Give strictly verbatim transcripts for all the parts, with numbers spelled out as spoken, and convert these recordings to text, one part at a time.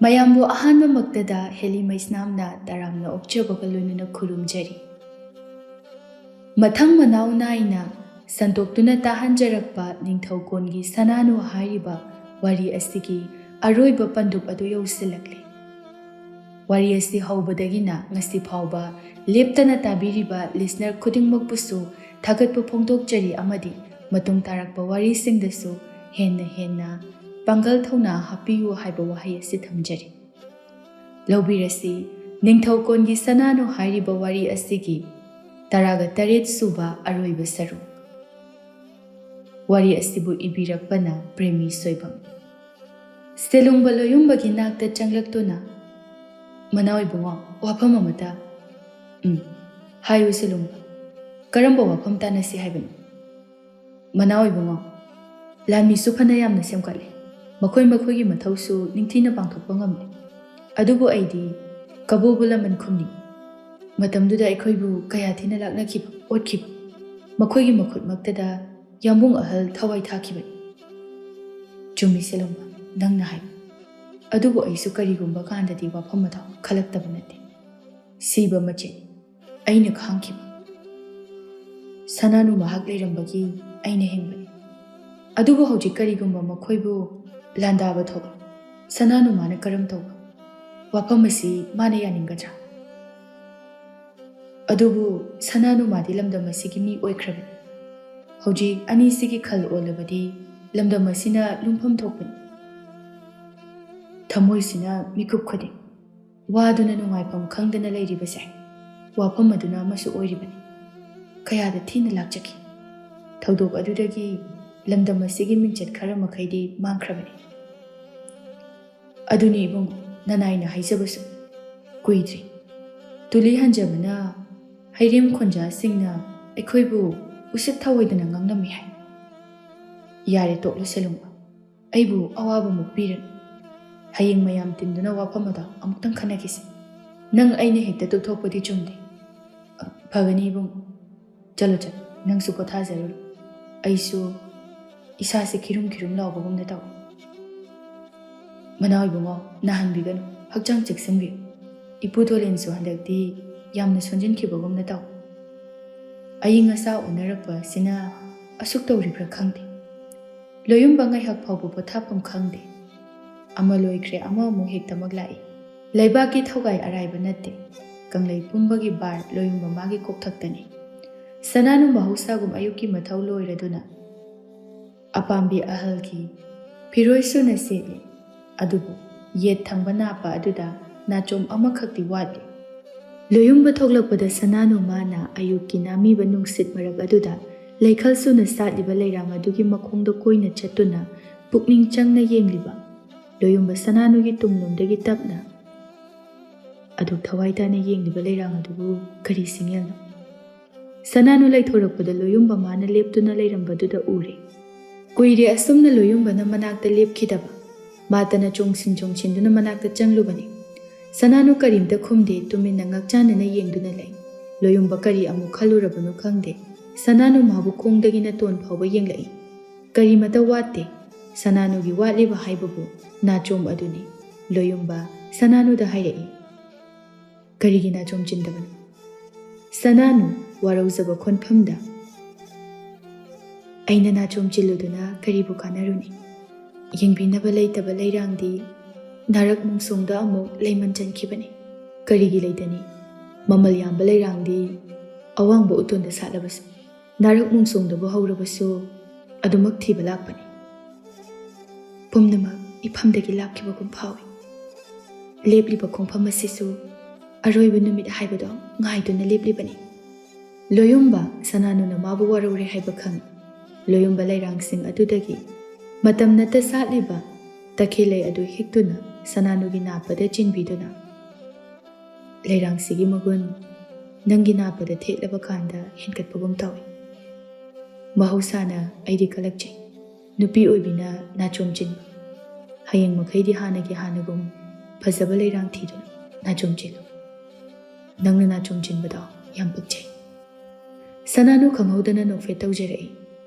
ꯃꯌꯥꯝꯕꯨ ꯑꯍꯥꯟꯕꯃꯛꯇꯗ ꯍꯦꯂꯤ ꯃꯩꯁꯅꯥꯝꯅ ꯇꯔꯥꯝꯅ ꯑꯣꯛꯆꯕꯒ ꯂꯣꯏꯅꯅ ꯈꯨꯔꯨꯝꯖꯔꯤ꯫ ꯃꯊꯪ ꯃꯅꯥꯎ ꯅꯥꯏꯅ ꯁꯟꯗꯣꯛꯇꯨꯅ ꯇꯥꯍꯟꯖꯔꯛꯄ ꯅꯤꯡꯊꯧꯀꯣꯟꯒꯤ ꯁꯅꯥꯅꯨ ꯍꯥꯏꯔꯤꯕ ꯋꯥꯔꯤ ꯑꯁꯤꯒꯤ ꯑꯔꯣꯏꯕ ꯄꯟꯗꯨꯞ ꯑꯗꯨ ꯌꯧꯁꯤꯜꯂꯛꯂꯦ꯫ ꯋꯥꯔꯤ ꯑꯁꯤ ꯍꯧꯕꯗꯒꯤꯅ ꯉꯁꯤ ꯐꯥꯎꯕ ꯂꯦꯞꯇꯅ ꯇꯥꯕꯤꯔꯤꯕ ꯂꯤꯁꯅꯔ ꯈꯨꯗꯤꯡꯃꯛꯄꯨꯁꯨ ꯊꯥꯒꯠꯄ ꯐꯣꯡꯗꯣꯛꯆꯔꯤ ꯑꯃꯗꯤ ꯃꯇꯨꯡ ꯇꯥꯔꯛꯄ ꯋꯥꯔꯤꯁꯤꯡꯗꯁꯨ ꯍꯦꯟꯅ ꯍꯦꯟꯅ ꯄꯥꯡꯒꯜ ꯊꯧꯅꯥ ꯍꯥꯞꯄꯤꯌꯨ ꯍꯥꯏꯕ ꯋꯥꯍꯩ ꯑꯁꯤ ꯊꯝꯖꯔꯤ꯫ ꯂꯧꯕꯤꯔꯁꯤ ꯅꯤꯡꯊꯧꯀꯣꯟꯒꯤ ꯁꯅꯥꯅꯨ ꯍꯥꯏꯔꯤꯕ ꯋꯥꯔꯤ ꯑꯁꯤꯒꯤ ꯇꯔꯥꯒ ꯇꯔꯦꯠ ꯁꯨꯕ ꯑꯔꯣꯏꯕ ꯁꯔꯨꯛ꯫ ꯋꯥꯔꯤ ꯑꯁꯤꯕꯨ ꯏꯕꯤꯔꯛꯄꯅ ꯄ꯭ꯔꯦꯃꯤ ꯁꯣꯏꯕꯝ꯫ ꯁꯦꯂꯨꯡꯕ ꯂꯣꯌꯨꯝꯕꯒꯤ ꯅꯥꯛꯇ ꯆꯪꯂꯛꯇꯨꯅ, "ꯃꯅꯥꯎ ꯏꯕꯨꯡꯉꯣ, ꯋꯥꯐꯝ ꯑꯃꯇ꯫" "ꯎꯝ, ꯍꯥꯏꯌꯨ ꯁꯦꯂꯨꯡꯕ, ꯀꯔꯝꯕ ꯋꯥꯐꯝ ꯇꯥꯟꯅꯁꯤ ꯍꯥꯏꯕꯅꯣ?" "ꯃꯅꯥꯎ ꯏꯕꯨꯡꯉꯣ, ꯂꯥꯟꯃꯤꯁꯨ ꯐꯅ ꯌꯥꯝꯅ ꯁꯦꯝꯒꯠꯂꯦ, ꯃꯈꯣꯏ ꯃꯈꯣꯏꯒꯤ ꯃꯊꯧꯁꯨ ꯅꯤꯡꯊꯤꯅ ꯄꯥꯡꯊꯣꯛꯄ ꯉꯝꯂꯦ꯫ ꯑꯗꯨꯕꯨ ꯑꯩꯗꯤ ꯀꯕꯣꯕꯨ ꯂꯃꯟ ꯈꯨꯝꯅꯤꯡꯏ꯫ ꯃꯇꯝꯗꯨꯗ ꯑꯩꯈꯣꯏꯕꯨ ꯀꯌꯥ ꯊꯤꯅ ꯂꯥꯛꯅꯈꯤꯕ, ꯑꯣꯠꯈꯤꯕ, ꯃꯈꯣꯏꯒꯤ ꯃꯈꯨꯠꯃꯛꯇꯗ ꯌꯥꯝꯕꯨꯡ ꯑꯍꯜ ꯊꯋꯥꯏ ꯊꯥꯈꯤꯕꯅꯤ꯫" "ꯆꯨꯝꯃꯤ ꯁꯦꯂꯨꯡꯕ, ꯅꯪꯅ ꯍꯥꯏꯕ꯫ ꯑꯗꯨꯕꯨ ꯑꯩꯁꯨ ꯀꯔꯤꯒꯨꯝꯕ ꯀꯥꯟꯗꯗꯤ ꯋꯥꯐꯝ ꯑꯗꯣ ꯈꯜꯂꯛꯇꯕ ꯅꯠꯇꯦ꯫ ꯁꯤꯕ ꯃꯆꯦꯠ ꯑꯩꯅ ꯈꯥꯡꯈꯤꯕ꯫ ꯁꯅꯥꯅꯨ ꯃꯍꯥꯛ ꯂꯩꯔꯝꯕꯒꯤ ꯑꯩꯅ ꯍꯤꯡꯕꯅꯤ꯫ ꯑꯗꯨꯕꯨ ꯍꯧꯖꯤꯛ ꯀꯔꯤꯒꯨꯝꯕ ꯃꯈꯣꯏꯕꯨ ꯂꯥꯟꯗꯥꯕ ꯊꯣꯛꯂꯦ, ꯁꯅꯥꯅꯨꯃꯥꯅ ꯀꯔꯝ ꯇꯧꯕ? ꯋꯥꯐꯝ ꯑꯁꯤ ꯃꯥꯅ ꯌꯥꯅꯤꯡꯒꯗ꯭ꯔꯥ? ꯑꯗꯨꯕꯨ ꯁꯅꯥꯅꯨꯃꯥꯗꯤ ꯂꯝꯗꯝ ꯑꯁꯤꯒꯤ ꯃꯤ ꯑꯣꯏꯈ꯭ꯔꯕꯅꯤ꯫ ꯍꯧꯖꯤꯛ ꯑꯅꯤꯁꯤꯒꯤ ꯈꯜ ꯑꯣꯜꯂꯕꯗꯤ ꯂꯝꯗꯝ ꯑꯁꯤꯅ ꯂꯨꯝꯐꯝ ꯊꯣꯛꯄꯅꯤ꯫ ꯊꯃꯣꯏꯁꯤꯅ ꯃꯤꯀꯨꯞ ꯈꯨꯗꯤꯡ ꯋꯥꯗꯨꯅ ꯅꯨꯡꯉꯥꯏꯐꯝ ꯈꯪꯗꯅ ꯂꯩꯔꯤꯕꯁꯦ ꯋꯥꯐꯝ ꯑꯗꯨꯅ ꯑꯃꯁꯨ ꯑꯣꯏꯔꯤꯕꯅꯤ꯫ ꯀꯌꯥꯗ ꯊꯤꯅ ꯂꯥꯛꯆꯈꯤ꯫ ꯊꯧꯗꯣꯛ ꯑꯗꯨꯗꯒꯤ ꯂꯝꯗꯝ ꯑꯁꯤꯒꯤ ꯃꯤꯡꯆꯠ ꯈꯔ ꯃꯈꯩꯗꯤ ꯃꯥꯡꯈ꯭ꯔꯕꯅꯤ꯫ ꯑꯗꯨꯅꯤ ꯏꯕꯨꯡ, ꯅꯅꯥꯏꯅ ꯍꯥꯏꯖꯕꯁꯨ ꯀꯨꯏꯗ꯭ꯔꯤ꯫ ꯇꯨꯂꯤ ꯍꯟꯖꯕꯅ ꯍꯩꯔꯦꯝ ꯈꯣꯟꯖꯥꯁꯤꯡꯅ ꯑꯩꯈꯣꯏꯕꯨ ꯎꯁꯤꯠ ꯊꯑꯣꯏꯗꯅ ꯉꯥꯡꯂꯝꯃꯤ ꯍꯥꯏ꯫ ꯌꯥꯔꯦ, ꯇꯣꯛꯂꯁꯦ ꯂꯨꯡꯕ꯫ ꯑꯩꯕꯨ ꯑꯋꯥꯕꯃꯨꯛ ꯄꯤꯔꯅꯨ꯫ ꯍꯌꯦꯡ ꯃꯌꯥꯝ ꯇꯤꯟꯗꯨꯅ ꯋꯥꯐꯝ ꯑꯗꯣ ꯑꯃꯨꯛꯇꯪ ꯈꯟꯅꯈꯤꯁꯤ꯫ ꯅꯪ ꯑꯩꯅ ꯍꯦꯛꯇ ꯇꯨꯞꯊꯣꯛꯄꯗꯤ ꯆꯨꯝꯗꯦ꯫ ꯑ, ꯐꯒꯅꯤ ꯏꯕꯨꯡ꯫ ꯆꯠꯂꯣ, ꯆꯠꯂꯣ꯫ ꯅꯪꯁꯨ ꯄꯣꯊꯥꯖꯔꯨꯔꯣ꯫ ꯑꯩꯁꯨ ꯏꯁꯥꯁꯦ ꯈꯤꯔꯨꯝ ꯈꯤꯔꯨꯝ ꯂꯥꯎꯕꯒꯨꯝꯅ ꯇꯧꯏ꯫ "ꯃꯅꯥꯎ ꯏꯕꯨꯡꯉꯣ, ꯅꯥꯍꯟꯕꯤꯒꯅꯨ, ꯍꯛꯆꯥꯡ ꯆꯦꯛꯁꯤꯟꯕꯤꯌꯨ꯫ ꯏꯄꯨ ꯗꯣꯂꯦꯟꯁꯨ ꯍꯟꯗꯛꯇꯤ ꯌꯥꯝꯅ ꯁꯣꯟꯖꯤꯟꯈꯤꯕꯒꯨꯝꯅ ꯇꯧ꯫ ꯑꯏꯪ ꯑꯁꯥ ꯑꯣꯟꯅꯔꯛꯄ ꯑꯁꯤꯅ ꯑꯁꯨꯛ ꯇꯧꯔꯤꯕ꯭ꯔꯥ ꯈꯪꯗꯦ꯫" ꯂꯣꯌꯨꯝꯕ ꯉꯥꯏꯍꯥꯛ ꯐꯥꯎꯕ ꯄꯣꯊꯥꯐꯝ ꯈꯪꯗꯦ꯫ ꯑꯃ ꯂꯣꯏꯈ꯭ꯔꯦ, ꯑꯃ ꯑꯃꯨꯛ ꯍꯦꯛꯇꯃꯛ ꯂꯥꯛꯏ꯫ ꯂꯩꯕꯥꯛꯀꯤ ꯊꯧꯒꯥꯏ ꯑꯔꯥꯏꯕ ꯅꯠꯇꯦ꯫ ꯀꯪꯂꯩ ꯄꯨꯝꯕꯒꯤ ꯕꯥꯔ ꯂꯣꯌꯨꯝꯕ ꯃꯥꯒꯤ ꯀꯣꯛꯊꯛꯇꯅꯤ꯫ ꯁꯅꯥꯅꯨ ꯃꯍꯧꯁꯥꯒꯨꯝ ꯑꯌꯨꯛꯀꯤ ꯃꯊꯧ ꯂꯣꯏꯔꯗꯨꯅ ꯑꯄꯥꯝꯕꯤ ꯑꯍꯜꯒꯤ ꯐꯤꯔꯣꯏ ꯁꯨꯅ ꯁꯦꯠꯂꯤ꯫ ꯑꯗꯨꯕꯨ ꯌꯦꯠ ꯊꯪꯕ ꯅꯥꯞꯄ ꯑꯗꯨꯗ ꯅꯥꯆꯣꯝ ꯑꯃꯈꯛꯇꯤ ꯋꯥꯠꯂꯤ꯫ ꯂꯣꯌꯨꯝꯕ ꯊꯣꯛꯂꯛꯄꯗ ꯁꯅꯥꯅꯨ ꯃꯥꯅ ꯑꯌꯨꯛꯀꯤ ꯅꯥꯃꯤꯕ ꯅꯨꯡꯁꯤꯠ ꯃꯔꯛ ꯑꯗꯨꯗ ꯂꯩꯈꯜ ꯁꯨꯅ ꯁꯥꯠꯂꯤꯕ ꯂꯩꯔꯥꯡ ꯑꯗꯨꯒꯤ ꯃꯈꯣꯡꯗ ꯀꯣꯏꯅ ꯆꯠꯇꯨꯅ ꯄꯨꯛꯅꯤꯡ ꯆꯪꯅ ꯌꯦꯡꯂꯤꯕ ꯂꯣꯌꯨꯝꯕ ꯁꯅꯥꯅꯨꯒꯤ ꯇꯨꯡꯂꯣꯝꯗꯒꯤ ꯇꯞꯅ ꯑꯗꯨꯛ ꯊꯋꯥꯏ ꯇꯥꯅ ꯌꯦꯡꯂꯤꯕ ꯂꯩꯔꯥꯡ ꯑꯗꯨꯕꯨ ꯀꯔꯤ ꯁꯤꯡꯌꯦꯜꯅꯣ? ꯁꯅꯥꯅꯨ ꯂꯩꯊꯣꯔꯛꯄꯗ ꯂꯣꯌꯨꯝꯕ ꯃꯥꯅ ꯂꯦꯞꯇꯨꯅ ꯂꯩꯔꯝꯕꯗꯨꯗ ꯎꯔꯦ꯫ ꯀꯨꯏꯔꯦ ꯑꯁꯨꯝꯅ ꯂꯣꯌꯨꯝꯕꯅ ꯃꯅꯥꯛꯇ ꯂꯦꯞꯈꯤꯗꯕ꯫ ꯃꯥ ꯇꯅ ꯆꯣꯡꯁꯤꯟ ꯆꯣꯡꯁꯤꯟꯗꯨꯅ ꯃꯅꯥꯛꯇ ꯆꯪꯂꯨꯕꯅꯤ꯫ ꯁꯅꯥꯅꯨ ꯀꯔꯤꯝꯇ ꯈꯨꯝꯗꯦ, ꯇꯨꯃꯤꯟꯅ ꯉꯛꯆꯥꯟꯅꯅ ꯌꯦꯡꯗꯨꯅ ꯂꯩ꯫ ꯂꯣꯌꯨꯝꯕ ꯀꯔꯤ ꯑꯃꯨꯛ ꯈꯜꯂꯨꯔꯕꯅꯣ ꯈꯪꯗꯦ꯫ ꯁꯅꯥꯅꯨ ꯃꯥꯕꯨ ꯈꯣꯡꯗꯒꯤꯅ ꯇꯣꯟ ꯐꯥꯎꯕ ꯌꯦꯡꯂꯛꯏ꯫ ꯀꯔꯤꯃꯇ ꯋꯥꯠꯇꯦ꯫ ꯁꯅꯥꯅꯨꯒꯤ ꯋꯥꯠꯂꯤꯕ ꯍꯥꯏꯕꯕꯨ ꯅꯥꯆꯣꯝ ꯑꯗꯨꯅꯤ꯫ ꯂꯣꯌꯨꯝꯕ ꯁꯅꯥꯅꯨꯗ ꯍꯥꯏꯔꯛꯏ, "ꯀꯔꯤꯒꯤ ꯅꯥꯆꯣꯝ ꯆꯤꯟꯗꯕꯅꯣ?" ꯁꯅꯥꯅꯨ ꯋꯥꯔꯧꯖꯕ ꯈꯣꯟꯐꯝꯗ, "ꯑꯩꯅ ꯅꯥꯆꯣꯝ ꯆꯤꯜꯂꯨꯗꯨꯅ ꯀꯔꯤꯕꯨ ꯀꯥꯟꯅꯔꯨꯅꯤ? ꯌꯦꯡꯕꯤꯅꯕ ꯂꯩꯇꯕ ꯂꯩꯔꯥꯡꯗꯤ ꯅꯥꯔꯛ ꯃꯣꯡꯁꯣꯡꯗ ꯑꯃꯨꯛ ꯂꯩꯃꯟ ꯆꯟꯈꯤꯕꯅꯤ꯫ ꯀꯔꯤꯒꯤ ꯂꯩꯇꯅꯤ? ꯃꯃꯜ ꯌꯥꯝꯕ ꯂꯩꯔꯥꯡꯗꯤ ꯑꯋꯥꯡꯕ ꯎꯇꯣꯟꯗ ꯁꯥꯠꯂꯕꯁꯨ, ꯅꯥꯔꯛ ꯃꯣꯡꯁꯣꯡꯗꯕꯨ ꯍꯧꯔꯕꯁꯨ ꯑꯗꯨꯃꯛ ꯊꯤꯕ ꯂꯥꯛꯄꯅꯤ꯫ ꯄꯨꯝꯅꯃꯛ ꯏꯐꯝꯗꯒꯤ ꯂꯥꯛꯈꯤꯕꯒꯨꯝ ꯐꯥꯎꯏ꯫ ꯂꯦꯞꯂꯤꯕ ꯈꯣꯡꯐꯝ ꯑꯁꯤꯁꯨ ꯑꯔꯣꯏꯕ ꯅꯨꯃꯤꯠ ꯍꯥꯏꯕꯗꯣ ꯉꯥꯏꯗꯨꯅ ꯂꯦꯞꯂꯤꯕꯅꯤ꯫" ꯂꯣꯌꯨꯝꯕ ꯁꯅꯥꯅꯨꯅ ꯃꯥꯕꯨ ꯋꯥꯔꯧꯔꯦ ꯍꯥꯏꯕ ꯈꯪꯏ꯫ ꯂꯣꯌꯨꯝꯕ ꯂꯩꯔꯥꯡꯁꯤꯡ ꯑꯗꯨꯗꯒꯤ ꯃꯇꯝ ꯅꯠꯇ ꯁꯥꯠꯂꯤꯕ ꯇꯈꯦꯜꯂꯩ ꯑꯗꯨ ꯍꯦꯛꯇꯨꯅ ꯁꯅꯥꯅꯨꯒꯤ ꯅꯥꯞꯄꯗ ꯆꯤꯟꯕꯤꯗꯨꯅ, "ꯂꯩꯔꯥꯡꯁꯤꯒꯤ ꯃꯒꯨꯟ ꯅꯪꯒꯤ ꯅꯥꯞꯄꯗ ꯊꯦꯠꯂꯕ ꯀꯥꯟꯗ ꯍꯦꯟꯒꯠꯄꯒꯨꯝ ꯇꯧꯏ꯫ ꯃꯍꯧꯁꯥꯅ ꯑꯩꯗꯤ ꯀꯂꯛꯆꯩ꯫ ꯅꯨꯄꯤ ꯑꯣꯏꯕꯤꯅ ꯅꯥꯆꯣꯝ ꯆꯤꯟꯕ꯫ ꯍꯌꯦꯡ ꯃꯈꯩꯗꯤ ꯍꯥꯟꯅꯒꯤ ꯍꯥꯟꯅꯒꯨꯝ ꯐꯖꯕ ꯂꯩꯔꯥꯡ ꯊꯤꯗꯨꯅ ꯅꯥꯆꯣꯝ ꯆꯤꯜꯂꯨ꯫ ꯅꯪꯅ ꯅꯥꯆꯣꯝ ꯆꯤꯟꯕꯗꯣ ꯌꯥꯝ ꯄꯛꯆꯩ꯫" ꯁꯅꯥꯅꯨ ꯈꯪꯍꯧꯗꯅ ꯅꯣꯛꯐꯦꯠ ꯇꯧꯖꯔꯛꯏ꯫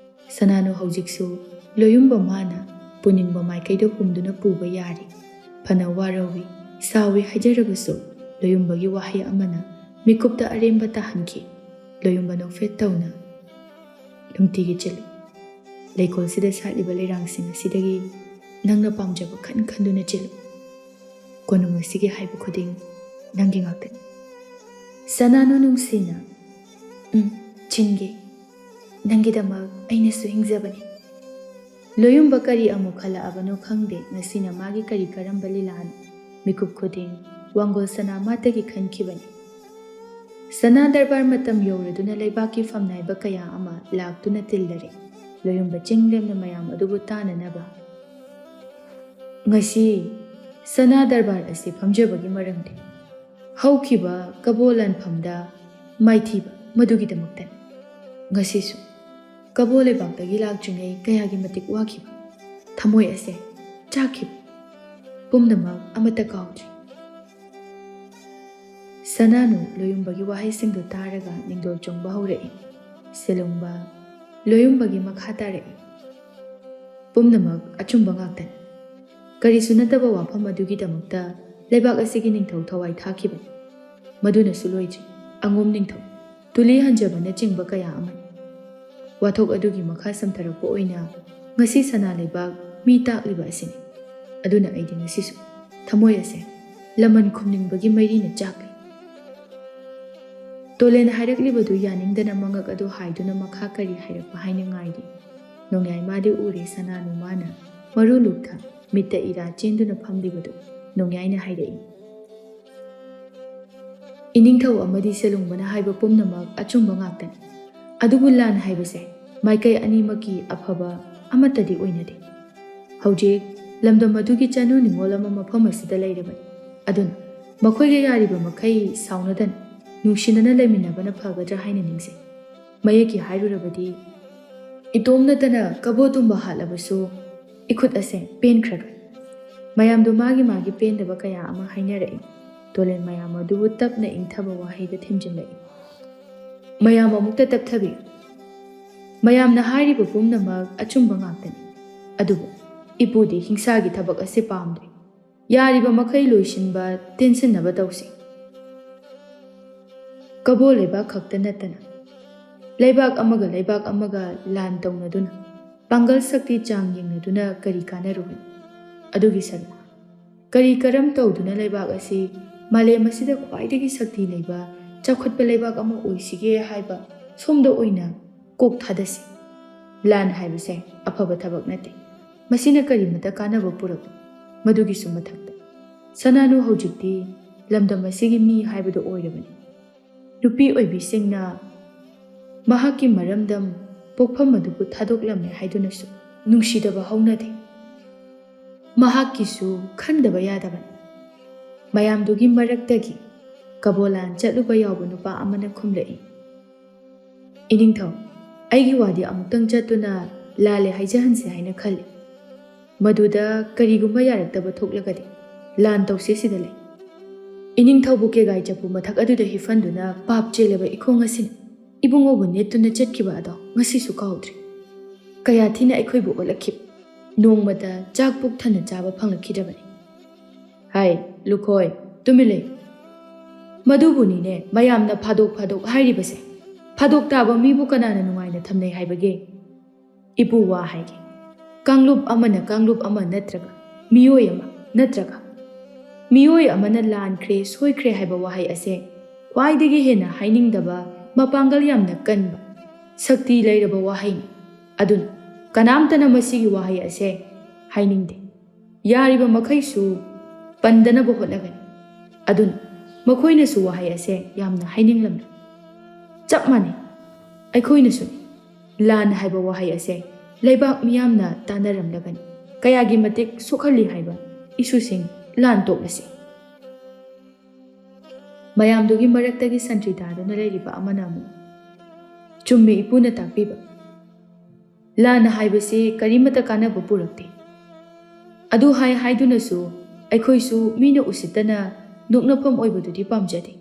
ꯁꯅꯥꯅꯨ ꯍꯧꯖꯤꯛꯁꯨ ꯂꯣꯌꯨꯝꯕ ꯃꯥꯅ ꯄꯨꯅꯤꯡꯕ ꯃꯥꯏꯀꯩꯗ ꯍꯨꯝꯗꯨꯅ ꯄꯨꯕ ꯌꯥꯔꯤ꯫ ꯐꯅ ꯋꯥꯔꯧꯏ, ꯁꯥꯎꯏ ꯍꯥꯏꯖꯔꯕꯁꯨ ꯂꯣꯌꯨꯝꯕꯒꯤ ꯋꯥꯍꯩ ꯑꯃꯅ ꯃꯤꯀꯨꯞꯇ ꯑꯔꯦꯝꯕ ꯇꯥꯍꯟꯈꯤ꯫ ꯂꯣꯌꯨꯝꯕ ꯅꯣꯛꯐꯦꯠ ꯇꯧꯅ, "ꯅꯨꯡꯇꯤꯒꯤ ꯆꯤꯜꯂꯨ꯫ ꯂꯩꯀꯣꯜꯁꯤꯗ ꯁꯥꯠꯂꯤꯕ ꯂꯩꯔꯥꯡꯁꯤꯡ ꯑꯁꯤꯗꯒꯤ ꯅꯪꯅ ꯄꯥꯝꯖꯕ ꯈꯟ ꯈꯟꯗꯨꯅ ꯆꯤꯜꯂꯨ꯫ ꯀꯣꯅꯨꯡ ꯑꯁꯤꯒꯤ ꯍꯥꯏꯕ ꯈꯨꯗꯤꯡ ꯅꯪꯒꯤ ꯉꯥꯛꯇꯅꯤ꯫ ꯁꯅꯥꯅꯨ ꯅꯨꯡꯁꯤꯅ, ꯎꯝ, ꯆꯤꯟꯒꯦ꯫ ꯅꯪꯒꯤꯗꯃꯛ ꯑꯩꯅꯁꯨ ꯍꯤꯡꯖꯕꯅꯤ꯫" ꯂꯣꯌꯨꯝꯕ ꯀꯔꯤ ꯑꯃꯨꯛ ꯈꯜꯂꯛꯑꯕꯅꯣ ꯈꯪꯗꯦ, ꯉꯁꯤꯅ ꯃꯥꯒꯤ ꯀꯔꯤ ꯀꯔꯝꯕ ꯂꯤꯂꯥꯅꯣ? ꯃꯤꯀꯨꯞ ꯈꯨꯗꯤꯡ ꯋꯥꯡꯒꯣꯜ ꯁꯅꯥ ꯃꯥꯇꯒꯤ ꯈꯟꯈꯤꯕꯅꯤ꯫ ꯁꯅꯥ ꯗꯔꯕꯥꯔ ꯃꯇꯝ ꯌꯧꯔꯗꯨꯅ ꯂꯩꯕꯥꯛꯀꯤ ꯐꯝꯅꯥꯏꯕ ꯀꯌꯥ ꯑꯃ ꯂꯥꯛꯇꯨꯅ ꯇꯤꯜꯂꯔꯦ꯫ ꯂꯣꯌꯨꯝꯕ ꯆꯤꯡ ꯂꯦꯝꯅ ꯃꯌꯥꯝ ꯑꯗꯨꯕꯨ ꯇꯥꯅꯅꯕ꯫ ꯉꯁꯤ ꯁꯅꯥ ꯗꯔꯕꯥꯔ ꯑꯁꯤ ꯐꯝꯖꯕꯒꯤ ꯃꯔꯝꯗꯤ ꯍꯧꯈꯤꯕ ꯀꯕꯣ ꯂꯥꯟꯐꯝꯗ ꯃꯥꯏꯊꯤꯕ ꯃꯗꯨꯒꯤꯗꯃꯛꯇꯅꯤ꯫ ꯉꯁꯤꯁꯨ ꯀꯕꯣ ꯂꯩꯕꯥꯛꯇꯒꯤ ꯂꯥꯛꯇ꯭ꯔꯤꯉꯩ ꯀꯌꯥꯒꯤ ꯃꯇꯤꯛ ꯋꯥꯈꯤꯕ, ꯊꯃꯣꯏ ꯑꯁꯦ ꯆꯥꯛꯈꯤꯕ ꯄꯨꯝꯅꯃꯛ ꯑꯃꯠꯇ ꯀꯥꯎꯗ꯭ꯔꯤ꯫ ꯁꯅꯥꯅꯨ ꯂꯣꯌꯨꯝꯕꯒꯤ ꯋꯥꯍꯩꯁꯤꯡꯗꯨ ꯇꯥꯔꯒ ꯅꯤꯡꯗꯣꯜ ꯆꯣꯡꯕ ꯍꯧꯔꯛꯏ꯫ ꯁꯦꯂꯨꯡꯕ ꯂꯣꯌꯨꯝꯕꯒꯤ ꯃꯈꯥ ꯇꯥꯔꯛꯏ꯫ ꯄꯨꯝꯅꯃꯛ ꯑꯆꯨꯝꯕ ꯉꯥꯛꯇꯅꯤ꯫ ꯀꯔꯤꯁꯨ ꯅꯠꯇꯕ ꯋꯥꯐꯝ ꯑꯗꯨꯒꯤꯗꯃꯛꯇ ꯂꯩꯕꯥꯛ ꯑꯁꯤꯒꯤ ꯅꯤꯡꯊꯧ ꯊꯋꯥꯏ ꯊꯥꯈꯤꯕꯅꯤ꯫ ꯃꯗꯨꯅꯁꯨ ꯂꯣꯏꯗ꯭ꯔꯤ꯫ ꯑꯉꯣꯝ ꯅꯤꯡꯊꯧ, ꯇꯨꯂꯤ ꯍꯟꯖꯕꯅꯆꯤꯡꯕ ꯀꯌꯥ ꯑꯃꯅꯤ꯫ ꯋꯥꯊꯣꯛ ꯑꯗꯨꯒꯤ ꯃꯈꯥ ꯁꯝꯊꯔꯛꯄ ꯑꯣꯏꯅ ꯉꯁꯤ ꯁꯅꯥ ꯂꯩꯕꯥꯛ ꯃꯤ ꯇꯥꯛꯂꯤꯕ ꯑꯁꯤꯅꯤ꯫ ꯑꯗꯨꯅ ꯑꯩꯗꯤ ꯉꯁꯤꯁꯨ ꯊꯃꯣꯏ ꯑꯁꯦ ꯂꯃꯟ ꯈꯨꯝꯅꯤꯡꯕꯒꯤ ꯃꯩꯔꯤꯅ ꯆꯥꯛꯂꯤ꯫ ꯇꯣꯂꯦꯟ ꯍꯥꯏꯔꯛꯂꯤꯕꯗꯨ ꯌꯥꯅꯤꯡꯗꯅ ꯃꯉꯛ ꯑꯗꯨ ꯍꯥꯏꯗꯨꯅ ꯃꯈꯥ ꯀꯔꯤ ꯍꯥꯏꯔꯛꯄ ꯍꯥꯏꯅ ꯉꯥꯏꯔꯤ꯫ ꯅꯣꯡꯌꯥꯏ ꯃꯥꯗꯤ ꯎꯔꯦ ꯁꯅꯥꯅꯨ ꯃꯥꯅ ꯃꯔꯨ ꯂꯨꯛꯊ ꯃꯤꯠꯇ ꯏꯔꯥ ꯆꯦꯟꯗꯨꯅ ꯐꯝꯂꯤꯕꯗꯨ꯫ ꯅꯣꯡꯌꯥꯏꯅ ꯍꯥꯏꯔꯛꯏ, "ꯏꯅꯤꯡꯊꯧ ꯑꯃꯗꯤ ꯁꯦꯂꯨꯡꯕꯅ ꯍꯥꯏꯕ ꯄꯨꯝꯅꯃꯛ ꯑꯆꯨꯝꯕ ꯉꯥꯛꯇꯅꯤ꯫ ꯑꯗꯨꯕꯨ ꯂꯥꯟ ꯍꯥꯏꯕꯁꯦ ꯃꯥꯏꯀꯩ ꯑꯅꯤꯃꯛꯀꯤ ꯑꯐꯕ ꯑꯃꯠꯇꯗꯤ ꯑꯣꯏꯅꯗꯦ꯫ ꯍꯧꯖꯤꯛ ꯂꯝꯗꯝ ꯑꯗꯨꯒꯤ ꯆꯅꯨ ꯅꯤꯉꯣꯜ ꯑꯃ ꯃꯐꯝ ꯑꯁꯤꯗ ꯂꯩꯔꯕꯅꯤ꯫ ꯑꯗꯨꯅ ꯃꯈꯣꯏꯒ ꯌꯥꯔꯤꯕ ꯃꯈꯩ ꯁꯥꯎꯅꯗꯅ ꯅꯨꯡꯁꯤꯅꯅ ꯂꯩꯃꯤꯟꯅꯕꯅ ꯐꯒꯗ꯭ꯔꯥ ꯍꯥꯏꯅ ꯅꯤꯡꯖꯩ꯫ ꯃꯌꯦꯛꯀꯤ ꯍꯥꯏꯔꯨꯔꯕꯗꯤ ꯏꯇꯣꯝ ꯅꯠꯇꯅ ꯀꯕꯣ ꯇꯨꯝꯕ ꯍꯥꯠꯂꯕꯁꯨ ꯏꯈꯨꯠ ꯑꯁꯦ ꯄꯦꯟꯈ꯭ꯔꯔꯣꯏ꯫" ꯃꯌꯥꯝꯗꯨ ꯃꯥꯒꯤ ꯃꯥꯒꯤ ꯄꯦꯟꯗꯕ ꯀꯌꯥ ꯑꯃ ꯍꯥꯏꯅꯔꯛꯏ꯫ ꯇꯣꯂꯦꯟ ꯃꯌꯥꯝ ꯑꯗꯨꯕꯨ ꯇꯞꯅ ꯏꯪꯊꯕ ꯋꯥꯍꯩꯗ ꯊꯦꯝꯖꯤꯜꯂꯛꯏ꯫ ꯃꯌꯥꯝ ꯑꯃꯨꯛꯇ ꯇꯞꯊꯕꯤꯌꯨ꯫ ꯃꯌꯥꯝꯅ ꯍꯥꯏꯔꯤꯕ ꯄꯨꯝꯅꯃꯛ ꯑꯆꯨꯝꯕ ꯉꯥꯛꯇꯅꯤ꯫ ꯑꯗꯨꯕꯨ ꯏꯄꯨꯗꯤ ꯍꯤꯡꯁꯥꯒꯤ ꯊꯕꯛ ꯑꯁꯤ ꯄꯥꯝꯗꯦ꯫ ꯌꯥꯔꯤꯕ ꯃꯈꯩ ꯂꯣꯏꯁꯤꯟꯕ, ꯇꯤꯟꯁꯤꯟꯅꯕ ꯇꯧꯁꯤ꯫ ꯀꯕꯣ ꯂꯩꯕꯥꯛ ꯈꯛꯇ ꯅꯠꯇꯅ ꯂꯩꯕꯥꯛ ꯑꯃꯒ ꯂꯩꯕꯥꯛ ꯑꯃꯒ ꯂꯥꯟ ꯇꯧꯅꯗꯨꯅ, ꯄꯥꯡꯒꯜ ꯁꯛꯇꯤ ꯆꯥꯡ ꯌꯦꯡꯅꯗꯨꯅ ꯀꯔꯤ ꯀꯥꯟꯅꯔꯨꯒꯅꯤ? ꯑꯗꯨꯒꯤ ꯁꯔꯨꯛ, ꯀꯔꯤ ꯀꯔꯝ ꯇꯧꯗꯨꯅ ꯂꯩꯕꯥꯛ ꯑꯁꯤ ꯃꯥꯂꯦꯝ ꯑꯁꯤꯗ ꯈ꯭ꯋꯥꯏꯗꯒꯤ ꯁꯛꯇꯤ ꯂꯩꯕ, ꯆꯥꯎꯈꯠꯄ ꯂꯩꯕꯥꯛ ꯑꯃ ꯑꯣꯏꯁꯤꯒꯦ ꯍꯥꯏꯕ ꯁꯣꯝꯗ ꯑꯣꯏꯅ ꯀꯣꯛ ꯊꯥꯗꯁꯤ꯫ ꯂꯥꯟ ꯍꯥꯏꯕꯁꯦ ꯑꯐꯕ ꯊꯕꯛ ꯅꯠꯇꯦ꯫ ꯃꯁꯤꯅ ꯀꯔꯤꯃꯇ ꯀꯥꯟꯅꯕ ꯄꯨꯔꯛ ꯃꯗꯨꯒꯤꯁꯨ ꯃꯊꯛꯇ, ꯁꯅꯥꯅꯨ ꯍꯧꯖꯤꯛꯇꯤ ꯂꯝꯗꯝ ꯑꯁꯤꯒꯤ ꯃꯤ ꯍꯥꯏꯕꯗꯨ ꯑꯣꯏꯔꯕꯅꯤ꯫ ꯅꯨꯄꯤ ꯑꯣꯏꯕꯤꯁꯤꯡꯅ ꯃꯍꯥꯛꯀꯤ ꯃꯔꯝꯗꯝ ꯄꯣꯛꯐꯝ ꯑꯗꯨꯕꯨ ꯊꯥꯗꯣꯛꯂꯝꯃꯦ ꯍꯥꯏꯗꯨꯅꯁꯨ ꯅꯨꯡꯁꯤꯗꯕ ꯍꯧꯅꯗꯦ꯫ ꯃꯍꯥꯛꯀꯤꯁꯨ ꯈꯟꯗꯕ ꯌꯥꯗꯕꯅꯤ꯫ ꯃꯌꯥꯝꯗꯨꯒꯤ ꯃꯔꯛꯇꯒꯤ ꯀꯕꯣꯂꯥꯟ ꯆꯠꯂꯨꯕ ꯌꯥꯎꯕ ꯅꯨꯄꯥ ꯑꯃꯅ ꯈꯨꯝꯂꯛꯏ, "ꯏꯅꯤꯡꯊꯧ, ꯑꯩꯒꯤ ꯋꯥꯗꯤ ꯑꯃꯨꯛꯇꯪ ꯆꯠꯇꯨꯅ ꯂꯥꯜꯂꯦ ꯍꯥꯏꯖꯍꯟꯁꯤ ꯍꯥꯏꯅ ꯈꯜꯂꯤ꯫ ꯃꯗꯨꯗ ꯀꯔꯤꯒꯨꯝꯕ ꯌꯥꯔꯛꯇꯕ ꯊꯣꯛꯂꯒꯗꯤ ꯂꯥꯟ ꯇꯧꯁꯦ ꯁꯤꯗ ꯂꯩ꯫ ꯏꯅꯤꯡꯊꯧꯕꯨ ꯀꯦꯒꯥꯏ ꯆꯐꯨ ꯃꯊꯛ ꯑꯗꯨꯗ ꯍꯤꯞꯍꯟꯗꯨꯅ ꯄꯥꯞ ꯆꯦꯜꯂꯕ ꯏꯈꯣꯡ ꯑꯁꯤꯅ ꯏꯕꯨꯡꯉꯣꯕꯨ ꯅꯦꯠꯇꯨꯅ ꯆꯠꯈꯤꯕ ꯑꯗꯣ ꯉꯁꯤꯁꯨ ꯀꯥꯎꯗ꯭ꯔꯤ꯫ ꯀꯌꯥ ꯊꯤꯅ ꯑꯩꯈꯣꯏꯕꯨ ꯑꯣꯠꯂꯛꯈꯤꯕ꯫ ꯅꯣꯡꯃꯇ ꯆꯥꯛ ꯄꯨꯛ ꯊꯟꯅ ꯆꯥꯕ ꯐꯪꯂꯛꯈꯤꯗ꯭ꯔꯕꯅꯤ꯫ ꯍꯥꯏ, ꯂꯨꯈꯣꯏ, ꯇꯨꯃꯤꯟ ꯂꯩ꯫ ꯃꯗꯨꯕꯨꯅꯤꯅꯦ ꯃꯌꯥꯝꯅ ꯐꯥꯗꯣꯛ ꯐꯥꯗꯣꯛ ꯍꯥꯏꯔꯤꯕꯁꯦ꯫ ꯐꯥꯗꯣꯛ ꯇꯥꯕ ꯃꯤꯕꯨ ꯀꯅꯥꯅ ꯅꯨꯡꯉꯥꯏꯅ ꯊꯝꯅꯩ ꯍꯥꯏꯕꯒꯦ?" ꯏꯄꯨ ꯋꯥ ꯍꯥꯏꯒꯦ꯫ ꯀꯥꯡꯂꯨꯞ ꯑꯃꯅ ꯀꯥꯡꯂꯨꯞ ꯑꯃ ꯅꯠꯇ꯭ꯔꯒ ꯃꯤꯑꯣꯏ ꯑꯃ ꯅꯠꯇ꯭ꯔꯒ ꯃꯤꯑꯣꯏ ꯑꯃꯅ ꯂꯥꯟꯈ꯭ꯔꯦ, ꯁꯣꯏꯈ꯭ꯔꯦ ꯍꯥꯏꯕ ꯋꯥꯍꯩ ꯑꯁꯦ ꯈ꯭ꯋꯥꯏꯗꯒꯤ ꯍꯦꯟꯅ ꯍꯥꯏꯅꯤꯡꯗꯕ, ꯃꯄꯥꯡꯒꯜ ꯌꯥꯝꯅ ꯀꯟꯕ, ꯁꯛꯇꯤ ꯂꯩꯔꯕ ꯋꯥꯍꯩꯅꯤ꯫ ꯑꯗꯨꯅ ꯀꯅꯥꯝꯇꯅ ꯃꯁꯤꯒꯤ ꯋꯥꯍꯩ ꯑꯁꯦ ꯍꯥꯏꯅꯤꯡꯗꯦ꯫ ꯌꯥꯔꯤꯕ ꯃꯈꯩꯁꯨ ꯄꯟꯗꯅꯕ ꯍꯣꯠꯅꯒꯅꯤ꯫ ꯑꯗꯨꯅ ꯃꯈꯣꯏꯅꯁꯨ ꯋꯥꯍꯩ ꯑꯁꯦ ꯌꯥꯝꯅ ꯍꯥꯏꯅꯤꯡꯂꯝꯂꯣꯏ꯫ ꯆꯞ ꯃꯥꯟꯅꯩ, ꯑꯩꯈꯣꯏꯅꯁꯨꯅꯤ꯫ ꯂꯥꯟ ꯍꯥꯏꯕ ꯋꯥꯍꯩ ꯑꯁꯦ ꯂꯩꯕꯥꯛ ꯃꯤꯌꯥꯝꯅ ꯇꯥꯟꯅꯔꯝꯂꯒꯅꯤ꯫ ꯀꯌꯥꯒꯤ ꯃꯇꯤꯛ ꯁꯣꯛꯍꯜꯂꯤ ꯍꯥꯏꯕ ꯏꯁꯨꯁꯤꯡ ꯂꯥꯟ ꯇꯣꯛꯂꯁꯤ꯫ ꯃꯌꯥꯝꯗꯨꯒꯤ ꯃꯔꯛꯇꯒꯤ ꯁꯟꯇ꯭ꯔꯤ ꯇꯥꯗꯨꯅ ꯂꯩꯔꯤꯕ ꯑꯃꯅ ꯑꯃꯨꯛ, "ꯆꯨꯝꯃꯤ ꯏꯄꯨꯅ ꯇꯥꯛꯄꯤꯕ꯫ ꯂꯥꯟ ꯍꯥꯏꯕꯁꯤ ꯀꯔꯤꯃꯠꯇ ꯀꯥꯟꯅꯕ ꯄꯨꯔꯛꯇꯦ꯫ ꯑꯗꯨ ꯍꯥꯏ ꯍꯥꯏꯗꯨꯅꯁꯨ ꯑꯩꯈꯣꯏꯁꯨ ꯃꯤꯅ ꯎꯁꯤꯠꯇꯅ ꯅꯣꯛꯅꯐꯝ ꯑꯣꯏꯕꯗꯨꯗꯤ ꯄꯥꯝꯖꯗꯦ꯫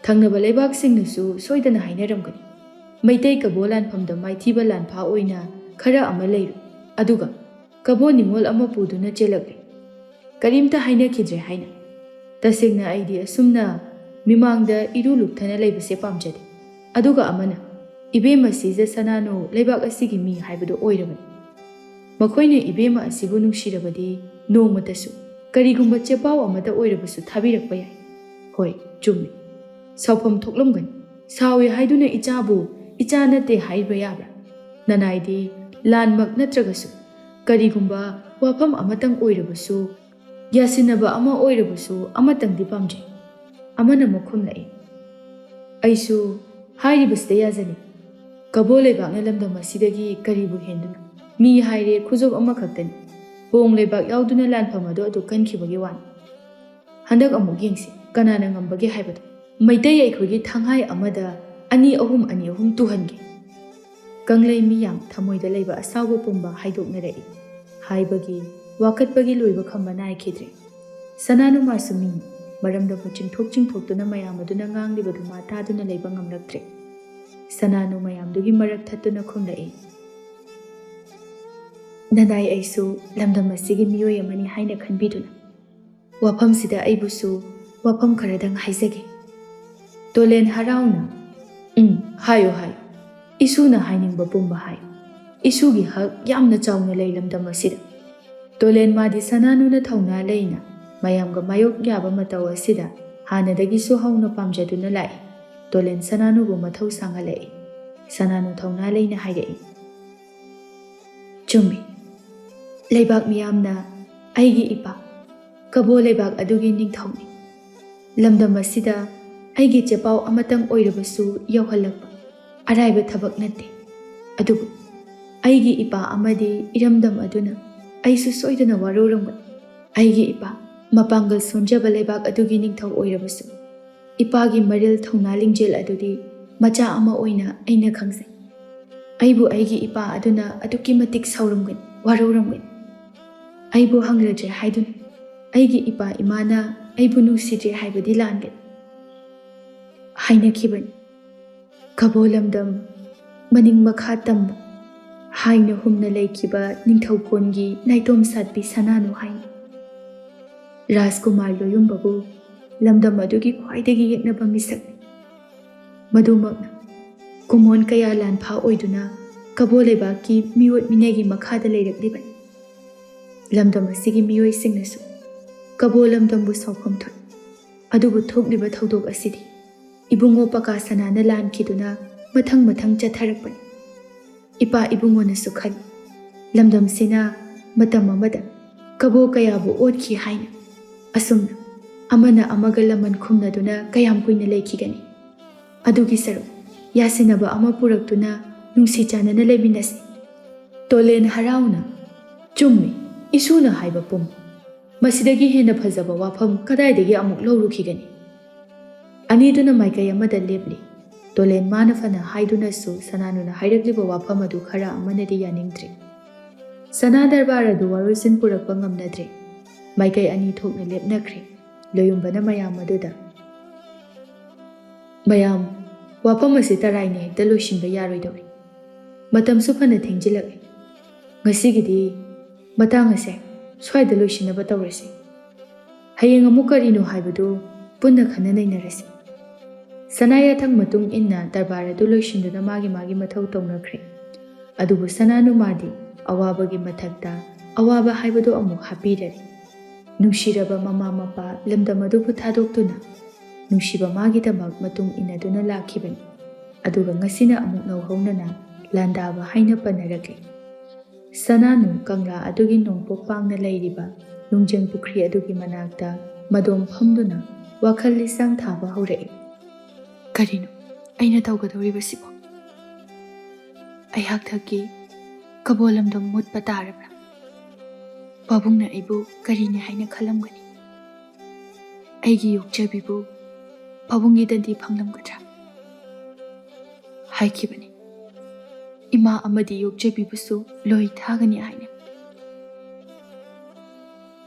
ꯊꯪꯅꯕ ꯂꯩꯕꯥꯛꯁꯤꯡꯅꯁꯨ ꯁꯣꯏꯗꯅ ꯍꯥꯏꯅꯔꯝꯒꯅꯤ, ꯃꯩꯇꯩ ꯀꯕꯣ ꯂꯥꯟꯐꯝꯗ ꯃꯥꯏꯊꯤꯕ ꯂꯥꯟꯐꯥ ꯑꯣꯏꯅ ꯈꯔ ꯑꯃ ꯂꯩꯔꯨ, ꯑꯗꯨꯒ ꯀꯕꯣ ꯅꯤꯉꯣꯜ ꯑꯃ ꯄꯨꯗꯨꯅ ꯆꯦꯜꯂꯛꯂꯦ꯫ ꯀꯔꯤꯝꯇ ꯍꯥꯏꯅꯈꯤꯗ꯭ꯔꯦ ꯍꯥꯏꯅ꯫ ꯇꯁꯦꯡꯅ ꯑꯩꯗꯤ ꯑꯁꯨꯝꯅ ꯃꯤꯃꯥꯡꯗ ꯏꯔꯨ ꯂꯨꯞꯊꯅ ꯂꯩꯕꯁꯦ ꯄꯥꯝꯖꯗꯦ꯫ ꯑꯗꯨꯒ ꯑꯃꯅ, ꯏꯕꯦꯝꯃ ꯁꯤꯖ ꯁꯅꯥꯅꯨ ꯂꯩꯕꯥꯛ ꯑꯁꯤꯒꯤ ꯃꯤ ꯍꯥꯏꯕꯗꯨ ꯑꯣꯏꯔꯕꯅꯤ꯫ ꯃꯈꯣꯏꯅ ꯏꯕꯦꯝꯃ ꯑꯁꯤꯕꯨ ꯅꯨꯡꯁꯤꯔꯕꯗꯤ ꯅꯣꯡꯃꯇꯁꯨ, ꯀꯔꯤꯒꯨꯝꯕ ꯆꯦꯄꯥꯎ ꯑꯃꯇ ꯑꯣꯏꯔꯕꯁꯨ ꯊꯥꯕꯤꯔꯛꯄ ꯌꯥꯏ꯫ ꯍꯣꯏ, ꯆꯨꯝꯃꯤ꯫ ꯁꯥꯎꯐꯝ ꯊꯣꯛꯂꯝꯒꯅꯤ꯫ ꯁꯥꯎꯏ ꯍꯥꯏꯗꯨꯅ ꯏꯆꯥꯕꯨ ꯏꯆꯥ ꯅꯠꯇꯦ ꯍꯥꯏꯕ ꯌꯥꯕ꯭ꯔꯥ? ꯅꯅꯥꯏꯗꯤ ꯂꯥꯟꯃꯛ ꯅꯠꯇ꯭ꯔꯒꯁꯨ ꯀꯔꯤꯒꯨꯝꯕ ꯋꯥꯐꯝ ꯑꯃꯇꯪ ꯑꯣꯏꯔꯕꯁꯨ, ꯌꯥꯁꯤꯟꯅꯕ ꯑꯃ ꯑꯣꯏꯔꯕꯁꯨ ꯑꯃꯇꯪꯗꯤ ꯄꯥꯝꯖꯩ꯫ ꯑꯃꯅ ꯑꯃꯨꯛ ꯈꯨꯝꯂꯛꯏ, ꯑꯩꯁꯨ ꯍꯥꯏꯔꯤꯕꯁꯤꯗ ꯌꯥꯖꯅꯤꯡꯏ꯫ ꯀꯕꯣ ꯂꯩꯕꯥꯛꯅ ꯂꯝꯗꯝ ꯑꯁꯤꯗꯒꯤ ꯀꯔꯤꯕꯨ ꯍꯦꯟꯗꯨꯅ? ꯃꯤ ꯍꯥꯏꯔꯦ ꯈꯨꯖꯣꯞ ꯑꯃꯈꯛꯇꯅꯤ꯫ ꯄꯣꯡ ꯂꯩꯕꯥꯛ ꯌꯥꯎꯗꯨꯅ ꯂꯥꯟꯐꯝ ꯑꯗꯨ ꯑꯗꯨ ꯀꯟꯈꯤꯕꯒꯤ ꯋꯥꯅꯤ꯫ ꯍꯟꯗꯛ ꯑꯃꯨꯛ ꯌꯦꯡꯁꯤ, ꯀꯅꯥꯅ ꯉꯝꯕꯒꯦ ꯍꯥꯏꯕꯗꯨ꯫ ꯃꯩꯇꯩ ꯑꯩꯈꯣꯏꯒꯤ ꯊꯥꯡꯍꯥꯏ ꯑꯃꯗ ꯑꯅꯤ ꯑꯍꯨꯝ, ꯑꯅꯤ ꯑꯍꯨꯝ ꯇꯨꯍꯟꯒꯦ꯫ ꯀꯪꯂꯩ ꯃꯤꯌꯥꯝ ꯊꯃꯣꯏꯗ ꯂꯩꯕ ꯑꯁꯥꯎꯕ ꯄꯨꯝꯕ ꯍꯥꯏꯗꯣꯛꯅꯔꯛꯏ꯫ ꯍꯥꯏꯕꯒꯤ, ꯋꯥꯀꯠꯄꯒꯤ ꯂꯣꯏꯕ ꯈꯝꯕ ꯅꯥꯏꯈꯤꯗ꯭ꯔꯦ꯫ ꯁꯅꯥꯅꯨ ꯃꯥꯁꯨ ꯃꯤꯅꯤ꯫ ꯃꯔꯝꯗꯕꯨ ꯆꯤꯡꯊꯣꯛ ꯆꯤꯡꯊꯣꯛꯇꯨꯅ ꯃꯌꯥꯝ ꯑꯗꯨꯅ ꯉꯥꯡꯂꯤꯕꯗꯨ ꯃꯥ ꯇꯥꯗꯨꯅ ꯂꯩꯕ ꯉꯝꯂꯛꯇ꯭ꯔꯦ꯫ ꯁꯅꯥꯅꯨ ꯃꯌꯥꯝꯗꯨꯒꯤ ꯃꯔꯛ ꯊꯠꯇꯨꯅ ꯈꯨꯝꯂꯛꯏ, ꯅꯅꯥꯏ ꯑꯩꯁꯨ ꯂꯝꯗꯝ ꯑꯁꯤꯒꯤ ꯃꯤꯑꯣꯏ ꯑꯃꯅꯤ ꯍꯥꯏꯅ ꯈꯟꯕꯤꯗꯨꯅ ꯋꯥꯐꯝꯁꯤꯗ ꯑꯩꯕꯨꯁꯨ ꯋꯥꯐꯝ ꯈꯔꯗꯪ ꯍꯥꯏꯖꯒꯦ꯫ ꯇꯣꯂꯦꯟ ꯍꯔꯥꯎꯅ, ꯎꯝ, ꯍꯥꯏꯌꯨ, ꯍꯥꯏꯌꯨ꯫ ꯏꯁꯨꯅ ꯍꯥꯏꯅꯤꯡꯕ ꯄꯨꯝꯕ ꯍꯥꯏꯌꯨ꯫ ꯏꯁꯨꯒꯤ ꯍꯛ ꯌꯥꯝꯅ ꯆꯥꯎꯅ ꯂꯩ ꯂꯝꯗꯝ ꯑꯁꯤꯗ꯫ ꯇꯣꯂꯦꯟ ꯃꯥꯗꯤ ꯁꯅꯥꯅꯨꯅ ꯊꯧꯅꯥ ꯂꯩꯅ ꯃꯌꯥꯝꯒ ꯃꯥꯌꯣꯛ ꯌꯥꯕ ꯃꯇꯧ ꯑꯁꯤꯗ ꯍꯥꯟꯅꯗꯒꯤꯁꯨ ꯍꯧꯅ ꯄꯥꯝꯖꯗꯨꯅ ꯂꯥꯛꯏ꯫ ꯇꯣꯂꯦꯟ ꯁꯅꯥꯅꯨꯕꯨ ꯃꯊꯧ ꯁꯥꯡꯍꯜꯂꯛꯏ꯫ ꯁꯅꯥꯅꯨ ꯊꯧꯅꯥ ꯂꯩꯅ ꯍꯥꯏꯔꯛꯏ, ꯆꯨꯝꯃꯤ꯫ ꯂꯩꯕꯥꯛ ꯃꯤꯌꯥꯝꯅ ꯑꯩꯒꯤ ꯏꯄꯥ ꯀꯕꯣ ꯂꯩꯕꯥꯛ ꯑꯗꯨꯒꯤ ꯅꯤꯡꯊꯧꯅꯤ꯫ ꯂꯝꯗꯝ ꯑꯁꯤꯗ ꯑꯩꯒꯤ ꯆꯦꯄꯥꯎ ꯑꯃꯇꯪ ꯑꯣꯏꯔꯕꯁꯨ ꯌꯧꯍꯜꯂꯛꯄ ꯑꯔꯥꯏꯕ ꯊꯕꯛ ꯅꯠꯇꯦ꯫ ꯑꯗꯨꯕꯨ ꯑꯩꯒꯤ ꯏꯄꯥ ꯑꯃꯗꯤ ꯏꯔꯝꯗꯝ ꯑꯗꯨꯅ ꯑꯩꯁꯨ ꯁꯣꯏꯗꯅ ꯋꯥꯔꯧꯔꯝꯒꯅꯤ꯫ ꯑꯩꯒꯤ ꯏꯄꯥ ꯃꯄꯥꯡꯒꯜ ꯁꯣꯟꯖꯕ ꯂꯩꯕꯥꯛ ꯑꯗꯨꯒꯤ ꯅꯤꯡꯊꯧ ꯑꯣꯏꯔꯕꯁꯨ, ꯏꯄꯥꯒꯤ ꯃꯔꯤꯜ ꯊꯧꯅꯥ ꯂꯤꯡꯖꯦꯜ ꯑꯗꯨꯗꯤ ꯃꯆꯥ ꯑꯃ ꯑꯣꯏꯅ ꯑꯩꯅ ꯈꯪꯖꯩ꯫ ꯑꯩꯕꯨ ꯑꯩꯒꯤ ꯏꯄꯥ ꯑꯗꯨꯅ ꯑꯗꯨꯛꯀꯤ ꯃꯇꯤꯛ ꯁꯥꯎꯔꯝꯒꯅꯤ, ꯋꯥꯔꯧꯔꯝꯒꯅꯤ꯫ ꯑꯩꯕꯨ ꯍꯪꯂꯗ꯭ꯔꯦ ꯍꯥꯏꯗꯨꯅ ꯑꯩꯒꯤ ꯏꯄꯥ ꯏꯃꯥꯅ ꯑꯩꯕꯨ ꯅꯨꯡꯁꯤꯗ꯭ꯔꯦ ꯍꯥꯏꯕꯗꯤ ꯂꯥꯟꯒꯅꯤ꯫ ꯍꯥꯏꯅꯈꯤꯕꯅꯤ꯫ ꯀꯕꯣ ꯂꯝꯗꯝ ꯃꯅꯤꯡ ꯃꯈꯥ ꯇꯝꯕ ꯍꯥꯏꯅ ꯍꯨꯝꯅ ꯂꯩꯈꯤꯕ ꯅꯤꯡꯊꯧꯀꯣꯟꯒꯤ ꯅꯥꯏꯇꯣꯝ ꯁꯥꯠꯄꯤ ꯁꯅꯥꯅꯨ ꯍꯥꯏꯅꯤ꯫ ꯔꯥꯖꯀꯨꯃꯥꯔ ꯂꯣꯌꯨꯝꯕꯕꯨ ꯂꯝꯗꯝ ꯑꯗꯨꯒꯤ ꯈ꯭ꯋꯥꯏꯗꯒꯤ ꯌꯦꯛꯅꯕ ꯃꯤꯁꯛꯅꯤ꯫ ꯃꯗꯨꯃꯛꯅ ꯀꯨꯃꯣꯟ ꯀꯌꯥ ꯂꯥꯟꯐꯥ ꯑꯣꯏꯗꯨꯅ ꯀꯕꯣ ꯂꯩꯕꯥꯛꯀꯤ ꯃꯤꯑꯣꯠ ꯃꯤꯅꯩꯒꯤ ꯃꯈꯥꯗ ꯂꯩꯔꯛꯂꯤꯕꯅꯤ꯫ ꯂꯝꯗꯝ ꯑꯁꯤꯒꯤ ꯃꯤꯑꯣꯏꯁꯤꯡꯅꯁꯨ ꯀꯕꯣ ꯂꯝꯗꯝꯕꯨ ꯁꯥꯎꯐꯝ ꯊꯣꯛꯏ꯫ ꯑꯗꯨꯕꯨ ꯊꯣꯛꯂꯤꯕ ꯊꯧꯗꯣꯛ ꯑꯁꯤꯗꯤ ꯏꯕꯨꯡꯉꯣ ꯄꯀꯥ ꯁꯅꯥꯅ ꯂꯥꯟꯈꯤꯗꯨꯅ ꯃꯊꯪ ꯃꯊꯪ ꯆꯠꯊꯔꯛꯄꯅꯤ꯫ ꯏꯄꯥ ꯏꯕꯨꯡꯉꯣꯅꯁꯨ ꯈꯜꯂꯤ, ꯂꯝꯗꯝꯁꯤꯅ ꯃꯇꯝ ꯑꯃꯗ ꯀꯕꯣ ꯀꯌꯥꯕꯨ ꯑꯣꯠꯈꯤ ꯍꯥꯏꯅ꯫ ꯑꯁꯨꯝꯅ ꯑꯃꯅ ꯑꯃꯒ ꯂꯃꯟ ꯈꯨꯝꯅꯗꯨꯅ ꯀꯌꯥꯝ ꯀꯨꯏꯅ ꯂꯩꯈꯤꯒꯅꯤ? ꯑꯗꯨꯒꯤ ꯁꯔꯨꯛ ꯌꯥꯁꯤꯟꯅꯕ ꯑꯃ ꯄꯨꯔꯛꯇꯨꯅ ꯅꯨꯡꯁꯤ ꯆꯥꯟꯅꯅ ꯂꯩꯃꯤꯟꯅꯁꯤ꯫ ꯇꯣꯂꯦꯟ ꯍꯔꯥꯎꯅ, "ꯆꯨꯝꯃꯤ, ꯏꯁꯨꯅ ꯍꯥꯏꯕ ꯄꯨꯝ꯫ ꯃꯁꯤꯗꯒꯤ ꯍꯦꯟꯅ ꯐꯖꯕ ꯋꯥꯐꯝ ꯀꯗꯥꯏꯗꯒꯤ ꯑꯃꯨꯛ ꯂꯧꯔꯨꯈꯤꯒꯅꯤ?" ꯑꯅꯤꯗꯨꯅ ꯃꯥꯏꯀꯩ ꯑꯃꯗ ꯂꯦꯞꯂꯤ꯫ ꯇꯣꯂꯦꯟ ꯃꯥꯅ ꯐꯅ ꯍꯥꯏꯗꯨꯅꯁꯨ ꯁꯅꯥꯅꯨꯅ ꯍꯥꯏꯔꯛꯂꯤꯕ ꯋꯥꯐꯝ ꯑꯗꯨ ꯈꯔ ꯑꯃꯅꯗꯤ ꯌꯥꯅꯤꯡꯗ꯭ꯔꯦ꯫ ꯁꯅꯥ ꯗꯔꯕꯥꯔ ꯑꯗꯨ ꯋꯥꯔꯣꯏꯁꯤꯟ ꯄꯨꯔꯛꯄ ꯉꯝꯅꯗ꯭ꯔꯦ꯫ ꯃꯥꯏꯀꯩ ꯑꯅꯤ ꯊꯣꯛꯅ ꯂꯦꯞꯅꯈ꯭ꯔꯦ꯫ ꯂꯣꯌꯨꯝꯕꯅ ꯃꯌꯥꯝ ꯑꯗꯨꯗ, "ꯃꯌꯥꯝ, ꯋꯥꯐꯝ ꯑꯁꯤ ꯇꯔꯥꯏꯅ ꯍꯦꯛꯇ ꯂꯣꯏꯁꯤꯟꯕ ꯌꯥꯔꯣꯏꯗꯧꯔꯤ꯫ ꯃꯇꯝꯁꯨ ꯐꯅ ꯊꯦꯡꯖꯤꯜꯂꯛꯂꯦ꯫ ꯉꯁꯤꯒꯤꯗꯤ ꯃꯇꯥꯡ ꯑꯁꯦ ꯁ꯭ꯋꯥꯏꯗ ꯂꯣꯏꯁꯤꯟꯅꯕ ꯇꯧꯔꯁꯤ꯫ ꯍꯌꯦꯡ ꯑꯃꯨꯛ ꯀꯔꯤꯅꯣ ꯍꯥꯏꯕꯗꯨ ꯄꯨꯟꯅ ꯈꯟꯅ ꯅꯩꯅꯔꯁꯤ꯫" ꯁꯅꯥ ꯌꯥꯊꯪ ꯃꯇꯨꯡ ꯏꯟꯅ ꯗꯔꯕꯥꯔ ꯑꯗꯨ ꯂꯣꯏꯁꯤꯟꯗꯨꯅ ꯃꯥꯒꯤ ꯃꯥꯒꯤ ꯃꯊꯧ ꯇꯧꯅꯈ꯭ꯔꯦ꯫ ꯑꯗꯨꯕꯨ ꯁꯅꯥꯅꯨꯃꯥꯗꯤ ꯑꯋꯥꯕꯒꯤ ꯃꯊꯛꯇ ꯑꯋꯥꯕ ꯍꯥꯏꯕꯗꯨ ꯑꯃꯨꯛ ꯍꯥꯞꯄꯤꯔꯔꯤ꯫ ꯅꯨꯡꯁꯤꯔꯕ ꯃꯃꯥ ꯃꯄꯥ ꯂꯝꯗꯝ ꯑꯗꯨꯕꯨ ꯊꯥꯗꯣꯛꯇꯨꯅ ꯅꯨꯡꯁꯤꯕ ꯃꯥꯒꯤꯗꯃꯛ ꯃꯇꯨꯡ ꯏꯟꯅꯗꯨꯅ ꯂꯥꯛꯈꯤꯕꯅꯤ꯫ ꯑꯗꯨꯒ ꯉꯁꯤꯅ ꯑꯃꯨꯛ ꯅꯧꯍꯧꯅꯅ ꯂꯥꯟꯗꯥꯕ ꯍꯥꯏꯅ ꯄꯟꯅꯔꯛꯂꯤ꯫ ꯁꯅꯥꯅꯨ ꯀꯪꯂꯥ ꯑꯗꯨꯒꯤ ꯅꯣꯡꯄꯣꯛ ꯄꯥꯡꯅ ꯂꯩꯔꯤꯕ ꯅꯨꯡꯖꯪ ꯄꯨꯈ꯭ꯔꯤ ꯑꯗꯨꯒꯤ ꯃꯅꯥꯛꯇ ꯃꯗꯣꯝ ꯐꯝꯗꯨꯅ ꯋꯥꯈꯜ ꯂꯤꯁꯥꯡ ꯊꯥꯕ ꯍꯧꯔꯛꯏ꯫ "ꯀꯔꯤꯅꯣ ꯑꯩꯅ ꯇꯧꯒꯗꯧꯔꯤꯕꯁꯤꯕꯣ? ꯑꯩꯍꯥꯛ ꯊꯛꯀꯤ ꯀꯕꯣ ꯂꯝꯗꯝ ꯃꯨꯠꯄ ꯇꯥꯔꯕ꯭ꯔꯥ? ꯄꯥꯕꯨꯡꯅ ꯑꯩꯕꯨ ꯀꯔꯤꯅꯤ ꯍꯥꯏꯅ ꯈꯜꯂꯝꯒꯅꯤ? ꯑꯩꯒꯤ ꯌꯣꯛꯆꯕꯤꯕꯨ ꯄꯥꯕꯨꯡꯒꯤ ꯗꯟꯗꯤ ꯐꯪꯂꯝꯒꯗ꯭ꯔꯥ? ꯍꯥꯏꯈꯤꯕꯅꯤ, ꯏꯃꯥ ꯑꯃꯗꯤ ꯌꯣꯛꯆꯕꯤꯕꯨꯁꯨ ꯂꯣꯏ ꯊꯥꯒꯅꯤ ꯍꯥꯏꯅ꯫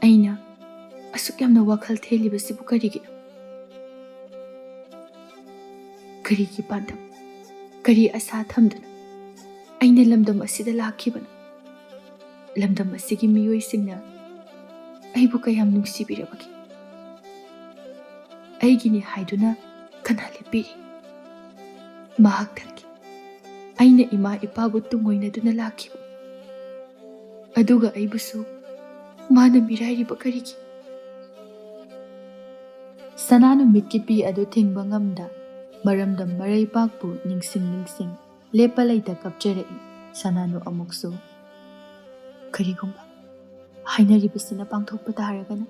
ꯑꯩꯅ ꯑꯁꯨꯛ ꯌꯥꯝꯅ ꯋꯥꯈꯜ ꯊꯦꯜꯂꯤꯕꯁꯤꯕꯨ ꯀꯔꯤꯒꯤꯅꯣ? ꯀꯔꯤꯒꯤ ꯄꯥꯟꯗꯝ, ꯀꯔꯤ ꯑꯁꯥ ꯊꯝꯗꯨꯅ ꯑꯩꯅ ꯂꯝꯗꯝ ꯑꯁꯤꯗ ꯂꯥꯛꯈꯤꯕꯅꯣ? ꯂꯝꯗꯝ ꯑꯁꯤꯒꯤ ꯃꯤꯑꯣꯏꯁꯤꯡꯅ ꯑꯩꯕꯨ ꯀꯌꯥꯝ ꯅꯨꯡꯁꯤꯕꯤꯔꯕꯒꯦ? ꯑꯩꯒꯤꯅꯤ ꯍꯥꯏꯗꯨꯅ ꯀꯅꯥ ꯂꯦꯞꯄꯤꯔꯤ? ꯃꯍꯥꯛ ꯊꯛꯈꯤ꯫ ꯑꯩꯅ ꯏꯃꯥ ꯏꯄꯥꯕꯨ ꯇꯨꯡꯑꯣꯏꯅꯗꯨꯅ ꯂꯥꯛꯈꯤꯕ, ꯑꯗꯨꯒ ꯑꯩꯕꯨꯁꯨ ꯃꯥꯅ ꯃꯤꯔꯥꯏꯔꯤꯕ ꯀꯔꯤꯒꯤ? ꯁꯅꯥ ꯅꯨꯃꯤꯠꯀꯤ ꯄꯤ ꯑꯗꯨ ꯊꯤꯡꯕ ꯉꯝꯗ, ꯃꯔꯝꯗꯝ ꯃꯔꯩꯕꯥꯛꯄꯨ ꯅꯤꯡꯁꯤꯡ ꯅꯤꯡꯁꯤꯡ ꯂꯦꯞꯄ ꯂꯩꯇ ꯀꯞꯆꯔꯛꯏ꯫ ꯁꯅꯥꯅꯨ ꯑꯃꯨꯛꯁꯨ, "ꯀꯔꯤꯒꯨꯝꯕ ꯍꯥꯏꯅꯔꯤꯕꯁꯤꯅ ꯄꯥꯡꯊꯣꯛꯄ ꯇꯥꯔꯒꯅ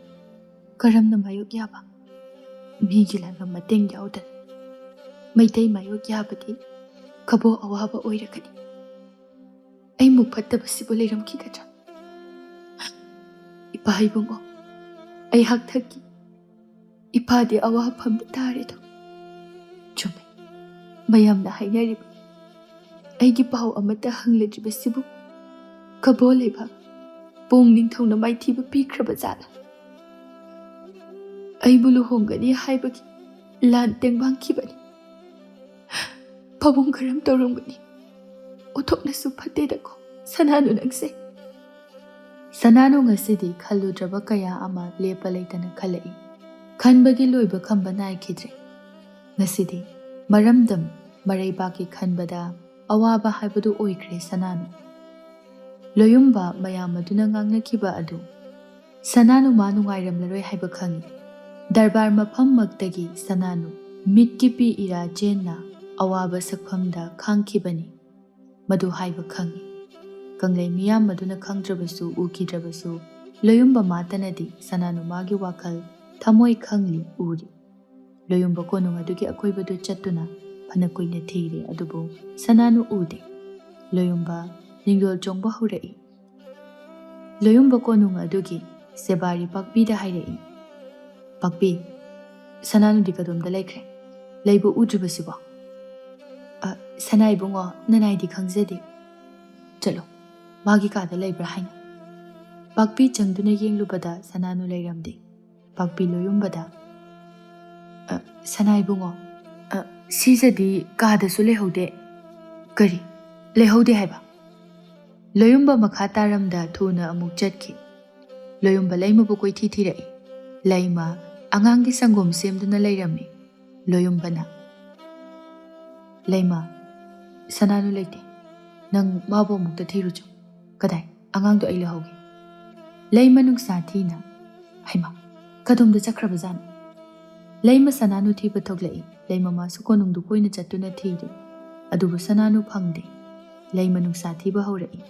ꯀꯔꯝꯅ ꯃꯥꯌꯣꯛ ꯌꯥꯕ? ꯃꯤꯒꯤ ꯂꯥꯟꯕ ꯃꯇꯦꯡ ꯌꯥꯎꯗꯅ ꯃꯩꯇꯩ ꯃꯥꯌꯣꯛ ꯌꯥꯕꯗꯤ ꯀꯕꯣ ꯑꯋꯥꯕ ꯑꯣꯏꯔꯒꯅꯤ꯫ ꯑꯩ ꯃꯨꯛ ꯐꯠꯇꯕꯁꯤꯕꯨ ꯂꯩꯔꯝꯈꯤꯒꯗ꯭ꯔꯥ? ꯏꯄꯥ ꯏꯕꯨꯡꯉꯣ, ꯑꯩꯍꯥꯛ ꯊꯛꯀꯤ꯫ ꯏꯄꯥꯗꯤ ꯑꯋꯥꯐꯝꯗ ꯇꯥꯔꯦꯗꯣ꯫ ꯆꯨꯝꯃꯦ, ꯃꯌꯥꯝꯅ ꯍꯥꯏꯅꯔꯤꯕ꯫ ꯑꯩꯒꯤ ꯄꯥꯎ ꯑꯃꯠꯇ ꯍꯪꯂꯗ꯭ꯔꯤꯕꯁꯤꯕꯨ ꯀꯕꯣ ꯂꯩꯕꯥꯛ ꯄꯣꯡ ꯅꯤꯡꯊꯧꯅ ꯃꯥꯏꯊꯤꯕ ꯄꯤꯈ꯭ꯔꯕ ꯖꯥꯠꯂ? ꯑꯩꯕꯨ ꯂꯨꯍꯣꯡꯒꯅꯤ ꯍꯥꯏꯕꯒꯤ ꯂꯥꯟ ꯇꯦꯡꯕꯥꯡꯈꯤꯕꯅꯤ꯫ ꯐꯕꯨꯡ ꯀꯔꯝ ꯇꯧꯔꯝꯒꯅꯤ? ꯑꯣꯟꯊꯣꯛꯅꯁꯨ ꯐꯠꯇꯦꯗꯀꯣ ꯁꯅꯥꯅꯨ ꯅꯪꯁꯦ꯫" ꯁꯅꯥꯅꯨ ꯉꯁꯤꯗꯤ ꯈꯜꯂꯨꯗ꯭ꯔꯕ ꯀꯌꯥ ꯑꯃ ꯂꯦꯞꯄ ꯂꯩꯇꯅ ꯈꯜꯂꯛꯏ꯫ ꯈꯟꯕꯒꯤ ꯂꯣꯏꯕ ꯈꯝꯕ ꯅꯥꯏꯈꯤꯗ꯭ꯔꯦ꯫ ꯉꯁꯤꯗꯤ ꯃꯔꯝꯗꯝ ꯃꯔꯩꯕꯥꯛꯀꯤ ꯈꯟꯕꯗ ꯑꯋꯥꯕ ꯍꯥꯏꯕꯗꯨ ꯑꯣꯏꯈ꯭ꯔꯦ ꯁꯅꯥꯅꯨ꯫ ꯂꯣꯌꯨꯝꯕ ꯃꯌꯥꯝ ꯑꯗꯨꯅ ꯉꯥꯡꯅꯈꯤꯕ ꯑꯗꯨ ꯁꯅꯥꯅꯨ ꯃꯥ ꯅꯨꯡꯉꯥꯏꯔꯝꯂꯔꯣꯏ ꯍꯥꯏꯕ ꯈꯪꯏ꯫ ꯗꯔꯕꯥꯔ ꯃꯐꯝꯃꯛꯇꯒꯤ ꯁꯅꯥꯅꯨ ꯃꯤꯠꯀꯤ ꯄꯤ ꯏꯔꯥ ꯆꯦꯟꯅ ꯑꯋꯥꯕ ꯁꯛꯐꯝꯗ ꯈꯥꯡꯈꯤꯕꯅꯤ꯫ ꯃꯗꯨ ꯍꯥꯏꯕ ꯈꯪꯏ꯫ ꯀꯪꯂꯩ ꯃꯤꯌꯥꯝ ꯑꯗꯨꯅ ꯈꯪꯗ꯭ꯔꯕꯁꯨ, ꯎꯈꯤꯗ꯭ꯔꯕꯁꯨ, ꯂꯣꯌꯨꯝꯕ ꯃꯥꯇꯅꯗꯤ ꯁꯅꯥꯅꯨ ꯃꯥꯒꯤ ꯋꯥꯈꯜ ꯊꯃꯣꯏ ꯈꯪꯂꯤ, ꯎꯔꯤ꯫ ꯂꯣꯌꯨꯝꯕ ꯀꯣꯅꯨꯡ ꯑꯗꯨꯒꯤ ꯑꯀꯣꯏꯕꯗꯨ ꯆꯠꯇꯨꯅ ꯐꯅ ꯀꯨꯏꯅ ꯊꯤꯔꯦ, ꯑꯗꯨꯕꯨ ꯁꯅꯥꯅꯨ ꯎꯗꯦ꯫ ꯂꯣꯌꯨꯝꯕ ꯅꯤꯡꯂꯣꯜ ꯆꯣꯡꯕ ꯍꯧꯔꯛꯏ꯫ ꯂꯣꯌꯨꯝꯕ ꯀꯣꯅꯨꯡ ꯑꯗꯨꯒꯤ ꯁꯦꯕꯥꯔꯤ ꯄꯥꯛꯄꯤꯗ ꯍꯥꯏꯔꯛꯏ, "ꯄꯥꯛꯄꯤ, ꯁꯅꯥꯅꯨꯗꯤ ꯀꯗꯣꯝꯗ ꯂꯩꯈ꯭ꯔꯦ? ꯂꯩꯕ ꯎꯗ꯭ꯔꯤꯕꯁꯤꯕꯣ?" "ꯑ, ꯁꯅꯥ ꯏꯕꯨꯡꯉꯣ, ꯅꯅꯥꯏꯗꯤ ꯈꯪꯖꯗꯦ꯫ ꯆꯠꯂꯣ, ꯃꯥꯒꯤ ꯀꯥꯗ ꯂꯩꯕ꯭ꯔꯥ ꯍꯥꯏꯅ꯫" ꯄꯥꯛꯄꯤ ꯆꯪꯗꯨꯅ ꯌꯦꯡꯂꯨꯕꯗ ꯁꯅꯥꯅꯨ ꯂꯩꯔꯝꯗꯦ꯫ ꯄꯥꯛꯄꯤ ꯂꯣꯌꯨꯝꯕꯗ, "ꯑ, ꯁꯅꯥ ꯏꯕꯨꯡꯉꯣ, ꯑ, ꯁꯤꯖꯗꯤ ꯀꯥꯗꯁꯨ ꯂꯩꯍꯧꯗꯦ꯫ ꯀꯔꯤ? ꯂꯩꯍꯧꯗꯦ ꯍꯥꯏꯕ꯫ ꯂꯣꯌꯨꯝꯕ ꯃꯈꯥ ꯇꯥꯔꯝꯗ ꯊꯨꯅ ꯑꯃꯨꯛ ꯆꯠꯈꯤ꯫ ꯂꯣꯌꯨꯝꯕ ꯂꯩꯃꯕꯨ ꯀꯣꯏꯊꯤ ꯊꯤꯔꯛꯏ꯫ ꯂꯩꯃ ꯑꯉꯥꯡꯒꯤ ꯁꯪꯒꯣꯝ ꯁꯦꯝꯗꯨꯅ ꯂꯩꯔꯝꯃꯤ꯫ ꯂꯣꯌꯨꯝꯕꯅ, "ꯂꯩꯃ, ꯁꯅꯥꯅꯨ ꯂꯩꯇꯦ꯫ ꯅꯪ ꯃꯥꯕꯨ ꯑꯃꯨꯛꯇ ꯊꯤꯔꯨꯆꯣ꯫ ꯀꯗꯥꯏ? ꯑꯉꯥꯡꯗꯣ ꯑꯩ ꯂꯧꯍꯧꯒꯦ꯫" ꯂꯩꯃ ꯅꯨꯡꯁꯥ ꯊꯤꯅ, "ꯍꯩꯃꯥ, ꯀꯗꯣꯝꯗ ꯆꯠꯈ꯭ꯔꯕꯖꯥꯠꯅꯣ?" ꯂꯩꯃ ꯁꯅꯥꯅꯨ ꯊꯤꯕ ꯊꯣꯛꯂꯛꯏ꯫ ꯂꯩꯃ ꯃꯥꯁꯨ ꯀꯣꯅꯨꯡꯗꯨ ꯀꯣꯏꯅ ꯆꯠꯇꯨꯅ ꯊꯤꯔꯤ꯫ ꯑꯗꯨꯕꯨ ꯁꯅꯥꯅꯨ ꯐꯪꯗꯦ꯫ ꯂꯩꯃ ꯅꯨꯡꯁꯥ ꯊꯤꯕ ꯍꯧꯔꯛꯏ꯫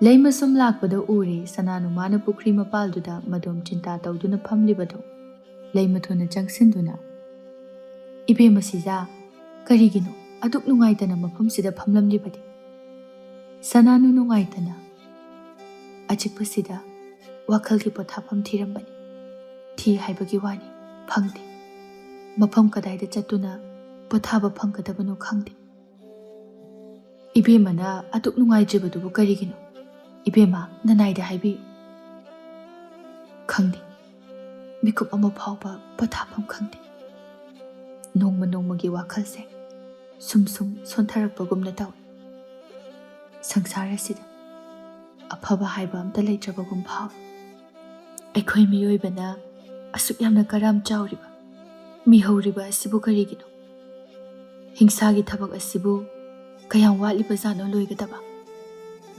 ꯂꯩꯃ ꯁꯨꯝ ꯂꯥꯛꯄꯗ ꯎꯔꯦ ꯁꯅꯥꯅꯨ ꯃꯥꯅ ꯄꯨꯈ꯭ꯔꯤ ꯃꯄꯥꯜꯗꯨꯗ ꯃꯗꯣꯝ ꯆꯤꯟꯇꯥ ꯇꯧꯗꯨꯅ ꯐꯝꯂꯤꯕꯗꯨ꯫ ꯂꯩꯃ ꯊꯨꯅ ꯆꯪꯁꯤꯟꯗꯨꯅ, "ꯏꯕꯦꯝꯃ ꯁꯤꯖꯥ, ꯀꯔꯤꯒꯤꯅꯣ ꯑꯗꯨꯛ ꯅꯨꯡꯉꯥꯏꯇꯅ ꯃꯐꯝꯁꯤꯗ ꯐꯝꯂꯝꯂꯤꯕꯗꯤ?" ꯁꯅꯥꯅꯨ ꯅꯨꯡꯉꯥꯏꯇꯅ, "ꯑꯆꯤꯛꯄꯁꯤꯗ ꯋꯥꯈꯜꯒꯤ ꯄꯣꯊꯥꯐꯝ ꯊꯤꯔꯝꯕꯅꯤ꯫ ꯊꯤ ꯍꯥꯏꯕꯒꯤ ꯋꯥꯅꯤ, ꯐꯪꯗꯦ꯫ ꯃꯐꯝ ꯀꯗꯥꯏꯗ ꯆꯠꯇꯨꯅ ꯄꯣꯊꯥꯕ ꯐꯪꯒꯗꯕꯅꯣ ꯈꯪꯗꯦ꯫" "ꯏꯕꯦꯝꯃꯅ ꯑꯗꯨꯛ ꯅꯨꯡꯉꯥꯏꯇ꯭ꯔꯤꯕꯗꯨꯕꯨ ꯀꯔꯤꯒꯤꯅꯣ? ꯏꯕꯦꯝꯃ, ꯅꯅꯥꯏꯗ ꯍꯥꯏꯕꯤꯌꯨ꯫" "ꯈꯪꯗꯦ꯫ ꯃꯤꯀꯨꯞ ꯑꯃ ꯐꯥꯎꯕ ꯄꯣꯊꯥꯐꯝ ꯈꯪꯗꯦ꯫ ꯅꯣꯡꯃ ꯅꯣꯡꯃꯒꯤ ꯋꯥꯈꯜꯁꯦ ꯁꯨꯝ ꯁꯨꯝ ꯁꯣꯟꯊꯔꯛꯄꯒꯨꯝꯅ ꯇꯧꯏ꯫ ꯁꯪꯁꯥꯔ ꯑꯁꯤꯗ ꯑꯐꯕ ꯍꯥꯏꯕ ꯑꯝꯇ ꯂꯩꯇ꯭ꯔꯕꯒꯨꯝ ꯐꯥꯎꯏ꯫ ꯑꯩꯈꯣꯏ ꯃꯤꯑꯣꯏꯕꯅ ꯑꯁꯨꯛ ꯌꯥꯝꯅ ꯀꯔꯥꯝ ꯆꯥꯎꯔꯤꯕ, ꯃꯤꯍꯧꯔꯤꯕ ꯑꯁꯤꯕꯨ ꯀꯔꯤꯒꯤꯅꯣ? ꯍꯤꯡꯁꯥꯒꯤ ꯊꯕꯛ ꯑꯁꯤꯕꯨ ꯀꯌꯥꯝ ꯋꯥꯠꯂꯤꯕꯖꯥꯠꯅꯣ ꯂꯣꯏꯒꯗꯕ?"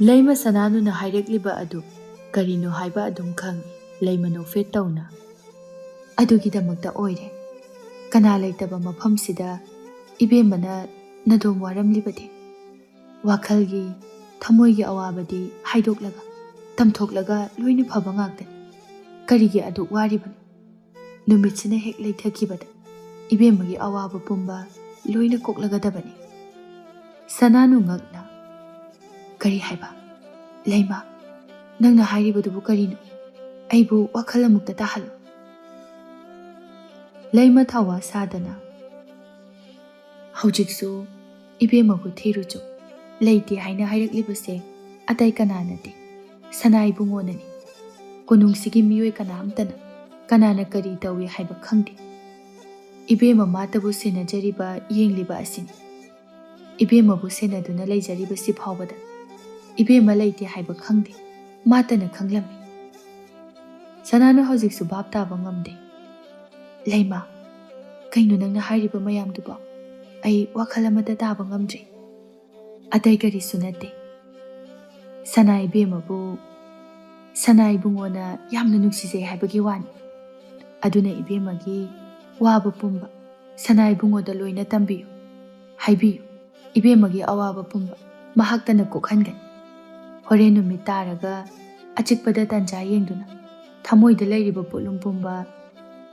ꯂꯩꯃ ꯁꯅꯥꯅꯨꯅ ꯍꯥꯏꯔꯛꯂꯤꯕ ꯑꯗꯨ ꯀꯔꯤꯅꯣ ꯍꯥꯏꯕ ꯑꯗꯨꯝ ꯈꯪꯏ꯫ ꯂꯩꯃ ꯅꯣꯛꯐꯦꯠ ꯇꯧꯅ, "ꯑꯗꯨꯒꯤꯗꯃꯛꯇ ꯑꯣꯏꯔꯦ ꯀꯅꯥ ꯂꯩꯇꯕ ꯃꯐꯝꯁꯤꯗ ꯏꯕꯦꯝꯃꯅ ꯅꯗꯣꯝ ꯋꯥꯔꯝꯂꯤꯕꯗꯤ꯫ ꯋꯥꯈꯜꯒꯤ, ꯊꯃꯣꯏꯒꯤ ꯑꯋꯥꯕꯗꯤ ꯍꯥꯏꯗꯣꯛꯂꯒ, ꯇꯝꯊꯣꯛꯂꯒ ꯂꯣꯏꯅ ꯐꯕ ꯉꯥꯛꯇꯅꯤ꯫ ꯀꯔꯤꯒꯤ ꯑꯗꯨꯛ ꯋꯥꯔꯤꯕꯅꯣ? ꯅꯨꯃꯤꯠꯁꯤꯅ ꯍꯦꯛ ꯂꯩꯊꯈꯤꯕꯗ ꯏꯕꯦꯝꯃꯒꯤ ꯑꯋꯥꯕ ꯄꯨꯝꯕ ꯂꯣꯏꯅ ꯀꯣꯛꯂꯒꯗꯕꯅꯤ꯫" ꯁꯅꯥꯅꯨ ꯉꯛꯅ, "ꯀꯔꯤ ꯍꯥꯏꯕ? ꯂꯩꯃ, ꯅꯪꯅ ꯍꯥꯏꯔꯤꯕꯗꯨꯕꯨ ꯀꯔꯤꯅꯣ? ꯑꯩꯕꯨ ꯋꯥꯈꯜ ꯑꯃꯨꯛꯇ ꯇꯥꯍꯜꯂꯨ꯫" ꯂꯩꯃ ꯊꯋꯥ ꯁꯥꯗꯅ, "ꯍꯧꯖꯤꯛꯁꯨ ꯏꯕꯦꯝꯃꯕꯨ ꯊꯤꯔꯨꯆꯣ꯫ ꯂꯩꯇꯦ ꯍꯥꯏꯅ ꯍꯥꯏꯔꯛꯂꯤꯕꯁꯦ ꯑꯇꯩ ꯀꯅꯥ ꯅꯠꯇꯦ, ꯁꯅꯥ ꯏꯕꯨꯡꯉꯣꯅꯅꯤ꯫ ꯀꯣꯅꯨꯡꯁꯤꯒꯤ ꯃꯤꯑꯣꯏ ꯀꯅꯥꯝꯇꯅ ꯀꯅꯥꯅ ꯀꯔꯤ ꯇꯧꯏ ꯍꯥꯏꯕ ꯈꯪꯗꯦ꯫ ꯏꯕꯦꯝꯃ ꯃꯥꯇꯕꯨ ꯁꯦꯟꯅꯖꯔꯤꯕ, ꯌꯦꯡꯂꯤꯕ ꯑꯁꯤꯅꯤ꯫ ꯏꯕꯦꯝꯃꯕꯨ ꯁꯦꯟꯅꯗꯨꯅ ꯂꯩꯖꯔꯤꯕꯁꯤ ꯐꯥꯎꯕꯗ ꯏꯕꯦꯝꯃ ꯂꯩꯇꯦ ꯍꯥꯏꯕ ꯈꯪꯗꯦ, ꯃꯥꯇꯅ ꯈꯪꯂꯝꯃꯤ꯫ ꯁꯅꯥꯅꯨ ꯍꯧꯖꯤꯛꯁꯨ ꯚꯥꯞ ꯇꯥꯕ ꯉꯝꯗꯦ꯫ "ꯂꯩꯃ, ꯀꯩꯅꯣ ꯅꯪꯅ ꯍꯥꯏꯔꯤꯕ ꯃꯌꯥꯝꯗꯨꯕꯣ? ꯑꯩ ꯋꯥꯈꯜ ꯑꯃꯠꯇ ꯇꯥꯕ ꯉꯝꯗ꯭ꯔꯦ꯫ ꯑꯇꯩ ꯀꯔꯤꯁꯨ ꯅꯠꯇꯦ꯫ ꯁꯅꯥ ꯏꯕꯦꯝꯃꯕꯨ ꯁꯅꯥ ꯏꯕꯨꯡꯉꯣꯅ ꯌꯥꯝꯅ ꯅꯨꯡꯁꯤꯖꯩ ꯍꯥꯏꯕꯒꯤ ꯋꯥꯅꯤ꯫ ꯑꯗꯨꯅ ꯏꯕꯦꯝꯃꯒꯤ ꯋꯥꯕ ꯄꯨꯝꯕ ꯁꯅꯥ ꯏꯕꯨꯡꯉꯣꯗ ꯂꯣꯏꯅ ꯇꯝꯕꯤꯌꯨ, ꯍꯥꯏꯕꯤꯌꯨ꯫ ꯏꯕꯦꯝꯃꯒꯤ ꯑꯋꯥꯕ ꯄꯨꯝꯕ ꯃꯍꯥꯛꯇꯅ ꯀꯣꯛꯍꯟꯒꯅꯤ꯫ ꯍꯣꯔꯦꯟ ꯅꯨꯃꯤꯠ ꯇꯥꯔꯒ ꯑꯆꯤꯛꯄꯗ ꯇꯟꯖꯥ ꯌꯦꯡꯗꯨꯅ ꯊꯃꯣꯏꯗ ꯂꯩꯔꯤꯕ ꯄꯣꯠꯂꯨꯝ ꯄꯨꯝꯕ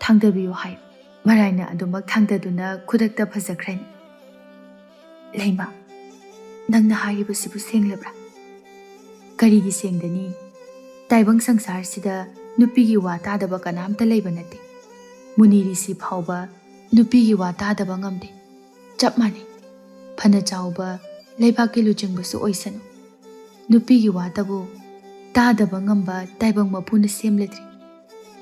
ꯊꯥꯡꯗꯕꯤꯌꯨ ꯍꯥꯏꯌꯨ꯫ ꯃꯔꯥꯏꯅ ꯑꯗꯨꯃꯛ ꯊꯥꯡꯗꯗꯨꯅ ꯈꯨꯗꯛꯇ ꯐꯖꯈ꯭ꯔꯅꯤ꯫" "ꯂꯩꯃ, ꯅꯪꯅ ꯍꯥꯏꯔꯤꯕꯁꯤꯕꯨ ꯁꯦꯡꯂꯕ꯭ꯔꯥ?" "ꯀꯔꯤꯒꯤ ꯁꯦꯡꯗꯅꯤ? ꯇꯥꯏꯕꯪ ꯁꯪꯁꯥꯔꯁꯤꯗ ꯅꯨꯄꯤꯒꯤ ꯋꯥ ꯇꯥꯗꯕ ꯀꯅꯥꯝꯇ ꯂꯩꯕ ꯅꯠꯇꯦ꯫ ꯃꯨꯅꯤ ꯔꯤꯁꯤ ꯐꯥꯎꯕ ꯅꯨꯄꯤꯒꯤ ꯋꯥ ꯇꯥꯗꯕ ꯉꯝꯗꯦ꯫ ꯆꯞ ꯃꯥꯟꯅꯩ꯫ ꯐꯅ ꯆꯥꯎꯕ ꯂꯩꯕꯥꯛꯀꯤ ꯂꯨꯆꯤꯡꯕꯁꯨ ꯑꯣꯏꯁꯅꯨ, ꯅꯨꯄꯤꯒꯤ ꯋꯥꯇꯕꯨ ꯇꯥꯗꯕ ꯉꯝꯕ ꯇꯥꯏꯕꯪ ꯃꯄꯨꯅ ꯁꯦꯝꯂꯗ꯭ꯔꯤ꯫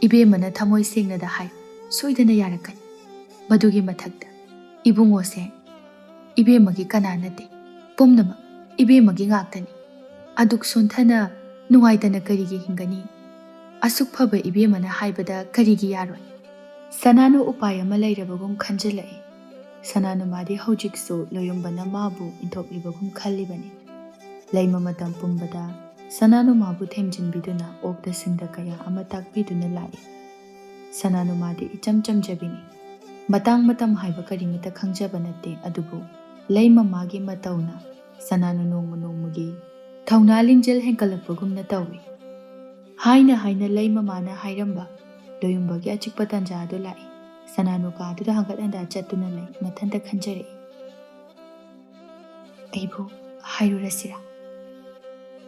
ꯏꯕꯦꯝꯃꯅ ꯊꯃꯣꯏ ꯁꯦꯡꯅꯗ ꯍꯥꯏ, ꯁꯣꯏꯗꯅ ꯌꯥꯔꯛꯀꯅꯤ꯫ ꯃꯗꯨꯒꯤ ꯃꯊꯛꯇ ꯏꯕꯨꯡꯉꯣꯁꯦ ꯏꯕꯦꯝꯃꯒꯤ ꯀꯅꯥ ꯅꯠꯇꯦ, ꯄꯨꯝꯅꯃꯛ ꯏꯕꯦꯝꯃꯒꯤ ꯉꯥꯛꯇꯅꯤ꯫ ꯑꯗꯨꯛ ꯁꯣꯟꯊꯅ ꯅꯨꯡꯉꯥꯏꯇꯅ ꯀꯔꯤꯒꯤ ꯍꯤꯡꯒꯅꯤ? ꯑꯁꯨꯛ ꯐꯕ ꯏꯕꯦꯝꯃꯅ ꯍꯥꯏꯕꯗ ꯀꯔꯤꯒꯤ ꯌꯥꯔꯣꯏ?" ꯁꯅꯥꯅꯨ ꯎꯄꯥꯏ ꯑꯃ ꯂꯩꯔꯕꯒꯨꯝ ꯈꯟꯖꯤꯜꯂꯛꯏ꯫ ꯁꯅꯥꯅꯨ ꯃꯥꯗꯤ ꯍꯧꯖꯤꯛꯁꯨ ꯂꯣꯌꯨꯝꯕꯅ ꯃꯥꯕꯨ ꯏꯟꯊꯣꯛꯂꯤꯕꯒꯨꯝ ꯈꯜꯂꯤꯕꯅꯤ꯫ ꯂꯩꯃ ꯃꯇꯝ ꯄꯨꯝꯕꯗ ꯁꯅꯥꯅꯨ ꯃꯥꯕꯨ ꯊꯦꯝꯖꯤꯟꯕꯤꯗꯨꯅ ꯑꯣꯛꯇ ꯁꯤꯡꯗ ꯀꯌꯥ ꯑꯃ ꯇꯥꯛꯄꯤꯗꯨꯅ ꯂꯥꯛꯏ꯫ ꯁꯅꯥꯅꯨ ꯃꯥꯗꯤ ꯏꯆꯝ ꯆꯝꯖꯕꯤꯅꯤ꯫ ꯃꯇꯥꯡ ꯃꯇꯝ ꯍꯥꯏꯕ ꯀꯔꯤꯃꯠꯇ ꯈꯪꯖꯕ ꯅꯠꯇꯦ, ꯑꯗꯨꯕꯨ ꯂꯩꯃ ꯃꯥꯒꯤ ꯃꯇꯧꯅ ꯁꯅꯥꯅꯨ ꯅꯣꯡꯃ ꯅꯣꯡꯃꯒꯤ ꯊꯧꯅꯥ ꯂꯤꯡꯖꯦꯜ ꯍꯦꯟꯒꯠꯂꯛꯄꯒꯨꯝꯅ ꯇꯧꯏ꯫ ꯍꯥꯏꯅ ꯍꯥꯏꯅ ꯂꯩꯃ ꯃꯥꯅ ꯍꯥꯏꯔꯝꯕ ꯂꯣꯌꯨꯝꯕꯒꯤ ꯑꯆꯤꯛꯄ ꯇꯟꯖꯥ ꯑꯗꯨ ꯂꯥꯛꯏ꯫ ꯁꯅꯥꯅꯨ ꯀꯥꯗꯨꯗ ꯍꯪꯒꯠ ꯍꯟꯗꯥ ꯆꯠꯇꯨꯅ ꯂꯩ, ꯃꯊꯟꯇ ꯈꯟꯖꯔꯛꯏ꯫ "ꯑꯩꯕꯨ ꯍꯥꯏꯔꯨꯔꯁꯤꯔꯥ?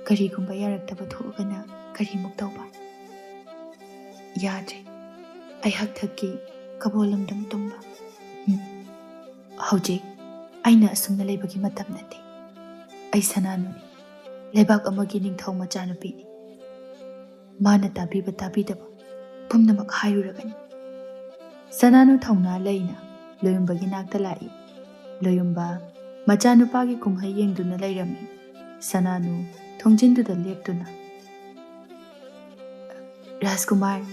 ꯀꯔꯤꯒꯨꯝꯕ ꯌꯥꯔꯛꯇꯕ ꯊꯣꯛꯑꯒꯅ ꯀꯔꯤꯃꯨꯛ ꯇꯧꯕ?" "ꯌꯥꯗ꯭ꯔꯦ꯫ ꯑꯩ ꯍꯛꯊꯛꯀꯤ ꯀꯕꯣꯂꯝꯗꯝ ꯇꯨꯝꯕ꯫ ꯎꯝ, ꯍꯧꯖꯤꯛ ꯑꯩꯅ ꯑꯁꯨꯝꯅ ꯂꯩꯕꯒꯤ ꯃꯇꯝ ꯅꯠꯇꯦ꯫ ꯑꯩ ꯁꯅꯥꯅꯨꯅꯤ, ꯂꯩꯕꯥꯛ ꯑꯃꯒꯤ ꯅꯤꯡꯊꯧ ꯃꯆꯥꯅꯨꯄꯤꯅꯤ꯫ ꯃꯥꯅ ꯇꯥꯕꯤꯕ ꯇꯥꯕꯤꯗꯕ ꯄꯨꯝꯅꯃꯛ ꯍꯥꯏꯔꯨꯔꯒꯅꯤ꯫" ꯁꯅꯥꯅꯨ ꯊꯧꯅꯥ ꯂꯩꯅ ꯂꯣꯌꯨꯝꯕꯒꯤ ꯅꯥꯛꯇ ꯂꯥꯛꯏ꯫ "ꯂꯣꯌꯨꯝꯕ, ꯃꯆꯥꯅꯨꯄꯥꯒꯤ ꯀꯨꯝꯍꯩ ꯌꯦꯡꯗꯨꯅ ꯂꯩꯔꯝꯃꯤ꯫ ꯁꯅꯥꯅꯨ ꯊꯣꯡꯖꯤꯟꯗꯨꯗ ꯂꯦꯞꯇꯨꯅ, "ꯔꯥꯖꯀꯨꯃꯥꯔ,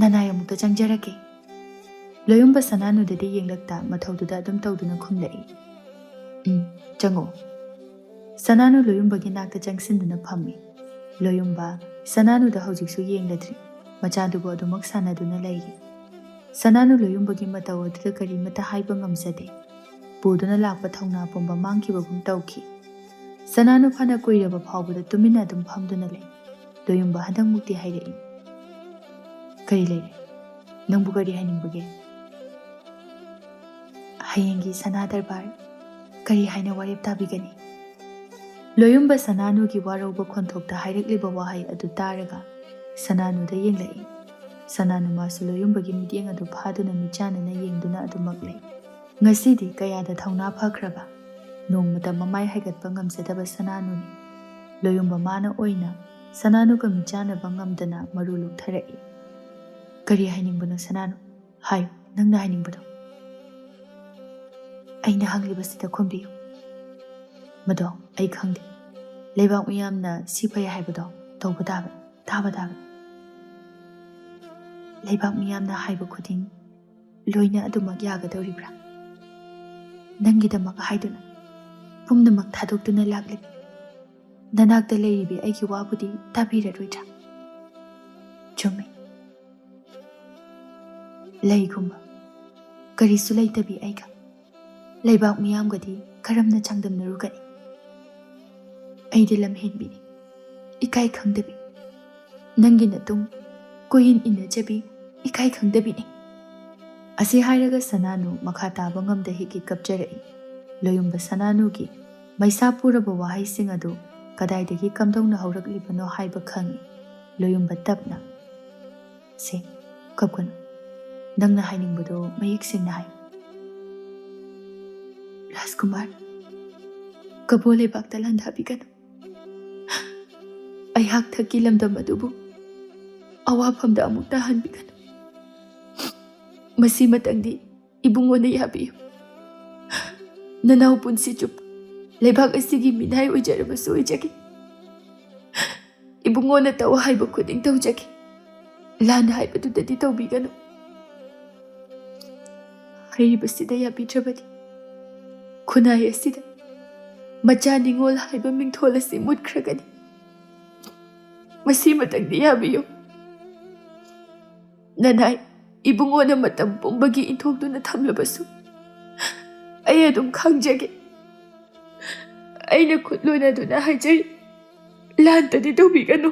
ꯅꯅꯥꯏ ꯑꯃꯨꯛꯇ ꯆꯪꯖꯔꯛꯀꯦ꯫" ꯂꯣꯌꯨꯝꯕ ꯁꯅꯥꯅꯨꯗꯗꯤ ꯌꯦꯡꯂꯛꯇ ꯃꯊꯧꯗꯨꯗ ꯑꯗꯨꯝ ꯇꯧꯗꯨꯅ ꯈꯨꯝꯂꯛꯏ, "ꯎꯝ, ꯆꯪꯉꯣ꯫" ꯁꯅꯥꯅꯨ ꯂꯣꯌꯨꯝꯕꯒꯤ ꯅꯥꯛꯇ ꯆꯪꯁꯤꯟꯗꯨꯅ ꯐꯝꯃꯤ꯫ ꯂꯣꯌꯨꯝꯕ ꯁꯅꯥꯅꯨꯗ ꯍꯧꯖꯤꯛꯁꯨ ꯌꯦꯡꯂꯗ꯭ꯔꯤ꯫ ꯃꯆꯥꯗꯨꯕꯨ ꯑꯗꯨꯃꯛ ꯁꯥꯟꯅꯗꯨꯅ ꯂꯩꯔꯤ꯫ ꯁꯅꯥꯅꯨ ꯂꯣꯌꯨꯝꯕꯒꯤ ꯃꯇꯧ ꯑꯗꯨꯗ ꯀꯔꯤꯃꯠꯇ ꯍꯥꯏꯕ ꯉꯝꯖꯗꯦ꯫ ꯄꯨꯗꯨꯅ ꯂꯥꯛꯄ ꯊꯧꯅꯥ ꯄꯨꯝꯕ ꯃꯥꯡꯈꯤꯕꯒꯨꯝ ꯇꯧꯈꯤ꯫ ꯁꯅꯥꯅꯨ ꯐꯅ ꯀꯨꯏꯔꯕ ꯐꯥꯎꯕꯗ ꯇꯨꯃꯤꯟꯅ ꯑꯗꯨꯝ ꯐꯝꯗꯨꯅ ꯂꯩ꯫ ꯂꯣꯌꯨꯝꯕ ꯍꯟꯗꯛꯃꯨꯛꯇꯤ ꯍꯥꯏꯔꯛꯏ, "ꯀꯔꯤ ꯂꯩꯔꯦ? ꯅꯪꯕꯨ ꯀꯔꯤ ꯍꯥꯏꯅꯤꯡꯕꯒꯦ?" "ꯍꯌꯦꯡꯒꯤ ꯁꯅꯥ ꯗꯔꯕꯥꯔ ꯀꯔꯤ ꯍꯥꯏꯅ ꯋꯥꯔꯦꯞ ꯇꯥꯕꯤꯒꯅꯤ?" ꯂꯣꯌꯨꯝꯕ ꯁꯅꯥꯅꯨꯒꯤ ꯋꯥꯔꯧꯕ ꯈꯣꯟꯊꯣꯛꯇ ꯍꯥꯏꯔꯛꯂꯤꯕ ꯋꯥꯍꯩ ꯑꯗꯨ ꯇꯥꯔꯒ ꯁꯅꯥꯅꯨꯗ ꯌꯦꯡꯂꯛꯏ꯫ ꯁꯅꯥꯅꯨ ꯃꯥꯁꯨ ꯂꯣꯌꯨꯝꯕꯒꯤ ꯃꯤꯠꯌꯦꯡ ꯑꯗꯨ ꯐꯥꯗꯨꯅ ꯃꯤꯠꯆꯥꯟꯅꯅ ꯌꯦꯡꯗꯨꯅ ꯑꯗꯨꯃꯛ ꯂꯩ꯫ ꯉꯁꯤꯗꯤ ꯀꯌꯥꯗ ꯊꯧꯅꯥ ꯐꯈ꯭ꯔꯕ, ꯅꯣꯡꯃꯇ ꯃꯃꯥꯏ ꯍꯥꯏꯒꯠꯄ ꯉꯝꯖꯗꯕ ꯁꯅꯥꯅꯨꯅꯤ꯫ ꯂꯣꯌꯨꯝꯕ ꯃꯥꯅ ꯑꯣꯏꯅ ꯁꯅꯥꯅꯨꯒ ꯃꯤꯠꯆꯥꯟꯅꯕ ꯉꯝꯗꯅ ꯃꯔꯨ ꯂꯨꯛꯊꯔꯛꯏ꯫ "ꯀꯔꯤ ꯍꯥꯏꯅꯤꯡꯕꯅꯣ ꯁꯅꯥꯅꯨ? ꯍꯥꯏꯌꯨ, ꯅꯪꯅ ꯍꯥꯏꯅꯤꯡꯕꯗꯣ꯫" "ꯑꯩꯅ ꯍꯪꯂꯤꯕꯁꯤꯗ ꯈꯨꯝꯕꯤꯌꯨ꯫" "ꯃꯗꯣ ꯑꯩ ꯈꯪꯗꯦ꯫ ꯂꯩꯕꯥꯛ ꯃꯤꯌꯥꯝꯅ ꯁꯤ ꯐꯩ ꯍꯥꯏꯕꯗꯣ ꯇꯧꯕ ꯇꯥꯕꯅꯤ, ꯇꯥꯕ ꯇꯥꯕꯅꯤ꯫" "ꯂꯩꯕꯥꯛ ꯃꯤꯌꯥꯝꯅ ꯍꯥꯏꯕ ꯈꯨꯗꯤꯡ ꯂꯣꯏꯅ ꯑꯗꯨꯃꯛ ꯌꯥꯒꯗꯧꯔꯤꯕ꯭ꯔꯥ? ꯅꯪꯒꯤꯗꯃꯛ ꯍꯥꯏꯗꯨꯅ ꯄꯨꯝꯅꯃꯛ ꯊꯥꯗꯣꯛꯇꯨꯅ ꯂꯥꯛꯂꯤꯕꯤ ꯅꯅꯥꯛꯇ ꯂꯩꯔꯤꯕꯤ ꯑꯩꯒꯤ ꯋꯥꯕꯨꯗꯤ ꯇꯥꯕꯤꯔꯔꯣꯏꯗ꯭ꯔꯥ?" "ꯆꯨꯝꯃꯤ꯫ ꯂꯩꯒꯨꯝꯕ ꯀꯔꯤꯁꯨ ꯂꯩꯇꯕꯤ ꯑꯩꯒ ꯂꯩꯕꯥꯛ ꯃꯤꯌꯥꯝꯒꯗꯤ ꯀꯔꯝꯅ ꯆꯥꯡꯗꯝꯅꯔꯨꯒꯅꯤ? ꯑꯩꯗꯤ ꯂꯝꯍꯦꯟꯕꯤꯅꯤ, ꯏꯀꯥꯏ ꯈꯪꯗꯕꯤ꯫ ꯅꯪꯒꯤ ꯅꯇꯨꯡ ꯀꯣꯏꯏꯟ ꯏꯟꯅꯖꯕꯤ, ꯏꯀꯥꯏ ꯈꯪꯗꯕꯤꯅꯤ꯫" ꯑꯁꯤ ꯍꯥꯏꯔꯒ ꯁꯅꯥꯅꯨ ꯃꯈꯥ ꯇꯥꯕ ꯉꯝꯗ ꯍꯤꯛ ꯍꯤꯛ ꯀꯞꯆꯔꯛꯏ꯫ ꯂꯣꯌꯨꯝꯕ ꯁꯅꯥꯅꯨꯒꯤ ꯃꯩꯁꯥ ꯄꯨꯔꯕ ꯋꯥꯍꯩꯁꯤꯡ ꯑꯗꯨ ꯀꯗꯥꯏꯗꯒꯤ ꯀꯝꯗꯧꯅ ꯍꯧꯔꯛꯂꯤꯕꯅꯣ ꯍꯥꯏꯕ ꯈꯪꯏ꯫ ꯂꯣꯌꯨꯝꯕ ꯇꯞꯅ, "ꯁꯦ, ꯀꯞꯀꯅꯨ꯫ ꯅꯪꯅ ꯍꯥꯏꯅꯤꯡꯕꯗꯣ ꯃꯌꯦꯛ ꯁꯦꯡꯅ ꯍꯥꯏ꯫" "ꯔꯥꯖꯀꯨꯃꯥꯔ, ꯀꯕꯣ ꯂꯩꯕꯥꯛꯇ ꯂꯥꯟꯗꯥꯕꯤꯒꯅꯨ꯫ ꯑꯩꯍꯥꯛ ꯊꯛꯀꯤ ꯂꯝꯗꯝ ꯑꯗꯨꯕꯨ ꯑꯋꯥꯐꯝꯗ ꯑꯃꯨꯛ ꯇꯥꯍꯟꯕꯤꯒꯅꯨ꯫ ꯃꯁꯤꯃꯇꯪꯗꯤ ꯏꯕꯨꯡꯉꯣꯅ ꯌꯥꯕꯤꯌꯨ꯫" ꯅꯅꯥꯎ ꯄꯨꯟꯁꯤ ꯆꯨꯞꯄ ꯂꯩꯕꯥꯛ ꯑꯁꯤꯒꯤ ꯃꯤꯅꯥꯏ ꯑꯣꯏꯖꯔꯕꯁꯨ ꯑꯣꯏꯖꯒꯦ꯫ ꯏꯕꯨꯡꯉꯣꯅ ꯇꯧ ꯍꯥꯏꯕ ꯈꯨꯗꯤꯡ ꯇꯧꯖꯒꯦ꯫ ꯂꯥꯟ ꯍꯥꯏꯕꯗꯨꯗꯗꯤ ꯇꯧꯕꯤꯒꯅꯨ꯫ ꯍꯥꯏꯔꯤꯕꯁꯤꯗ ꯌꯥꯕꯤꯗ꯭ꯔꯕꯗꯤ ꯈꯨꯟꯅꯥꯏ ꯑꯁꯤꯗ ꯃꯆꯥ ꯅꯤꯉꯣꯜ ꯍꯥꯏꯕ ꯃꯤꯡꯊꯣꯜ ꯑꯁꯤ ꯃꯨꯠꯈ꯭ꯔꯒꯅꯤ꯫ ꯃꯁꯤꯃꯇꯪꯗꯤ ꯌꯥꯕꯤꯌꯨ꯫ ꯅꯅꯥꯏ ꯏꯕꯨꯡꯉꯣꯅ ꯃꯇꯝ ꯄꯨꯝꯕꯒꯤ ꯏꯟꯊꯣꯛꯇꯨꯅ ꯊꯝꯂꯕꯁꯨ ꯑꯩ ꯑꯗꯨꯝ ꯈꯪꯖꯒꯦ꯫ ꯑꯩꯅ ꯈꯨꯠ ꯂꯣꯟꯅꯗꯨꯅ ꯍꯥꯏꯖꯔꯤ, ꯂꯥꯟꯇꯗꯤ ꯇꯧꯕꯤꯒꯅꯨ꯫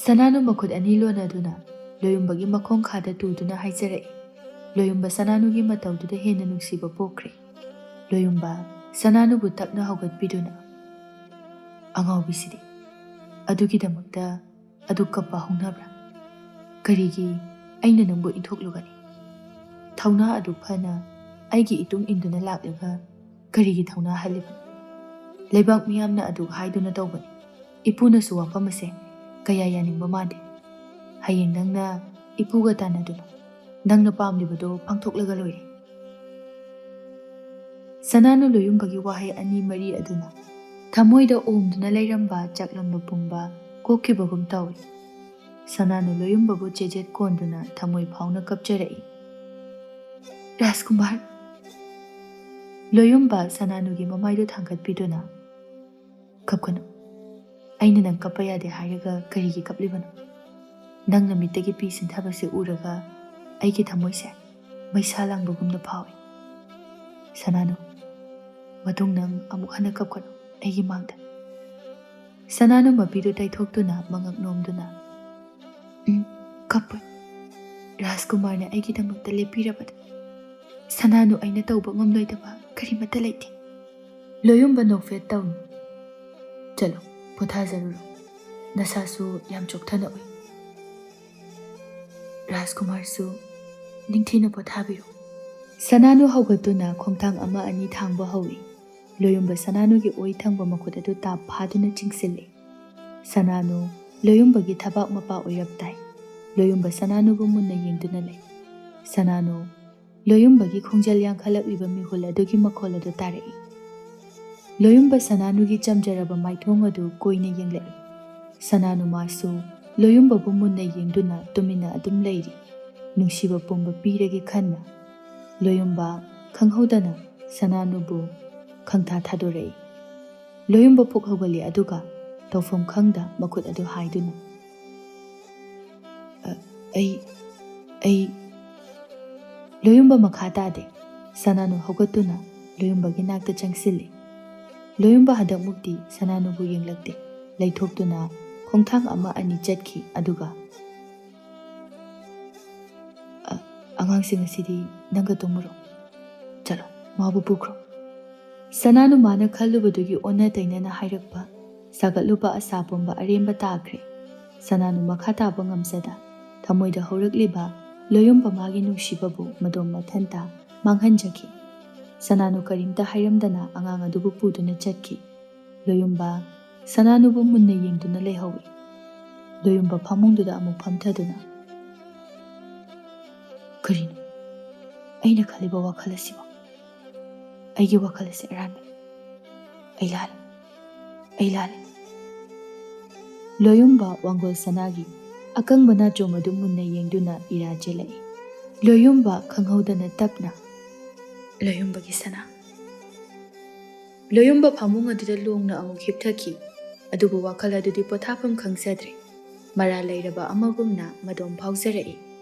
ꯁꯅꯥꯅꯨ ꯃꯈꯨꯠ ꯑꯅꯤ ꯂꯣꯟꯅꯗꯨꯅ ꯂꯣꯌꯨꯝꯕꯒꯤ ꯃꯈꯣꯡ ꯈꯥꯗ ꯇꯨꯗꯨꯅ ꯍꯥꯏꯖꯔꯛꯏ꯫ ꯂꯣꯌꯨꯝꯕ ꯁꯅꯥꯅꯨꯒꯤ ꯃꯇꯧꯗꯨꯗ ꯍꯦꯟꯅ ꯅꯨꯡꯁꯤꯕ ꯄꯣꯛꯈ꯭ꯔꯦ꯫ ꯂꯣꯌꯨꯝꯕ ꯁꯅꯥꯅꯨꯕꯨ ꯇꯞꯅ ꯍꯧꯒꯠꯄꯤꯗꯨꯅ, "ꯑꯉꯥꯎꯕꯤꯁꯤꯗꯤ, ꯑꯗꯨꯒꯤꯗꯃꯛꯇ ꯑꯗꯨꯛ ꯀꯞꯄ ꯍꯧꯅꯕ꯭ꯔꯥ? ꯀꯔꯤꯒꯤ ꯑꯩꯅ ꯅꯪꯕꯨ ꯏꯟꯊꯣꯛꯂꯨꯒꯅꯤ? ꯊꯧꯅꯥ ꯑꯗꯨꯛ ꯐꯅ ꯑꯩꯒꯤ ꯏꯇꯨꯡ ꯏꯟꯗꯨꯅ ꯂꯥꯛꯂꯒ ꯀꯔꯤꯒꯤ ꯊꯧꯅꯥ ꯍꯜꯂꯤꯕꯅꯣ? ꯂꯩꯕꯥꯛ ꯃꯤꯌꯥꯝꯅ ꯑꯗꯨꯛ ꯍꯥꯏꯗꯨꯅ ꯇꯧꯕꯅꯤ꯫ ꯏꯄꯨꯅꯁꯨ ꯋꯥꯐꯝ ꯑꯁꯦ ꯀꯌꯥ ꯌꯥꯅꯤꯡꯕ ꯃꯥꯟꯗꯦ꯫ ꯍꯌꯦꯡ ꯅꯪꯅ ꯏꯄꯨꯒ ꯇꯥꯟꯅꯗꯨꯅ ꯅꯪꯅ ꯄꯥꯝꯂꯤꯕꯗꯣ ꯄꯥꯡꯊꯣꯛꯂꯒ ꯂꯣꯏꯔꯦ꯫" ꯁꯅꯥꯅꯨ ꯂꯣꯌꯨꯝꯕꯒꯤ ꯋꯥꯍꯩ ꯑꯅꯤ ꯃꯔꯤ ꯑꯗꯨꯅ ꯊꯃꯣꯏꯗ ꯑꯣꯝꯗꯨꯅ ꯂꯩꯔꯝꯕ ꯆꯥꯛꯂꯝꯕ ꯄꯨꯝꯕ ꯀꯣꯛꯈꯤꯕꯒꯨꯝ ꯇꯧꯏ꯫ ꯁꯅꯥꯅꯨ ꯂꯣꯌꯨꯝꯕꯕꯨ ꯆꯦꯖꯦꯠ ꯀꯣꯟꯗꯨꯅ ꯊꯃꯣꯏ ꯐꯥꯎꯅ ꯀꯞꯆꯔꯛꯏ꯫ "ꯔꯥꯖꯀꯨꯃꯥꯔ!" ꯂꯣꯌꯨꯝꯕ ꯁꯅꯥꯅꯨꯒꯤ ꯃꯃꯥꯏꯗꯨ ꯊꯥꯡꯒꯠꯄꯤꯗꯨꯅ, "ꯀꯞꯀꯅꯨ꯫ ꯑꯩꯅ ꯅꯪ ꯀꯞꯄ ꯌꯥꯗꯦ ꯍꯥꯏꯔꯒ ꯀꯔꯤꯒꯤ ꯀꯞꯂꯤꯕꯅꯣ? ꯅꯪꯅ ꯃꯤꯠꯇꯒꯤ ꯄꯤ ꯁꯤꯟꯊꯕꯁꯤ ꯎꯔꯒ ꯑꯩꯒꯤ ꯊꯃꯣꯏꯁꯦ ꯃꯩꯁꯥ ꯂꯥꯡꯕꯒꯨꯝꯅ ꯐꯥꯎꯏ꯫ ꯁꯅꯥꯅꯨ, ꯃꯇꯨꯡ ꯅꯪ ꯑꯃꯨꯛ ꯍꯟꯅ ꯀꯞꯀꯅꯨ ꯑꯩꯒꯤ ꯃꯥꯡꯗ꯫" ꯁꯅꯥꯅꯨ ꯃꯄꯤꯗꯨ ꯇꯩꯊꯣꯛꯇꯨꯅ ꯃꯉꯛ ꯅꯣꯝꯗꯨꯅ, "ꯎꯝ, ꯀꯞꯄꯣꯏ꯫ ꯔꯥꯖꯀꯨꯃꯥꯔꯅ ꯑꯩꯒꯤꯗꯃꯛꯇ ꯂꯦꯞꯄꯤꯔꯕꯗꯨ ꯁꯅꯥꯅꯨ ꯑꯩꯅ ꯇꯧꯕ ꯉꯝꯂꯣꯏꯗꯕ ꯀꯔꯤꯃꯠꯇ ꯂꯩꯇꯦ꯫" ꯂꯣꯌꯨꯝꯕ ꯅꯣꯛꯐꯦꯠ ꯇꯧꯅꯨ꯫ ꯆꯠꯂꯣ, ꯄꯣꯊꯥꯖꯔꯨꯔꯣ꯫ ꯅꯁꯥꯁꯨ ꯌꯥꯝ ꯆꯣꯛꯊꯅ ꯎꯏ꯫ ꯔꯥꯖꯀꯨꯃꯥꯔꯁꯨ ꯅꯤꯡꯊꯤꯅ ꯄꯣꯊꯥꯕꯤꯔꯣ꯫ ꯁꯅꯥꯅꯨ ꯍꯧꯒꯠꯇꯨꯅ ꯈꯣꯡꯊꯥꯡ ꯑꯃ ꯑꯅꯤ ꯊꯥꯡꯕ ꯍꯧꯏ꯫ ꯂꯣꯌꯨꯝꯕ ꯁꯅꯥꯅꯨꯒꯤ ꯑꯣꯏ ꯊꯪꯕ ꯃꯈꯨꯠ ꯑꯗꯨ ꯇꯥꯞ ꯐꯥꯗꯨꯅ ꯆꯤꯡꯁꯤꯜꯂꯤ꯫ ꯁꯅꯥꯅꯨ ꯂꯣꯌꯨꯝꯕꯒꯤ ꯊꯕꯥꯛ ꯃꯄꯥ ꯑꯣꯏꯔꯞ ꯇꯥꯏ꯫ ꯂꯣꯌꯨꯝꯕ ꯁꯅꯥꯅꯨꯕꯨ ꯃꯨꯟꯅ ꯌꯦꯡꯗꯨꯅ ꯂꯩ꯫ ꯁꯅꯥꯅꯨ ꯂꯣꯌꯨꯝꯕꯒꯤ ꯈꯣꯡꯖꯦꯜ ꯌꯥꯡꯈꯠꯂꯛꯂꯤꯕ ꯃꯤꯍꯨꯜ ꯑꯗꯨꯒꯤ ꯃꯈꯣꯜ ꯑꯗꯨ ꯇꯥꯔꯛꯏ꯫ ꯂꯣꯌꯨꯝꯕ ꯁꯅꯥꯅꯨꯒꯤ ꯆꯝꯖꯔꯕ ꯃꯥꯏꯊꯣꯡ ꯑꯗꯨ ꯀꯨꯏꯅ ꯌꯦꯡꯂꯛꯏ꯫ ꯁꯅꯥꯅꯨ ꯃꯥꯁꯨ ꯂꯣꯌꯨꯝꯕꯕꯨ ꯃꯨꯟꯅ ꯌꯦꯡꯗꯨꯅ ꯇꯨꯃꯤꯟꯅ ꯑꯗꯨꯝ ꯂꯩꯔꯤ꯫ ꯅꯨꯡꯁꯤꯕ ꯄꯨꯝꯕ ꯄꯤꯔꯒꯦ ꯈꯟꯅ꯫ ꯂꯣꯌꯨꯝꯕ ꯈꯪꯍꯧꯗꯅ ꯁꯅꯥꯅꯨꯕꯨ ꯈꯪꯊꯥ ꯊꯥꯗꯣꯔꯛꯏ꯫ ꯂꯣꯌꯨꯝꯕ ꯄꯨꯛ ꯍꯧꯒꯠꯂꯤ, ꯑꯗꯨꯒ ꯇꯧꯐꯝ ꯈꯪꯗ ꯃꯈꯨꯠ ꯑꯗꯨ ꯍꯥꯏꯗꯨꯅ, "ꯑ, ꯑꯩ, ꯑꯩ," ꯂꯣꯌꯨꯝꯕ ꯃꯈꯥ ꯇꯥꯗꯦ꯫ ꯁꯅꯥꯅꯨ ꯍꯧꯒꯠꯇꯨꯅ ꯂꯣꯌꯨꯝꯕꯒꯤ ꯅꯥꯛꯇ ꯆꯪꯁꯤꯜꯂꯤ꯫ ꯂꯣꯌꯨꯝꯕ ꯍꯟꯗꯛꯃꯨꯛꯇꯤ ꯁꯅꯥꯅꯨꯕꯨ ꯌꯦꯡꯂꯛꯇꯦ꯫ ꯂꯩꯊꯣꯛꯇꯨꯅ ꯈꯣꯡꯊꯥꯡ ꯑꯃ ꯑꯅꯤ ꯆꯠꯈꯤ, ꯑꯗꯨꯒ, "ꯑ, ꯑꯉꯥꯡꯁꯤꯡ ꯑꯁꯤꯗꯤ ꯅꯪꯒ ꯇꯨꯝꯃꯨꯔꯣ꯫ ꯆꯠꯂꯣ, ꯃꯥꯕꯨ ꯄꯨꯈ꯭ꯔꯣ꯫" ꯁꯅꯥꯅꯨ ꯃꯥꯅ ꯈꯜꯂꯨꯕꯗꯨꯒꯤ ꯑꯣꯟꯅ ꯇꯩꯅꯅ ꯍꯥꯏꯔꯛꯄ ꯁꯥꯒꯠꯂꯨꯕ ꯑꯁꯥ ꯄꯨꯝꯕ ꯑꯔꯦꯝꯕ ꯇꯥꯈ꯭ꯔꯦ꯫ ꯁꯅꯥꯅꯨ ꯃꯈꯥ ꯇꯥꯕ ꯉꯝꯖꯗ ꯊꯃꯣꯏꯗ ꯍꯧꯔꯛꯂꯤꯕ ꯂꯣꯌꯨꯝꯕ ꯃꯥꯒꯤ ꯅꯨꯡꯁꯤꯕꯕꯨ ꯃꯗꯣꯝ ꯃꯊꯟꯇ ꯃꯥꯡꯍꯟꯖꯈꯤ꯫ ꯁꯅꯥꯅꯨ ꯀꯔꯤꯝꯇ ꯍꯥꯏꯔꯝꯗꯅ ꯑꯉꯥꯡ ꯑꯗꯨꯕꯨ ꯄꯨꯗꯨꯅ ꯆꯠꯈꯤ꯫ ꯂꯣꯌꯨꯝꯕ ꯁꯅꯥꯅꯨꯕꯨ ꯃꯨꯟꯅ ꯌꯦꯡꯗꯨꯅ ꯂꯩꯍꯧꯏ꯫ ꯂꯣꯌꯨꯝꯕ ꯐꯃꯨꯡꯗꯨꯗ ꯑꯃꯨꯛ ꯐꯝꯊꯗꯨꯅ, "ꯀꯔꯤꯅꯣ ꯑꯩꯅ ꯈꯜꯂꯤꯕ ꯋꯥꯈꯜ ꯑꯁꯤꯕꯣ? ꯑꯩꯒꯤ ꯋꯥꯈꯜ ꯑꯁꯤ ꯑꯔꯥꯟꯕꯅꯤ꯫ ꯑꯩ ꯂꯥꯜꯂꯦ꯫ ꯑꯩ ꯂꯥꯜꯂꯦ꯫" ꯂꯣꯌꯨꯝꯕ ꯋꯥꯡꯒꯣꯜ ꯁꯅꯥꯒꯤ ꯑꯀꯪꯕ ꯅꯥꯆꯣꯝ ꯑꯗꯨ ꯃꯨꯟꯅ ꯌꯦꯡꯗꯨꯅ ꯏꯔꯥ ꯆꯦꯜꯂꯛꯏ꯫ ꯂꯣꯌꯨꯝꯕ ꯈꯪꯍꯧꯗꯅ ꯇꯞꯅ, "ꯂꯣꯌꯨꯝꯕꯒꯤ ꯁꯅꯥ꯫" ꯂꯣꯌꯨꯝꯕ ꯐꯃꯨꯡ ꯑꯗꯨꯗ ꯂꯣꯡꯅ ꯑꯃꯨꯛ ꯍꯤꯞꯊꯈꯤ, ꯑꯗꯨꯕꯨ ꯋꯥꯈꯜ ꯑꯗꯨꯗꯤ ꯄꯣꯊꯥꯐꯝ ꯈꯪꯖꯗ꯭ꯔꯦ꯫ ꯃꯔꯥꯜ ꯂꯩꯔꯕ ꯑꯃꯒꯨꯝꯅ ꯃꯗꯣꯝ ꯐꯥꯎꯖꯔꯛꯏ꯫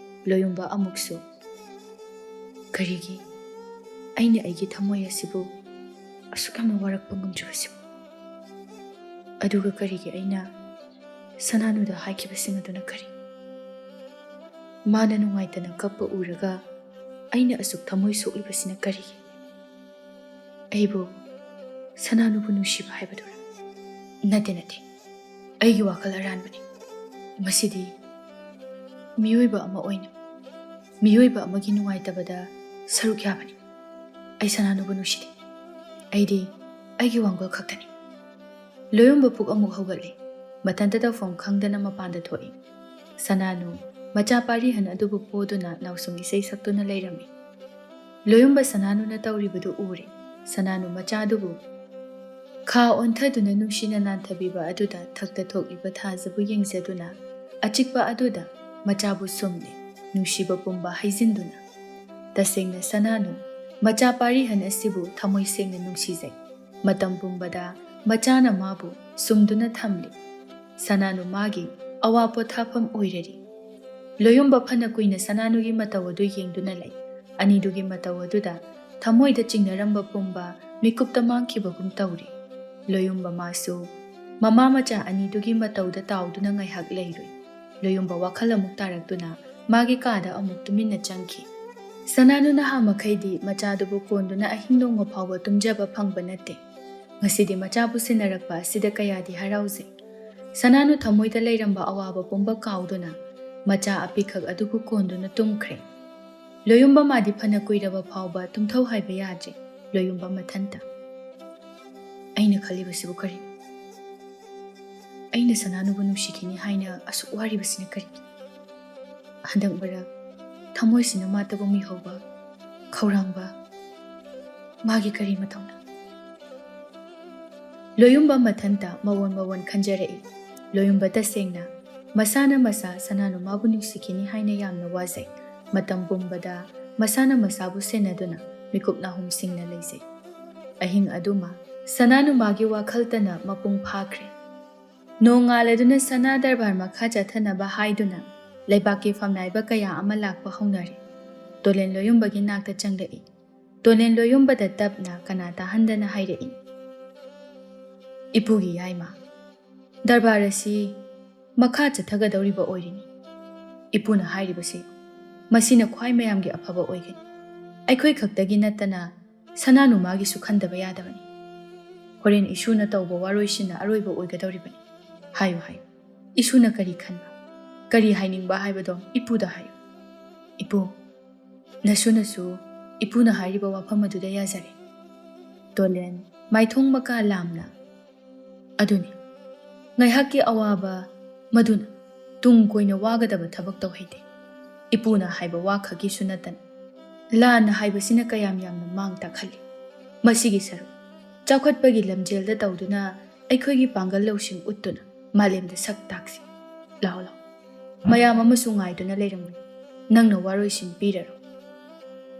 ꯂꯣꯌꯨꯝꯕ ꯑꯃꯨꯛꯁꯨ, "ꯀꯔꯤꯒꯤ ꯑꯩꯅ ꯑꯩꯒꯤ ꯊꯃꯣꯏ ꯑꯁꯤꯕꯨ ꯑꯁꯨꯛ ꯌꯥꯝꯅ ꯋꯥꯔꯛꯄ ꯉꯝꯗ꯭ꯔꯤꯕꯁꯤꯕꯨ? ꯑꯗꯨꯒ ꯀꯔꯤꯒꯤ ꯑꯩꯅ ꯁꯅꯥꯅꯨꯗ ꯍꯥꯏꯈꯤꯕꯁꯤꯡ ꯑꯗꯨꯅ ꯀꯔꯤ? ꯃꯥꯅ ꯅꯨꯡꯉꯥꯏꯇꯅ ꯀꯞꯄ ꯎꯔꯒ ꯑꯩꯅ ꯑꯁꯨꯛ ꯊꯃꯣꯏ ꯁꯣꯛꯂꯤꯕꯁꯤꯅ ꯀꯔꯤꯒꯤ? ꯑꯩꯕꯨ ꯁꯅꯥꯅꯨꯕꯨ ꯅꯨꯡꯁꯤꯕ ꯍꯥꯏꯕꯗꯨꯔ? ꯅꯠꯇꯦ, ꯅꯠꯇꯦ꯫ ꯑꯩꯒꯤ ꯋꯥꯈꯜ ꯑꯔꯥꯟꯕꯅꯤ꯫ ꯃꯁꯤꯗꯤ ꯃꯤꯑꯣꯏꯕ ꯑꯃ ꯑꯣꯏꯅ ꯃꯤꯑꯣꯏꯕ ꯑꯃꯒꯤ ꯅꯨꯡꯉꯥꯏꯇꯕꯗ ꯁꯔꯨꯛ ꯌꯥꯕꯅꯤ꯫ ꯑꯩ ꯁꯅꯥꯅꯨꯕꯨ ꯅꯨꯡꯁꯤꯗꯦ꯫ ꯑꯩꯗꯤ ꯑꯩꯒꯤ ꯋꯥꯡꯒꯣꯜ ꯈꯛꯇꯅꯤ꯫" ꯂꯣꯌꯨꯝꯕ ꯄꯨꯛ ꯑꯃꯨꯛ ꯍꯧꯒꯠꯂꯦ꯫ ꯃꯊꯟꯇ ꯇꯧꯐꯝ ꯈꯪꯗꯅ ꯃꯄꯥꯟꯗ ꯊꯣꯛꯏ꯫ ꯁꯅꯥꯅꯨ ꯃꯆꯥ ꯄꯥꯔꯤꯍꯟ ꯑꯗꯨꯕꯨ ꯄꯣꯗꯨꯅ ꯅꯥꯎꯁꯨꯝ ꯏꯁꯩ ꯁꯛꯇꯨꯅ ꯂꯩꯔꯝꯃꯤ꯫ ꯂꯣꯌꯨꯝꯕ ꯁꯅꯥꯅꯨꯅ ꯇꯧꯔꯤꯕꯗꯨ ꯎꯔꯦ꯫ ꯁꯅꯥꯅꯨ ꯃꯆꯥꯗꯨꯕꯨ ꯈꯥ ꯑꯣꯟꯊꯗꯨꯅ ꯅꯨꯡꯁꯤꯅ ꯅꯥꯟꯊꯕꯤꯕ ꯑꯗꯨꯗ ꯊꯛꯇ ꯊꯣꯛꯂꯤꯕ ꯊꯥꯖꯕꯨ ꯌꯦꯡꯖꯗꯨꯅ ꯑꯆꯤꯛꯄ ꯑꯗꯨꯗ ꯃꯆꯥꯕꯨ ꯁꯨꯝꯂꯦ, ꯅꯨꯡꯁꯤꯕ ꯄꯨꯝꯕ ꯍꯩꯖꯤꯟꯗꯨꯅ꯫ ꯇꯁꯦꯡꯅ ꯁꯅꯥꯅꯨ ꯃꯆꯥ ꯄꯥꯔꯤꯍꯟ ꯑꯁꯤꯕꯨ ꯊꯃꯣꯏ ꯁꯦꯡꯅ ꯅꯨꯡꯁꯤꯖꯩ꯫ ꯃꯇꯝ ꯄꯨꯝꯕꯗ ꯃꯆꯥꯅ ꯃꯥꯕꯨ ꯁꯨꯝꯗꯨꯅ ꯊꯝꯂꯤ꯫ ꯁꯅꯥꯅꯨ ꯃꯥꯒꯤ ꯑꯋꯥ ꯄꯣꯊꯥꯐꯝ ꯑꯣꯏꯔꯔꯤ꯫ ꯂꯣꯌꯨꯝꯕ ꯐꯅ ꯀꯨꯏꯅ ꯁꯅꯥꯅꯨꯒꯤ ꯃꯇꯧ ꯑꯗꯨ ꯌꯦꯡꯗꯨꯅ ꯂꯩ꯫ ꯑꯅꯤꯗꯨꯒꯤ ꯃꯇꯧ ꯑꯗꯨꯗ ꯊꯃꯣꯏꯗ ꯆꯤꯡꯅꯔꯝꯕ ꯄꯨꯝꯕ ꯃꯤꯀꯨꯞꯇ ꯃꯥꯡꯈꯤꯕꯒꯨꯝ ꯇꯧꯔꯤ꯫ ꯂꯣꯌꯨꯝꯕ ꯃꯥꯁꯨ ꯃꯃꯥ ꯃꯆꯥ ꯑꯅꯤꯗꯨꯒꯤ ꯃꯇꯧꯗ ꯇꯥꯎꯗꯨꯅ ꯉꯥꯏꯍꯥꯛ ꯂꯩꯔꯨꯏ꯫ ꯂꯣꯌꯨꯝꯕ ꯋꯥꯈꯜ ꯑꯃꯨꯛ ꯇꯥꯔꯛꯇꯨꯅ ꯃꯥꯒꯤ ꯀꯥꯗ ꯑꯃꯨꯛ ꯇꯨꯃꯤꯟꯅ ꯆꯪꯈꯤ꯫ ꯁꯅꯥꯅꯨ ꯅꯍꯥ ꯃꯈꯩꯗꯤ ꯃꯆꯥꯗꯨꯕꯨ ꯀꯣꯟꯗꯨꯅ ꯑꯍꯤꯡ ꯅꯣꯡꯃ ꯐꯥꯎꯕ ꯇꯨꯝꯖꯕ ꯐꯪꯕ ꯅꯠꯇꯦ꯫ ꯉꯁꯤꯗꯤ ꯃꯆꯥꯕꯨ ꯁꯤꯟꯅꯔꯛꯄ ꯑꯁꯤꯗ ꯀꯌꯥꯗꯤ ꯍꯔꯥꯎꯖꯩ꯫ ꯁꯅꯥꯅꯨ ꯊꯃꯣꯏꯗ ꯂꯩꯔꯝꯕ ꯑꯋꯥꯕ ꯄꯨꯝꯕ ꯀꯥꯎꯗꯨꯅ ꯃꯆꯥ ꯑꯄꯤꯛꯈꯛ ꯑꯗꯨꯕꯨ ꯀꯣꯟꯗꯨꯅ ꯇꯨꯝꯈ꯭ꯔꯦ꯫ ꯂꯣꯌꯨꯝꯕ ꯃꯥꯗꯤ ꯐꯅ ꯀꯨꯏꯔꯕ ꯐꯥꯎꯕ ꯇꯨꯝꯊꯧ ꯍꯥꯏꯕ ꯌꯥꯗ꯭ꯔꯦ꯫ ꯂꯣꯌꯨꯝꯕ ꯃꯊꯟꯇ, "ꯑꯩꯅ ꯈꯜꯂꯤꯕꯁꯤꯕꯨ ꯀꯔꯤꯅꯣ? ꯑꯩꯅ ꯁꯅꯥꯅꯨꯕꯨ ꯅꯨꯡꯁꯤꯈꯤꯅꯤ ꯍꯥꯏꯅ ꯑꯁꯨꯛ ꯋꯥꯔꯤꯕꯁꯤꯅ ꯀꯔꯤꯒꯤꯅꯣ? ꯍꯟꯗꯛ ꯃꯔꯛ ꯊꯃꯣꯏꯁꯤꯅ ꯃꯥꯇꯕꯨ ꯃꯤꯍꯧꯕ, ꯈꯧꯔꯥꯡꯕ, ꯃꯥꯒꯤ ꯀꯔꯤ ꯃꯇꯧꯅꯣ?" ꯂꯣꯌꯨꯝꯕ ꯃꯊꯟꯇ ꯃꯋꯣꯟ ꯃꯋꯣꯟ ꯈꯟꯖꯔꯛꯏ꯫ ꯂꯣꯌꯨꯝꯕ ꯇꯁꯦꯡꯅ ꯃꯁꯥꯅ ꯃꯁꯥ ꯁꯅꯥꯅꯨ ꯃꯥꯕꯨ ꯅꯨꯡꯁꯤꯈꯤꯅꯤ ꯍꯥꯏꯅ ꯌꯥꯝꯅ ꯋꯥꯖꯩ꯫ ꯃꯇꯝ ꯄꯨꯝꯕꯗ ꯃꯁꯥꯅ ꯃꯁꯥꯕꯨ ꯁꯦꯟꯅꯗꯨꯅ ꯃꯤꯀꯨꯞ ꯅꯥꯍꯨꯝ ꯁꯤꯡꯅ ꯂꯩꯖꯩ꯫ ꯑꯍꯤꯡ ꯑꯗꯨꯃ ꯁꯅꯥꯅꯨ ꯃꯥꯒꯤ ꯋꯥꯈꯜꯇꯅ ꯃꯄꯨꯡ ꯐꯥꯈ꯭ꯔꯦ꯫ ꯅꯣꯡꯉꯥꯜꯂꯗꯨꯅ ꯁꯅꯥ ꯗꯔꯕꯥꯔ ꯃꯈꯥ ꯆꯠꯊꯅꯕ ꯍꯥꯏꯗꯨꯅ ꯂꯩꯕꯥꯛꯀꯤ ꯐꯝꯅꯥꯏꯕ ꯀꯌꯥ ꯑꯃ ꯂꯥꯛꯄ ꯍꯧꯅꯔꯦ꯫ ꯇꯣꯂꯦꯟ ꯂꯣꯌꯨꯝꯕꯒꯤ ꯅꯥꯛꯇ ꯆꯪꯂꯛꯏ꯫ ꯇꯣꯂꯦꯟ ꯂꯣꯌꯨꯝꯕꯗ ꯇꯞꯅ ꯀꯅꯥ ꯇꯥꯍꯟꯗꯅ ꯍꯥꯏꯔꯛꯏ, "ꯏꯄꯨꯒꯤ ꯌꯥꯏꯃ, ꯗꯔꯕꯥꯔ ꯑꯁꯤ ꯃꯈꯥ ꯆꯠꯊꯒꯗꯧꯔꯤꯕ ꯑꯣꯏꯔꯤꯅꯤ꯫ ꯏꯄꯨꯅ ꯍꯥꯏꯔꯤꯕꯁꯤ ꯃꯁꯤꯅ ꯈ꯭ꯋꯥꯏ ꯃꯌꯥꯝꯒꯤ ꯑꯐꯕ ꯑꯣꯏꯒꯅꯤ꯫ ꯑꯩꯈꯣꯏ ꯈꯛꯇꯒꯤ ꯅꯠꯇꯅ ꯁꯅꯥꯅꯨ ꯃꯥꯒꯤꯁꯨ ꯈꯟꯗꯕ ꯌꯥꯗꯕꯅꯤ꯫ ꯍꯣꯔꯦꯟ ꯏꯁꯨꯅ ꯇꯧꯕ ꯋꯥꯔꯣꯏꯁꯤꯅ ꯑꯔꯣꯏꯕ ꯑꯣꯏꯒꯗꯧꯔꯤꯕꯅꯤ꯫ ꯍꯥꯏꯌꯨ, ꯍꯥꯏꯌꯨ꯫ ꯏꯁꯨꯅ ꯀꯔꯤ ꯈꯟꯕ, ꯀꯔꯤ ꯍꯥꯏꯅꯤꯡꯕ ꯍꯥꯏꯕꯗꯣ ꯏꯄꯨꯗ ꯍꯥꯏꯌꯨ꯫ ꯏꯄꯨ, ꯅꯁꯨꯅꯁꯨ ꯏꯄꯨꯅ ꯍꯥꯏꯔꯤꯕ ꯋꯥꯐꯝ ꯑꯗꯨꯗ ꯌꯥꯖꯔꯦ꯫" ꯇꯣꯂꯦꯟ, ꯃꯥꯏꯊꯣꯡ ꯃꯀꯥ ꯂꯥꯝꯅ, "ꯑꯗꯨꯅꯤ, ꯉꯥꯏꯍꯥꯛꯀꯤ ꯑꯋꯥꯕ ꯃꯗꯨꯅ ꯇꯨꯡ ꯀꯣꯏꯅ ꯋꯥꯒꯗꯕ ꯊꯕꯛ ꯇꯧꯍꯩꯗꯦ꯫ ꯏꯄꯨꯅ ꯍꯥꯏꯕ ꯋꯥ ꯈꯛꯀꯤꯁꯨ ꯅꯠꯇꯅ ꯂꯥꯟ ꯍꯥꯏꯕꯁꯤꯅ ꯀꯌꯥꯝ ꯌꯥꯝꯅ ꯃꯥꯡ ꯇꯥꯛꯍꯜꯂꯤ꯫ ꯃꯁꯤꯒꯤ ꯁꯔꯨꯛ ꯆꯥꯎꯈꯠꯄꯒꯤ ꯂꯝꯖꯦꯜꯗ ꯇꯧꯗꯨꯅ ꯑꯩꯈꯣꯏꯒꯤ ꯄꯥꯡꯒꯜ ꯂꯧꯁꯤꯡ ꯎꯠꯇꯨꯅ ꯃꯥꯂꯦꯝꯗ ꯁꯛ ꯇꯥꯛꯁꯤ꯫ ꯂꯥꯛꯑꯣ, ꯂꯥꯛꯑꯣ꯫ ꯃꯌꯥꯝ ꯑꯃꯁꯨ ꯉꯥꯏꯗꯨꯅ ꯂꯩꯔꯝꯒꯅꯤ꯫ ꯅꯪꯅ ꯋꯥꯔꯣꯏꯁꯤꯟ ꯄꯤꯔꯔꯣ꯫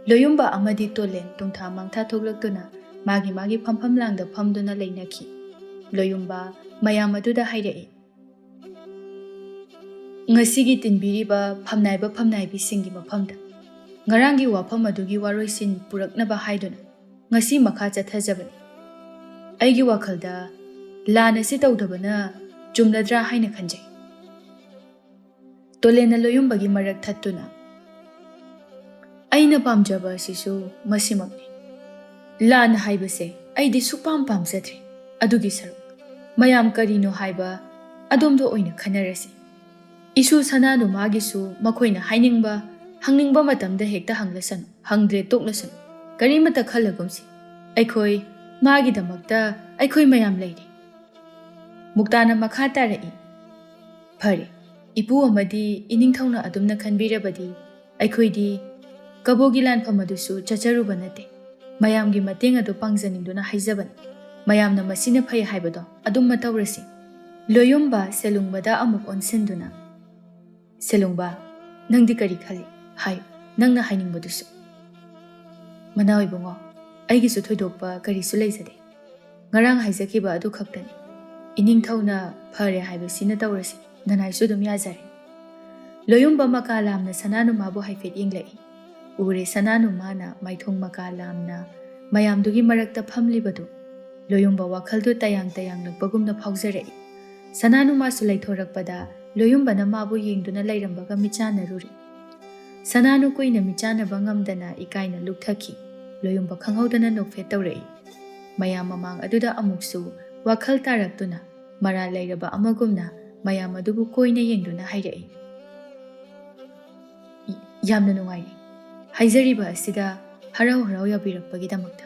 ꯂꯣꯌꯨꯝꯕ ꯑꯃꯗꯤ ꯇꯣꯂꯦꯟ ꯇꯨꯡꯊꯥ ꯃꯥꯡꯊꯥ ꯊꯣꯛꯂꯛꯇꯨꯅ ꯃꯥꯒꯤ ꯃꯥꯒꯤ ꯐꯝꯐꯝ ꯂꯥꯡꯗ ꯐꯝꯗꯨꯅ ꯂꯩꯅꯈꯤ꯫ ꯂꯣꯌꯨꯝꯕ ꯃꯌꯥꯝ ꯑꯗꯨꯗ ꯍꯥꯏꯔꯛꯏ, "ꯉꯁꯤꯒꯤ ꯇꯤꯟꯕꯤꯔꯤꯕ ꯐꯝꯅꯥꯏꯕ ꯐꯝꯅꯥꯏꯕꯤꯁꯤꯡꯒꯤ ꯃꯐꯝꯗ ꯉꯔꯥꯡꯒꯤ ꯋꯥꯐꯝ ꯑꯗꯨꯒꯤ ꯋꯥꯔꯣꯏꯁꯤꯟ ꯄꯨꯔꯛꯅꯕ ꯍꯥꯏꯗꯨꯅ ꯉꯁꯤ ꯃꯈꯥ ꯆꯠꯊꯖꯕꯅꯤ꯫ ꯑꯩꯒꯤ ꯋꯥꯈꯜꯗ ꯂꯥꯟ ꯑꯁꯤ ꯇꯧꯗꯕꯅ ꯆꯨꯝꯂꯗ꯭ꯔꯥ ꯍꯥꯏꯅ ꯈꯟꯖꯩ꯫" ꯇꯣꯂꯦꯟꯅ ꯂꯣꯌꯨꯝꯕꯒꯤ ꯃꯔꯛ ꯊꯠꯇꯨꯅ, "ꯑꯩꯅ ꯄꯥꯝꯖꯕ ꯑꯁꯤꯁꯨ ꯃꯁꯤꯃꯛꯅꯤ꯫ ꯂꯥꯟ ꯍꯥꯏꯕꯁꯦ ꯑꯩꯗꯤ ꯁꯨꯛꯄꯥꯝ ꯄꯥꯝꯖꯗ꯭ꯔꯦ꯫ ꯑꯗꯨꯒꯤ ꯁꯔꯨꯛ ꯃꯌꯥꯝ ꯀꯔꯤꯅꯣ ꯍꯥꯏꯕ ꯑꯗꯣꯝꯗ ꯑꯣꯏꯅ ꯈꯟꯅꯔꯁꯤ꯫ ꯏꯁꯨ ꯁꯅꯥꯅꯨꯃꯥꯒꯤꯁꯨ ꯃꯈꯣꯏꯅ ꯍꯥꯏꯅꯤꯡꯕ, ꯍꯪꯅꯤꯡꯕ ꯃꯇꯝꯗ ꯍꯦꯛꯇ ꯍꯪꯂꯁꯅꯨ, ꯍꯪꯗ꯭ꯔꯦ ꯇꯣꯛꯂꯁꯅꯨ꯫ ꯀꯔꯤꯃꯠꯇ ꯈꯜꯂꯒꯨꯝꯁꯤ꯫ ꯑꯩꯈꯣꯏ ꯃꯥꯒꯤꯗꯃꯛꯇ ꯑꯩꯈꯣꯏ ꯃꯌꯥꯝ ꯂꯩꯔꯤ꯫" ꯃꯨꯛꯇꯥꯅ ꯃꯈꯥ ꯇꯥꯔꯛꯏ, "ꯐꯔꯦ, ꯏꯄꯨ ꯑꯃꯗꯤ ꯏꯅꯤꯡꯊꯧꯅ ꯑꯗꯨꯝꯅ ꯈꯟꯕꯤꯔꯕꯗꯤ ꯑꯩꯈꯣꯏꯗꯤ ꯀꯕꯣꯒꯤ ꯂꯥꯟꯐꯝ ꯑꯗꯨꯁꯨ ꯆꯠꯆꯔꯨꯕ ꯅꯠꯇꯦ꯫ ꯃꯌꯥꯝꯒꯤ ꯃꯇꯦꯡ ꯑꯗꯨ ꯄꯥꯡꯖꯅꯤꯡꯗꯨꯅ ꯍꯥꯏꯖꯕꯅꯤ꯫ ꯃꯌꯥꯝꯅ ꯃꯁꯤꯅ ꯐꯩ ꯍꯥꯏꯕꯗꯣ ꯑꯗꯨꯝ ꯃꯇꯧꯔꯁꯤ꯫" ꯂꯣꯌꯨꯝꯕ ꯁꯦꯂꯨꯡꯕꯗ ꯑꯃꯨꯛ ꯑꯣꯟꯁꯤꯟꯗꯨꯅ, "ꯁꯦꯂꯨꯡꯕ, ꯅꯪꯗꯤ ꯀꯔꯤ ꯈꯜꯂꯤ? ꯍꯥꯏꯌꯨ, ꯅꯪꯅ ꯍꯥꯏꯅꯤꯡꯕꯗꯨꯁꯨ꯫" "ꯃꯅꯥꯎ ꯏꯕꯨꯡꯉꯣ, ꯑꯩꯒꯤꯁꯨ ꯊꯣꯏꯗꯣꯛꯄ ꯀꯔꯤꯁꯨ ꯂꯩꯖꯗꯦ꯫ ꯉꯔꯥꯡ ꯍꯥꯏꯖꯈꯤꯕ ꯑꯗꯨ ꯈꯛꯇꯅꯤ꯫ ꯏꯅꯤꯡꯊꯧꯅ ꯐꯔꯦ ꯍꯥꯏꯕꯁꯤꯅ ꯇꯧꯔꯁꯤ, ꯅꯅꯥꯏꯁꯨ ꯑꯗꯨꯝ ꯌꯥꯖꯔꯦ꯫" ꯂꯣꯌꯨꯝꯕ ꯃꯀꯥ ꯂꯥꯝꯅ ꯁꯅꯥꯅꯨꯃꯥꯕꯨ ꯍꯥꯏꯐꯦꯠ ꯌꯦꯡꯂꯛꯏ꯫ ꯎꯔꯦ ꯁꯅꯥꯅꯨꯃꯥꯅ ꯃꯥꯏꯊꯣꯡ ꯃꯀꯥ ꯂꯥꯝꯅ ꯃꯌꯥꯝꯗꯨꯒꯤ ꯃꯔꯛꯇ ꯐꯝꯂꯤꯕꯗꯨ꯫ ꯂꯣꯌꯨꯝꯕ ꯋꯥꯈꯜꯗꯨ ꯇꯌꯥꯡ ꯇꯌꯥꯡꯂꯛꯄꯒꯨꯝꯅ ꯐꯥꯎꯖꯔꯛꯏ꯫ ꯁꯅꯥꯅꯨꯃꯥꯁꯨ ꯂꯩꯊꯣꯔꯛꯄꯗ ꯂꯣꯌꯨꯝꯕꯅ ꯃꯥꯕꯨ ꯌꯦꯡꯗꯨꯅ ꯂꯩꯔꯝꯕꯒ ꯃꯤꯆꯥꯟꯅꯔꯨꯔꯦ꯫ ꯁꯅꯥꯅꯨ ꯀꯨꯏꯅ ꯃꯤꯆꯥꯟꯅꯕ ꯉꯝꯗꯅ ꯏꯀꯥꯏꯅ ꯂꯨꯞꯊꯈꯤ꯫ ꯂꯣꯌꯨꯝꯕ ꯈꯪꯍꯧꯗꯅ ꯅꯣꯛꯐꯦꯠ ꯇꯧꯔꯛꯏ꯫ ꯃꯌꯥꯝ ꯃꯃꯥꯡ ꯑꯗꯨꯗ ꯑꯃꯨꯛꯁꯨ ꯋꯥꯈꯜ ꯇꯥꯔꯛꯇꯨꯅ ꯃꯔꯥꯜ ꯂꯩꯔꯕ ꯑꯃꯒꯨꯝꯅ ꯃꯌꯥꯝ ꯑꯗꯨꯕꯨ ꯀꯣꯏꯅ ꯌꯦꯡꯗꯨꯅ ꯍꯥꯏꯔꯛꯏ, "ꯌꯥꯝꯅ ꯅꯨꯡꯉꯥꯏꯔꯦ ꯍꯥꯏꯖꯔꯤꯕ ꯑꯁꯤꯗ ꯍꯔꯥꯎ ꯍꯔꯥꯎ ꯌꯥꯕꯤꯔꯛꯄꯒꯤꯗꯃꯛꯇ꯫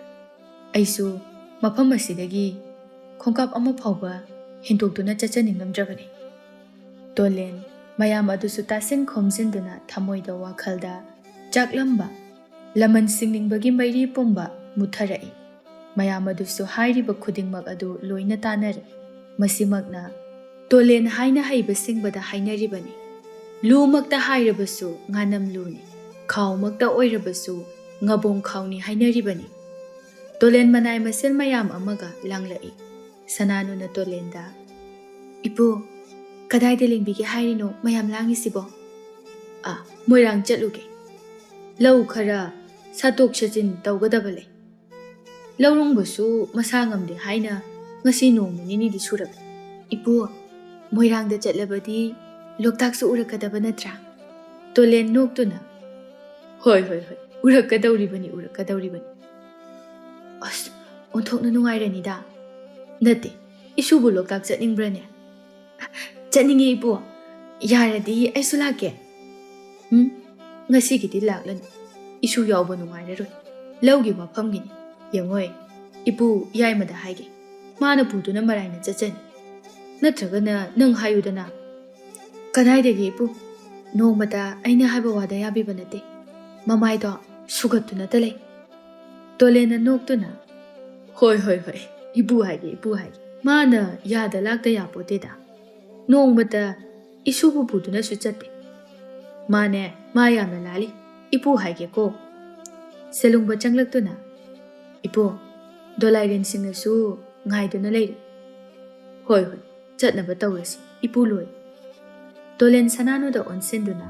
ꯑꯩꯁꯨ ꯃꯐꯝ ꯑꯁꯤꯗꯒꯤ ꯈꯣꯡꯀꯥꯞ ꯑꯃ ꯐꯥꯎꯕ ꯍꯦꯟꯗꯣꯛꯇꯨꯅ ꯆꯠꯆꯅꯤꯡꯂꯝꯗ꯭ꯔꯕꯅꯤ꯫" ꯇꯣꯂꯦꯟ ꯃꯌꯥꯝ ꯑꯗꯨꯁꯨ ꯇꯥꯁꯤꯟ ꯈꯣꯝꯖꯤꯟꯗꯨꯅ ꯊꯃꯣꯏꯗ ꯋꯥꯈꯜꯗ ꯆꯥꯛꯂꯝꯕ ꯂꯃꯟ ꯁꯤꯡꯅꯤꯡꯕꯒꯤ ꯃꯩꯔꯤ ꯄꯨꯝꯕ ꯃꯨꯠꯊꯔꯛꯏ꯫ ꯃꯌꯥꯝ ꯑꯗꯨꯁꯨ ꯍꯥꯏꯔꯤꯕ ꯈꯨꯗꯤꯡꯃꯛ ꯑꯗꯨ ꯂꯣꯏꯅ ꯇꯥꯅꯔꯦ꯫ ꯃꯁꯤꯃꯛꯅ ꯇꯣꯂꯦꯟ ꯍꯥꯏꯅ ꯍꯩꯕ ꯁꯤꯡꯕꯗ ꯍꯥꯏꯅꯔꯤꯕꯅꯤ꯫ ꯂꯨꯃꯛꯇ ꯍꯥꯏꯔꯕꯁꯨ ꯉꯥꯅꯝ ꯂꯨꯅꯤ, ꯈꯥꯎꯃꯛꯇ ꯑꯣꯏꯔꯕꯁꯨ ꯉꯕꯣꯡ ꯈꯥꯎꯅꯤ ꯍꯥꯏꯅꯔꯤꯕꯅꯤ꯫ ꯇꯣꯂꯦꯟ ꯃꯅꯥꯏ ꯃꯁꯦꯜ ꯃꯌꯥꯝ ꯑꯃꯒ ꯂꯥꯡꯂꯛꯏ꯫ ꯁꯅꯥꯅꯨꯅ ꯇꯣꯂꯦꯟꯗ, "ꯏꯄꯨ, ꯀꯗꯥꯏꯗ ꯂꯦꯡꯕꯤꯒꯦ ꯍꯥꯏꯔꯤꯅꯣ ꯃꯌꯥꯝ ꯂꯥꯡꯉꯤꯁꯤꯕꯣ?" "ꯑ, ꯃꯣꯏꯔꯥꯡ ꯆꯠꯂꯨꯒꯦ꯫ ꯂꯧ ꯈꯔ ꯁꯥꯠꯇꯣꯛ ꯁꯥꯖꯤꯟ ꯇꯧꯒꯗꯕ ꯂꯩ꯫ ꯂꯧꯔꯨꯡꯕꯁꯨ ꯃꯁꯥ ꯉꯝꯗꯦ ꯍꯥꯏꯅ ꯉꯁꯤ ꯅꯣꯡꯃ ꯅꯤꯅꯤꯗꯤ ꯁꯨꯔꯛꯂꯦ꯫ ꯏꯄꯨ, ꯃꯣꯏꯔꯥꯡꯗ ꯆꯠꯂꯕꯗꯤ ꯂꯣꯛꯇꯥꯛꯁꯨ ꯎꯔꯛꯀꯗꯕ ꯅꯠꯇ꯭ꯔꯥ?" ꯇꯣꯂꯦꯟ ꯅꯣꯛꯇꯨꯅ, "ꯍꯣꯏ, ꯍꯣꯏ, ꯍꯣꯏ, ꯎꯔꯛꯀꯗꯧꯔꯤꯕꯅꯤ, ꯎꯔꯛꯀꯗꯧꯔꯤꯕꯅꯤ꯫ ꯑꯁ, ꯑꯣꯟꯊꯣꯛꯅ ꯅꯨꯡꯉꯥꯏꯔꯅꯤꯗ꯫ ꯅꯠꯇꯦ, ꯏꯁꯨꯕꯨ ꯂꯣꯛꯇꯥꯛ ꯆꯠꯅꯤꯡꯕ꯭ꯔꯅꯦ?" "ꯆꯠꯅꯤꯡꯉꯦ, ꯏꯄꯨ꯫ ꯌꯥꯔꯗꯤ ꯑꯩꯁꯨ ꯂꯥꯛꯀꯦ꯫" "ꯎꯝ, ꯉꯁꯤꯒꯤꯗꯤ ꯂꯥꯛꯂꯅꯨ꯫ ꯏꯁꯨ ꯌꯥꯎꯕ ꯅꯨꯡꯉꯥꯏꯔꯔꯣꯏ꯫ ꯂꯧꯒꯤ ꯋꯥꯐꯝꯒꯤꯅꯤ꯫ ꯌꯦꯡꯉꯣꯏ, ꯏꯄꯨ ꯌꯥꯏꯃꯗ ꯍꯥꯏꯒꯦ꯫ ꯃꯥꯅ ꯄꯨꯗꯨꯅ ꯃꯔꯥꯏꯅ ꯆꯠꯆꯅꯤ꯫ ꯅꯠꯇ꯭ꯔꯒꯅ ꯅꯪ ꯍꯥꯏꯌꯨꯗꯅ꯫" "ꯀꯗꯥꯏꯗꯒꯤ, ꯏꯄꯨ? ꯅꯣꯡꯃꯇ ꯑꯩꯅ ꯍꯥꯏꯕ ꯋꯥꯗ ꯌꯥꯕꯤꯕ ꯅꯠꯇꯦ꯫ ꯃꯃꯥꯏꯗꯣ ꯁꯨꯒꯠꯇꯨꯅꯇ ꯂꯩ꯫" ꯇꯣꯂꯦꯟꯅ ꯅꯣꯛꯇꯨꯅ, "ꯍꯣꯏ, ꯍꯣꯏ, ꯍꯣꯏ, ꯏꯄꯨ ꯍꯥꯏꯒꯦ, ꯏꯄꯨ ꯍꯥꯏꯒꯦ꯫ ꯃꯥꯅ ꯌꯥꯗ ꯂꯥꯛꯇ ꯌꯥꯄꯣꯠꯇꯦꯗ꯫ ꯅꯣꯡꯃꯇ ꯏꯁꯨꯕꯨ ꯄꯨꯗꯨꯅꯁꯨ ꯆꯠꯇꯦ꯫ ꯃꯥꯅꯦ, ꯃꯥ ꯌꯥꯝꯅ ꯂꯥꯜꯂꯤ, ꯏꯄꯨ ꯍꯥꯏꯒꯦꯀꯣ꯫" ꯁꯦꯂꯨꯡꯕ ꯆꯪꯂꯛꯇꯨꯅ, "ꯏꯄꯨ, ꯗꯣꯂꯥꯏꯔꯦꯟꯁꯤꯡꯅꯁꯨ ꯉꯥꯏꯗꯨꯅ ꯂꯩꯔꯦ꯫" "ꯍꯣꯏ, ꯍꯣꯏ, ꯆꯠꯅꯕ ꯇꯧꯔꯁꯤ, ꯏꯄꯨ ꯂꯣꯏ꯫" ꯇꯣꯂꯦꯟ ꯁꯅꯥꯅꯨꯗ ꯑꯣꯟꯁꯤꯟꯗꯨꯅ,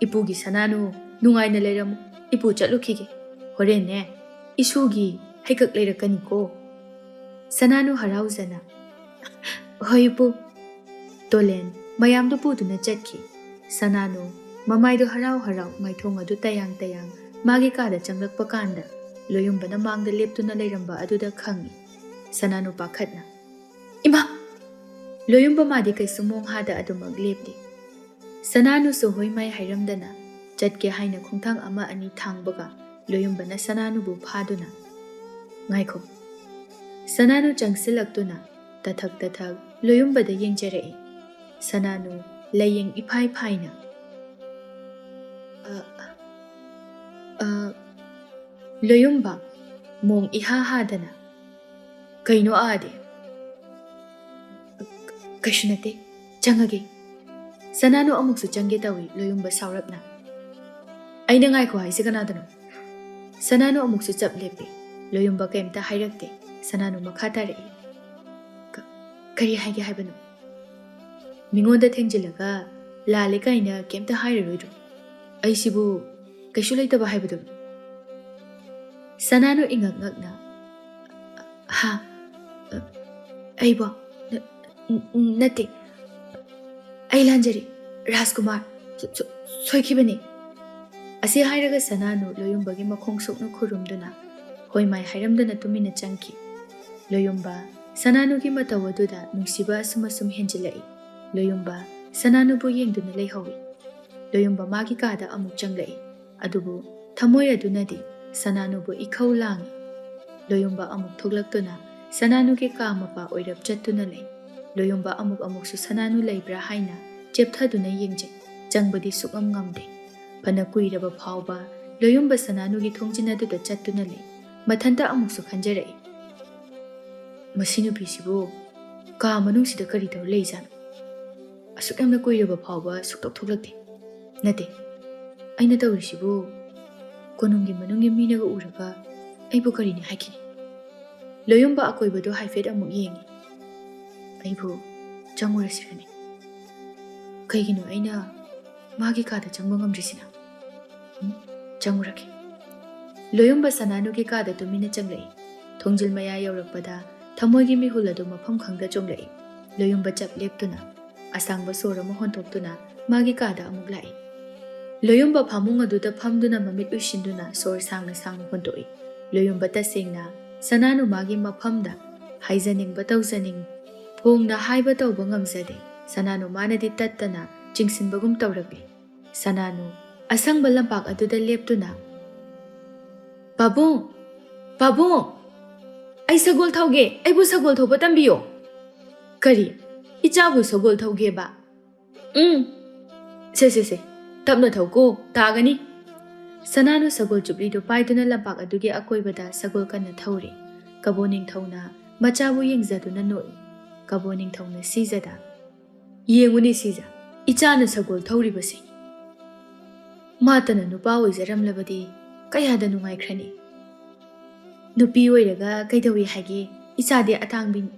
"ꯏꯄꯨꯒꯤ ꯁꯅꯥꯅꯨ, ꯅꯨꯡꯉꯥꯏꯅ ꯂꯩꯔꯝꯃꯨ, ꯏꯄꯨ ꯆꯠꯂꯨꯈꯤꯒꯦ꯫ ꯍꯣꯔꯦꯟꯅꯦ, ꯏꯁꯨꯒꯤ ꯍꯩꯀꯛ ꯂꯩꯔꯛꯀꯅꯤꯀꯣ꯫" ꯁꯅꯥꯅꯨ ꯍꯔꯥꯎꯖꯅ, "ꯍꯣꯏ, ꯏꯄꯨ꯫" ꯇꯣꯂꯦꯟ ꯃꯌꯥꯝꯗꯨ ꯄꯨꯗꯨꯅ ꯆꯠꯈꯤ꯫ ꯁꯅꯥꯅꯨ ꯃꯃꯥꯏꯗꯨ ꯍꯔꯥꯎ ꯍꯔꯥꯎ ꯃꯥꯏꯊꯣꯡ ꯑꯗꯨ ꯇꯌꯥꯡ ꯇꯌꯥꯡ ꯃꯥꯒꯤ ꯀꯥꯗ ꯆꯪꯂꯛꯄ ꯀꯥꯟꯗ, ꯂꯣꯌꯨꯝꯕꯅ ꯃꯥꯡꯗ ꯂꯦꯞꯇꯨꯅ ꯂꯩꯔꯝꯕ ꯑꯗꯨꯗ ꯈꯪꯏ꯫ ꯁꯅꯥꯅꯨ ꯄꯥꯈꯠꯅ, "ꯏꯃꯥ!" ꯂꯣꯌꯨꯝꯕ ꯃꯥꯗꯤ ꯀꯩꯁꯨ ꯃꯣꯡ ꯍꯥꯗ ꯑꯗꯨꯃꯛ ꯂꯦꯞꯂꯤ꯫ ꯁꯅꯥꯅꯨꯁꯨ ꯍꯣꯏ ꯃꯥꯏ ꯍꯥꯏꯔꯝꯗꯅ ꯆꯠꯀꯦ ꯍꯥꯏꯅ ꯈꯣꯡꯊꯥꯡ ꯑꯃ ꯑꯅꯤ ꯊꯥꯡꯕꯒ, ꯂꯣꯌꯨꯝꯕꯅ ꯁꯅꯥꯅꯨꯕꯨ ꯐꯥꯗꯨꯅ, "ꯉꯥꯏꯈꯣ꯫" ꯁꯅꯥꯅꯨ ꯆꯪꯁꯤꯜꯂꯛꯇꯨꯅ ꯇꯊꯛ ꯇꯊꯛ ꯂꯣꯌꯨꯝꯕꯗ ꯌꯦꯡꯖꯔꯛꯏ꯫ ꯁꯅꯥꯅꯨ ꯂꯥꯏꯌꯦꯡ ꯏꯐꯥꯏ ꯐꯥꯏꯅ, "ꯑ, ꯑ, ꯂꯣꯌꯨꯝꯕ, ꯃꯣꯡ ꯏꯍꯥ ꯍꯥꯗꯅ, "ꯀꯩꯅꯣ ꯑꯥꯗꯤ?" "ꯀꯩꯁꯨ ꯅꯠꯇꯦ, ꯆꯪꯉꯒꯦ꯫" ꯁꯅꯥꯅꯨ ꯑꯃꯨꯛꯁꯨ ꯆꯪꯒꯦ ꯇꯧꯏ, ꯂꯣꯌꯨꯝꯕ ꯁꯥꯎꯔꯞꯅ꯫ "ꯑꯩꯅ ꯉꯥꯏꯈꯣ ꯍꯥꯏꯁꯦ ꯀꯅꯥꯗꯅꯣ?" ꯁꯅꯥꯅꯨ ꯑꯃꯨꯛꯁꯨ ꯆꯞ ꯂꯦꯞꯄꯤ꯫ ꯂꯣꯌꯨꯝꯕ ꯀꯩꯝꯇ ꯍꯥꯏꯔꯛꯇꯦ꯫ ꯁꯅꯥꯅꯨ ꯃꯈꯥ ꯇꯥꯔꯛꯏ, "ꯀ-, ꯀꯔꯤ ꯍꯥꯏꯒꯦ ꯍꯥꯏꯕꯅꯣ? ꯃꯤꯉꯣꯟꯗ ꯊꯦꯡꯖꯤꯜꯂꯒ ꯂꯥꯜꯂꯦ ꯀꯥꯏꯅ ꯀꯩꯝꯇ ꯍꯥꯏꯔꯔꯣꯏꯗ꯭ꯔꯣ? ꯑꯩꯁꯤꯕꯨ ꯀꯩꯁꯨ ꯂꯩꯇꯕ ꯍꯥꯏꯕꯗꯨꯔꯣ?" ꯁꯅꯥꯅꯨ ꯏꯉꯛ ꯉꯛꯅ, "ꯍꯥ? ꯑꯩꯕꯣ? ꯅ-, ꯅ-, ꯅꯠꯇꯦ꯫ ꯑꯩ ꯂꯥꯟꯖꯔꯦ, ꯔꯥꯖꯀꯨꯃꯥꯔ꯫ ꯁꯣ-, ꯁꯣ-, ꯁꯣꯏꯈꯤꯕꯅꯤ꯫" ꯑꯁꯤ ꯍꯥꯏꯔꯒ ꯁꯅꯥꯅꯨ ꯂꯣꯌꯨꯝꯕꯒꯤ ꯃꯈꯣꯡ ꯁꯣꯛꯅ ꯈꯨꯔꯨꯝꯗꯨꯅ ꯍꯣꯏ ꯃꯥꯏ ꯍꯥꯏꯔꯝꯗꯅ ꯇꯨꯃꯤꯟꯅ ꯆꯪꯈꯤ꯫ ꯂꯣꯌꯨꯝꯕ, ꯁꯅꯥꯅꯨꯒꯤ ꯃꯇꯧ ꯑꯗꯨꯗ ꯅꯨꯡꯁꯤꯕ ꯑꯁꯨꯝ ꯑꯁꯨꯝ ꯍꯦꯟꯖꯤꯜꯂꯛꯏ꯫ ꯂꯣꯌꯨꯝꯕ, ꯁꯅꯥꯅꯨꯕꯨ ꯌꯦꯡꯗꯨꯅ ꯂꯩꯍꯧꯏ꯫ ꯂꯣꯌꯨꯝꯕ ꯃꯥꯒꯤ ꯀꯥꯗ ꯑꯃꯨꯛ ꯆꯪꯂꯛꯏ꯫ ꯑꯗꯨꯕꯨ ꯊꯃꯣꯏ ꯑꯗꯨꯅꯗꯤ ꯁꯅꯥꯅꯨꯕꯨ ꯏꯈꯧ ꯂꯥꯡꯏ꯫ ꯂꯣꯌꯨꯝꯕ ꯑꯃꯨꯛ ꯊꯣꯛꯂꯛꯇꯨꯅ ꯁꯅꯥꯅꯨꯒꯤ ꯀꯥ ꯃꯄꯥ ꯑꯣꯏꯔꯞ ꯆꯠꯇꯨꯅ ꯂꯩ꯫ ꯂꯣꯌꯨꯝꯕ ꯑꯃꯨꯛ ꯑꯃꯨꯛꯁꯨ ꯁꯅꯥꯅꯨ ꯂꯩꯕ꯭ꯔꯥ ꯍꯥꯏꯅ ꯆꯦꯞꯊꯗꯨꯅ ꯌꯦꯡꯖꯩ꯫ ꯆꯪꯕꯗꯤ ꯁꯨꯛꯉꯝ ꯉꯝꯗꯦ꯫ ꯐꯅ ꯀꯨꯏꯔꯕ ꯐꯥꯎꯕ ꯂꯣꯌꯨꯝꯕ ꯁꯅꯥꯅꯨꯒꯤ ꯊꯣꯡꯖꯤꯟ ꯑꯗꯨꯗ ꯆꯠꯇꯨꯅ ꯂꯩ꯫ ꯃꯊꯟꯇ ꯑꯃꯨꯛꯁꯨ ꯈꯟꯖꯔꯛꯏ, "ꯃꯁꯤ ꯅꯨꯄꯤꯁꯤꯕꯨ ꯀꯥ ꯃꯅꯨꯡꯁꯤꯗ ꯀꯔꯤ ꯇꯧꯔ ꯂꯩꯖꯥꯠꯅꯣ? ꯑꯁꯨꯛ ꯌꯥꯝꯅ ꯀꯨꯏꯔꯕ ꯐꯥꯎꯕ ꯁꯨꯛꯊꯣꯛ ꯊꯣꯛꯂꯛꯇꯦ꯫ ꯅꯠꯇꯦ, ꯑꯩꯅ ꯇꯧꯔꯤꯁꯤꯕꯨ ꯀꯣꯅꯨꯡꯒꯤ ꯃꯅꯨꯡꯒꯤ ꯃꯤꯅꯒ ꯎꯔꯒ ꯑꯩꯕꯨ ꯀꯔꯤꯅꯤ ꯍꯥꯏꯈꯤꯅꯤ?" ꯂꯣꯌꯨꯝꯕ ꯑꯀꯣꯏꯕꯗꯨ ꯍꯥꯏꯐꯦꯠ ꯑꯃꯨꯛ ꯌꯦꯡꯏ꯫ "ꯑꯩꯕꯨ ꯆꯪꯉꯨꯔꯁꯤꯔꯅꯦ? ꯀꯩꯒꯤꯅꯣ ꯑꯩꯅ ꯃꯥꯒꯤ ꯀꯥꯗ ꯆꯪꯕ ꯉꯝꯗ꯭ꯔꯤꯁꯤꯅ? ꯎꯝ, ꯆꯪꯉꯨꯔꯒꯦ꯫" ꯂꯣꯌꯨꯝꯕ ꯁꯅꯥꯅꯨꯒꯤ ꯀꯥꯗ ꯇꯨꯃꯤꯟꯅ ꯆꯪꯂꯛꯏ꯫ ꯊꯣꯡꯖꯤꯜ ꯃꯌꯥ ꯌꯧꯔꯛꯄꯗ ꯊꯃꯣꯏꯒꯤ ꯃꯤꯍꯨꯜ ꯑꯗꯨ ꯃꯐꯝ ꯈꯪꯗ ꯆꯣꯡꯂꯛꯏ꯫ ꯂꯣꯌꯨꯝꯕ ꯆꯞ ꯂꯦꯞꯇꯨꯅ, ꯑꯁꯥꯡꯕ ꯁꯣꯔ ꯑꯃ ꯍꯣꯟꯗꯣꯛꯇꯨꯅ ꯃꯥꯒꯤ ꯀꯥꯗ ꯑꯃꯨꯛ ꯂꯥꯛꯏ꯫ ꯂꯣꯌꯨꯝꯕ ꯐꯃꯨꯡ ꯑꯗꯨꯗ ꯐꯝꯗꯨꯅ ꯃꯃꯤꯠ ꯎꯏꯁꯤꯟꯗꯨꯅ ꯁꯣꯔ ꯁꯥꯡꯅ ꯁꯥꯡꯅ ꯍꯣꯟꯗꯣꯛꯏ꯫ ꯂꯣꯌꯨꯝꯕ ꯇꯁꯦꯡꯅ ꯁꯅꯥꯅꯨ ꯃꯥꯒꯤ ꯃꯐꯝꯗ ꯍꯥꯏꯖꯅꯤꯡꯕ ꯇꯧꯖꯅꯤꯡ, ꯐꯣꯡꯅ ꯍꯥꯏꯕ ꯇꯧꯕ ꯉꯝꯖꯗꯦ꯫ ꯁꯅꯥꯅꯨ ꯃꯥꯅꯗꯤ ꯇꯠꯇꯅ ꯆꯤꯡꯁꯤꯟꯕꯒꯨꯝ ꯇꯧꯔꯛꯂꯤ꯫ ꯁꯅꯥꯅꯨ ꯑꯁꯪꯕ ꯂꯝꯄꯥꯛ ꯑꯗꯨꯗ ꯂꯦꯞꯇꯨꯅ, "ꯄꯥꯕꯨꯡ! ꯄꯥꯕꯨꯡ! ꯑꯩ ꯁꯒꯣꯜ ꯊꯧꯒꯦ! ꯑꯩꯕꯨ ꯁꯒꯣꯜ ꯊꯧꯕ ꯇꯝꯕꯤꯌꯣ!" "ꯀꯔꯤ? ꯏꯆꯥꯕꯨ ꯁꯒꯣꯜ ꯊꯧꯒꯦꯕ?" "ꯎꯝ꯫ ꯁꯦ, ꯁꯦ, ꯁꯦ, ꯇꯞꯅ ꯊꯧꯀꯣ, ꯇꯥꯒꯅꯤ꯫" ꯁꯅꯥꯅꯨ ꯁꯒꯣꯜ ꯆꯨꯞꯂꯤꯗꯨ ꯄꯥꯏꯗꯨꯅ ꯂꯝꯄꯥꯛ ꯑꯗꯨꯒꯤ ꯑꯀꯣꯏꯕꯗ ꯁꯒꯣꯜ ꯀꯟꯅ ꯊꯧꯔꯤ꯫ ꯀꯕꯣ ꯅꯤꯡꯊꯧꯅ ꯃꯆꯥꯕꯨ ꯌꯦꯡꯖꯗꯨꯅ ꯅꯣꯛꯏ꯫ ꯀꯕꯣ ꯅꯤꯡꯊꯧꯅ ꯁꯤꯖꯗ, "ꯌꯦꯡꯉꯨꯅꯦ ꯁꯤꯖ, ꯏꯆꯥꯅ ꯁꯒꯣꯜ ꯊꯧꯔꯤꯕꯁꯦ꯫ ꯃꯥꯇꯅ ꯅꯨꯄꯥ ꯑꯣꯏꯖꯔꯝꯂꯕꯗꯤ ꯀꯌꯥꯗ ꯅꯨꯡꯉꯥꯏꯈ꯭ꯔꯅꯤ꯫ ꯅꯨꯄꯤ ꯑꯣꯏꯔꯒ ꯀꯩꯗꯧꯏ ꯍꯥꯏꯒꯦ? ꯏꯆꯥꯗꯤ ꯑꯇꯥꯡꯕꯤꯅꯤ꯫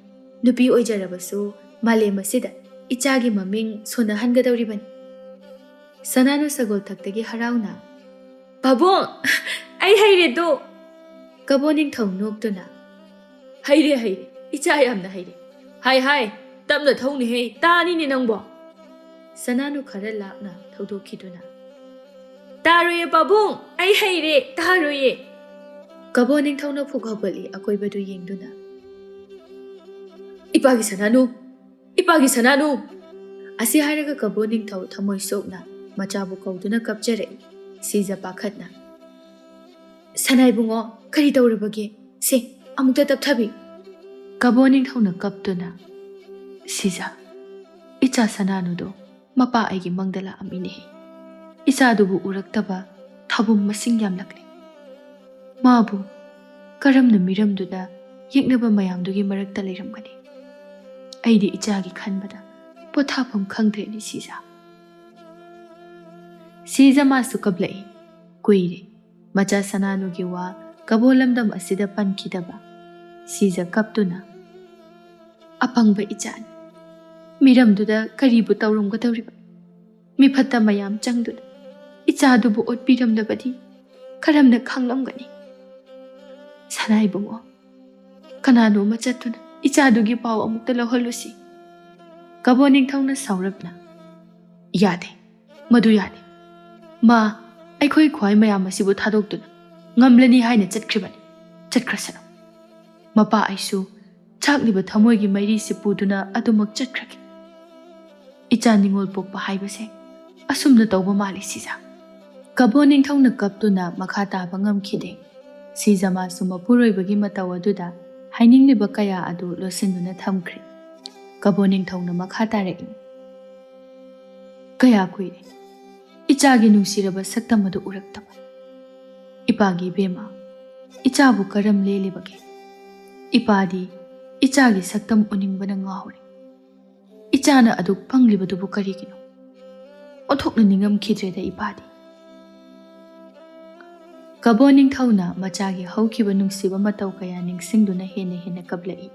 ꯅꯨꯄꯤ ꯑꯣꯏꯖꯔꯕꯁꯨ ꯃꯥꯂꯦꯝ ꯑꯁꯤꯗ ꯏꯆꯥꯒꯤ ꯃꯃꯤꯡ ꯁꯣꯟꯅꯍꯟꯒꯗꯧꯔꯤꯕꯅꯤ꯫" ꯁꯅꯥꯅꯨ ꯁꯒꯣꯜ ꯊꯛꯇꯒꯤ ꯍꯔꯥꯎꯅ, "ꯄꯥꯕꯨꯡ, ꯑꯩ ꯍꯩꯔꯦꯗꯣ!" ꯀꯕꯣ ꯅꯤꯡꯊꯧ ꯅꯣꯛꯇꯨꯅ, "ꯍꯩꯔꯦ, ꯍꯩꯔꯦ, ꯏꯆꯥ ꯌꯥꯝꯅ ꯍꯩꯔꯦ꯫ ꯍꯥꯏ, ꯍꯥꯏ, ꯇꯞꯅ ꯊꯧꯅꯦꯍꯦ, ꯇꯥꯅꯤꯅꯦ ꯅꯪꯕꯣ!" ꯁꯅꯥꯅꯨ ꯈꯔ ꯂꯥꯞꯅ ꯊꯧꯗꯣꯛꯈꯤꯗꯨꯅ, "ꯇꯥꯔꯣꯏꯌꯦ ꯄꯥꯕꯨꯡ, ꯑꯩ ꯍꯩꯔꯦ, ꯇꯥꯔꯣꯏꯌꯦ!" ꯀꯕꯣ ꯅꯤꯡꯊꯧꯅ ꯐꯨꯛ ꯍꯧꯒꯠꯂꯤ ꯑꯀꯣꯏꯕꯗꯨ ꯌꯦꯡꯗꯨꯅ꯫ "ꯏꯄꯥꯒꯤ ꯁꯅꯥꯅꯨ! ꯏꯄꯥꯒꯤ ꯁꯅꯥꯅꯨ!" ꯑꯁꯤ ꯍꯥꯏꯔꯒ ꯀꯕꯣ ꯅꯤꯡꯊꯧ ꯊꯃꯣꯏ ꯁꯣꯛꯅ ꯃꯆꯥꯕꯨ ꯀꯧꯗꯨꯅ ꯀꯞꯆꯔꯛꯏ꯫ ꯁꯤꯖ ꯄꯥꯈꯠꯅ, "ꯁꯅꯥ ꯏꯕꯨꯡꯉꯣ, ꯀꯔꯤ ꯇꯧꯔꯕꯒꯦ? ꯁꯦ, ꯑꯃꯨꯛꯇ ꯇꯞꯊꯕꯤ꯫" ꯀꯕꯣ ꯅꯤꯡꯊꯧꯅ ꯀꯞꯇꯨꯅ, "ꯁꯤꯖ, ꯏꯆꯥ ꯁꯅꯥꯅꯨꯗꯣ ꯃꯄꯥ ꯑꯩꯒꯤ ꯃꯪꯗ ꯂꯥꯛꯑꯝꯃꯤꯅꯦ꯫ ꯏꯆꯥꯗꯨꯕꯨ ꯎꯔꯛꯇꯕ ꯊꯥꯕꯨꯝ ꯃꯁꯤꯡ ꯌꯥꯝꯂꯛꯂꯦ꯫ ꯃꯥꯕꯨ ꯀꯔꯝꯅ ꯃꯤꯔꯝꯗꯨꯗ ꯌꯦꯛꯅꯕ ꯃꯌꯥꯝꯗꯨꯒꯤ ꯃꯔꯛꯇ ꯂꯩꯔꯝꯒꯅꯤ? ꯑꯩꯗꯤ ꯏꯆꯥꯒꯤ ꯈꯟꯕꯗ ꯄꯣꯊꯥꯐꯝ ꯈꯪꯗ꯭ꯔꯦꯅꯦ ꯁꯤꯖ꯫" ꯁꯤꯖ ꯃꯥꯁꯨ ꯀꯞꯂꯛꯏ꯫ ꯀꯨꯏꯔꯦ ꯃꯆꯥ ꯁꯅꯥꯅꯨꯒꯤ ꯋꯥ ꯀꯕꯣ ꯂꯝꯗꯝ ꯑꯁꯤꯗ ꯄꯟꯈꯤꯗꯕ꯫ ꯁꯤꯖ ꯀꯞꯇꯨꯅ, "ꯑꯄꯪꯕ ꯏꯆꯥꯅꯤ꯫ ꯃꯤꯔꯝꯗꯨꯗ ꯀꯔꯤꯕꯨ ꯇꯧꯔꯝꯒꯗꯧꯔꯤꯕ? ꯃꯤꯐꯠꯇ ꯃꯌꯥꯝ ꯆꯪꯗꯨꯅ ꯏꯆꯥꯗꯨꯕꯨ ꯑꯣꯠꯄꯤꯔꯝꯂꯕꯗꯤ ꯀꯔꯝꯅ ꯈꯪꯂꯝꯒꯅꯤ? ꯁꯅꯥ ꯏꯕꯨꯡꯉꯣ, ꯀꯅꯥꯅꯣ ꯑꯃ ꯆꯠꯇꯨꯅ ꯏꯆꯥꯗꯨꯒꯤ ꯄꯥꯎ ꯑꯃꯨꯛꯇ ꯂꯧꯍꯜꯂꯨꯁꯤ꯫" ꯀꯕꯣ ꯅꯤꯡꯊꯧꯅ ꯁꯥꯎꯔꯞꯅ, "ꯌꯥꯗꯦ, ꯃꯗꯨ ꯌꯥꯗꯦ꯫ ꯃꯥ ꯑꯩꯈꯣꯏ ꯈ꯭ꯋꯥꯏ ꯃꯌꯥꯝ ꯑꯁꯤꯕꯨ ꯊꯥꯗꯣꯛꯇꯨꯅ ꯉꯝꯂꯅꯤ ꯍꯥꯏꯅ ꯆꯠꯈ꯭ꯔꯤꯕꯅꯤ꯫ ꯆꯠꯈ꯭ꯔꯁꯅꯨ꯫ ꯃꯄꯥ ꯑꯩꯁꯨ ꯆꯥꯛꯂꯤꯕ ꯊꯃꯣꯏꯒꯤ ꯃꯩꯔꯤꯁꯤ ꯄꯨꯗꯨꯅ ꯑꯗꯨꯃꯛ ꯆꯠꯈ꯭ꯔꯒꯦ꯫ ꯏꯆꯥ ꯅꯤꯉꯣꯜ ꯄꯣꯛꯄ ꯍꯥꯏꯕꯁꯦ ꯑꯁꯨꯝꯅ ꯇꯧꯕ ꯃꯥꯜꯂꯤ ꯁꯤꯖ꯫" ꯀꯕꯣ ꯅꯤꯡꯊꯧꯅ ꯀꯞꯇꯨꯅ ꯃꯈꯥ ꯇꯥꯕ ꯉꯝꯈꯤꯗꯦ꯫ ꯁꯤꯖ ꯃꯥꯁꯨ ꯃꯄꯨꯔꯣꯏꯕꯒꯤ ꯃꯇꯧ ꯑꯗꯨꯗ ꯍꯥꯏꯅꯤꯡꯂꯤꯕ ꯀꯌꯥ ꯑꯗꯨ ꯂꯣꯠꯁꯤꯟꯗꯨꯅ ꯊꯝꯈ꯭ꯔꯦ꯫ ꯀꯕꯣ ꯅꯤꯡꯊꯧꯅ ꯃꯈꯥ ꯇꯥꯔꯛꯏ, "ꯀꯌꯥ ꯀꯨꯏꯔꯦ ꯏꯆꯥꯒꯤ ꯅꯨꯡꯁꯤꯔꯕ ꯁꯛꯇꯝ ꯑꯗꯨ ꯎꯔꯛꯇꯕ꯫ "ꯏꯄꯥꯒꯤ ꯏꯕꯦꯝꯃ, ꯏꯆꯥꯕꯨ ꯀꯔꯝ ꯂꯦꯜꯂꯤꯕꯒꯦ? ꯏꯄꯥꯗꯤ ꯏꯆꯥꯒꯤ ꯁꯛꯇꯝ ꯎꯅꯤꯡꯕꯅ ꯉꯥꯎꯔꯦ꯫ ꯏꯆꯥꯅ ꯑꯗꯨꯛ ꯄꯪꯂꯤꯕꯗꯨꯕꯨ ꯀꯔꯤꯒꯤꯅꯣ? ꯑꯣꯟꯊꯣꯛꯅ ꯅꯤꯡꯉꯝꯈꯤꯗ꯭ꯔꯦꯗ ꯏꯄꯥꯗꯤ꯫" ꯀꯕꯣ ꯅꯤꯡꯊꯧꯅ ꯃꯆꯥꯒꯤ ꯍꯧꯈꯤꯕ ꯅꯨꯡꯁꯤꯕ ꯃꯇꯧ ꯀꯌꯥ ꯅꯤꯡꯁꯤꯡꯗꯨꯅ ꯍꯦꯟꯅ ꯍꯦꯟꯅ ꯀꯞꯂꯛꯏ꯫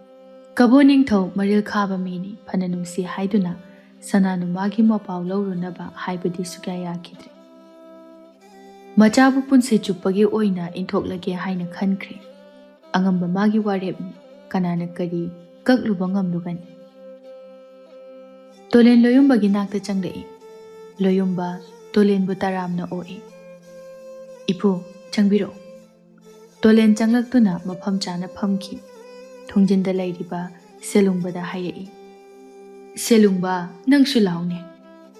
ꯀꯕꯣ ꯅꯤꯡꯊꯧ ꯃꯔꯤꯜ ꯈꯥꯕ ꯃꯤꯅꯤ, ꯐꯅ ꯅꯨꯡꯁꯤ ꯍꯥꯏꯗꯨꯅ ꯁꯅꯥꯅꯨ ꯃꯥꯒꯤ ꯃꯄꯥꯎ ꯂꯧꯔꯨꯅꯕ ꯍꯥꯏꯕꯗꯤ ꯁꯨꯛꯌꯥ ꯌꯥꯈꯤꯗ꯭ꯔꯦ꯫ ꯃꯆꯥꯕꯨ ꯄꯨꯟꯁꯤ ꯆꯨꯞꯄꯒꯤ ꯑꯣꯏꯅ ꯏꯟꯊꯣꯛꯂꯒꯦ ꯍꯥꯏꯅ ꯈꯟꯈ꯭ꯔꯦ꯫ ꯑꯉꯝꯕ ꯃꯥꯒꯤ ꯋꯥꯔꯦꯞꯅꯤ, ꯀꯅꯥꯅ ꯀꯔꯤ ꯀꯛꯂꯨꯕ ꯉꯝꯂꯨꯒꯅꯤ? ꯇꯣꯂꯦꯟ ꯂꯣꯌꯨꯝꯕꯒꯤ ꯅꯥꯛꯇ ꯆꯪꯂꯛꯏ꯫ ꯂꯣꯌꯨꯝꯕ ꯇꯣꯂꯦꯟꯕꯨ ꯇꯔꯥꯝꯅ ꯑꯣꯛꯏ꯫ "ꯏꯄꯨ, ꯆꯪꯕꯤꯔꯛꯎ꯫" ꯇꯣꯂꯦꯟ ꯆꯪꯂꯛꯇꯨꯅ ꯃꯐꯝ ꯆꯥꯅ ꯐꯝꯈꯤ꯫ ꯊꯣꯡꯖꯤꯟꯗ ꯂꯩꯔꯤꯕ ꯁꯦꯂꯨꯡꯕꯗ ꯍꯥꯏꯔꯛꯏ, "ꯁꯦꯂꯨꯡꯕ, ꯅꯪꯁꯨ ꯂꯥꯎꯅꯦ꯫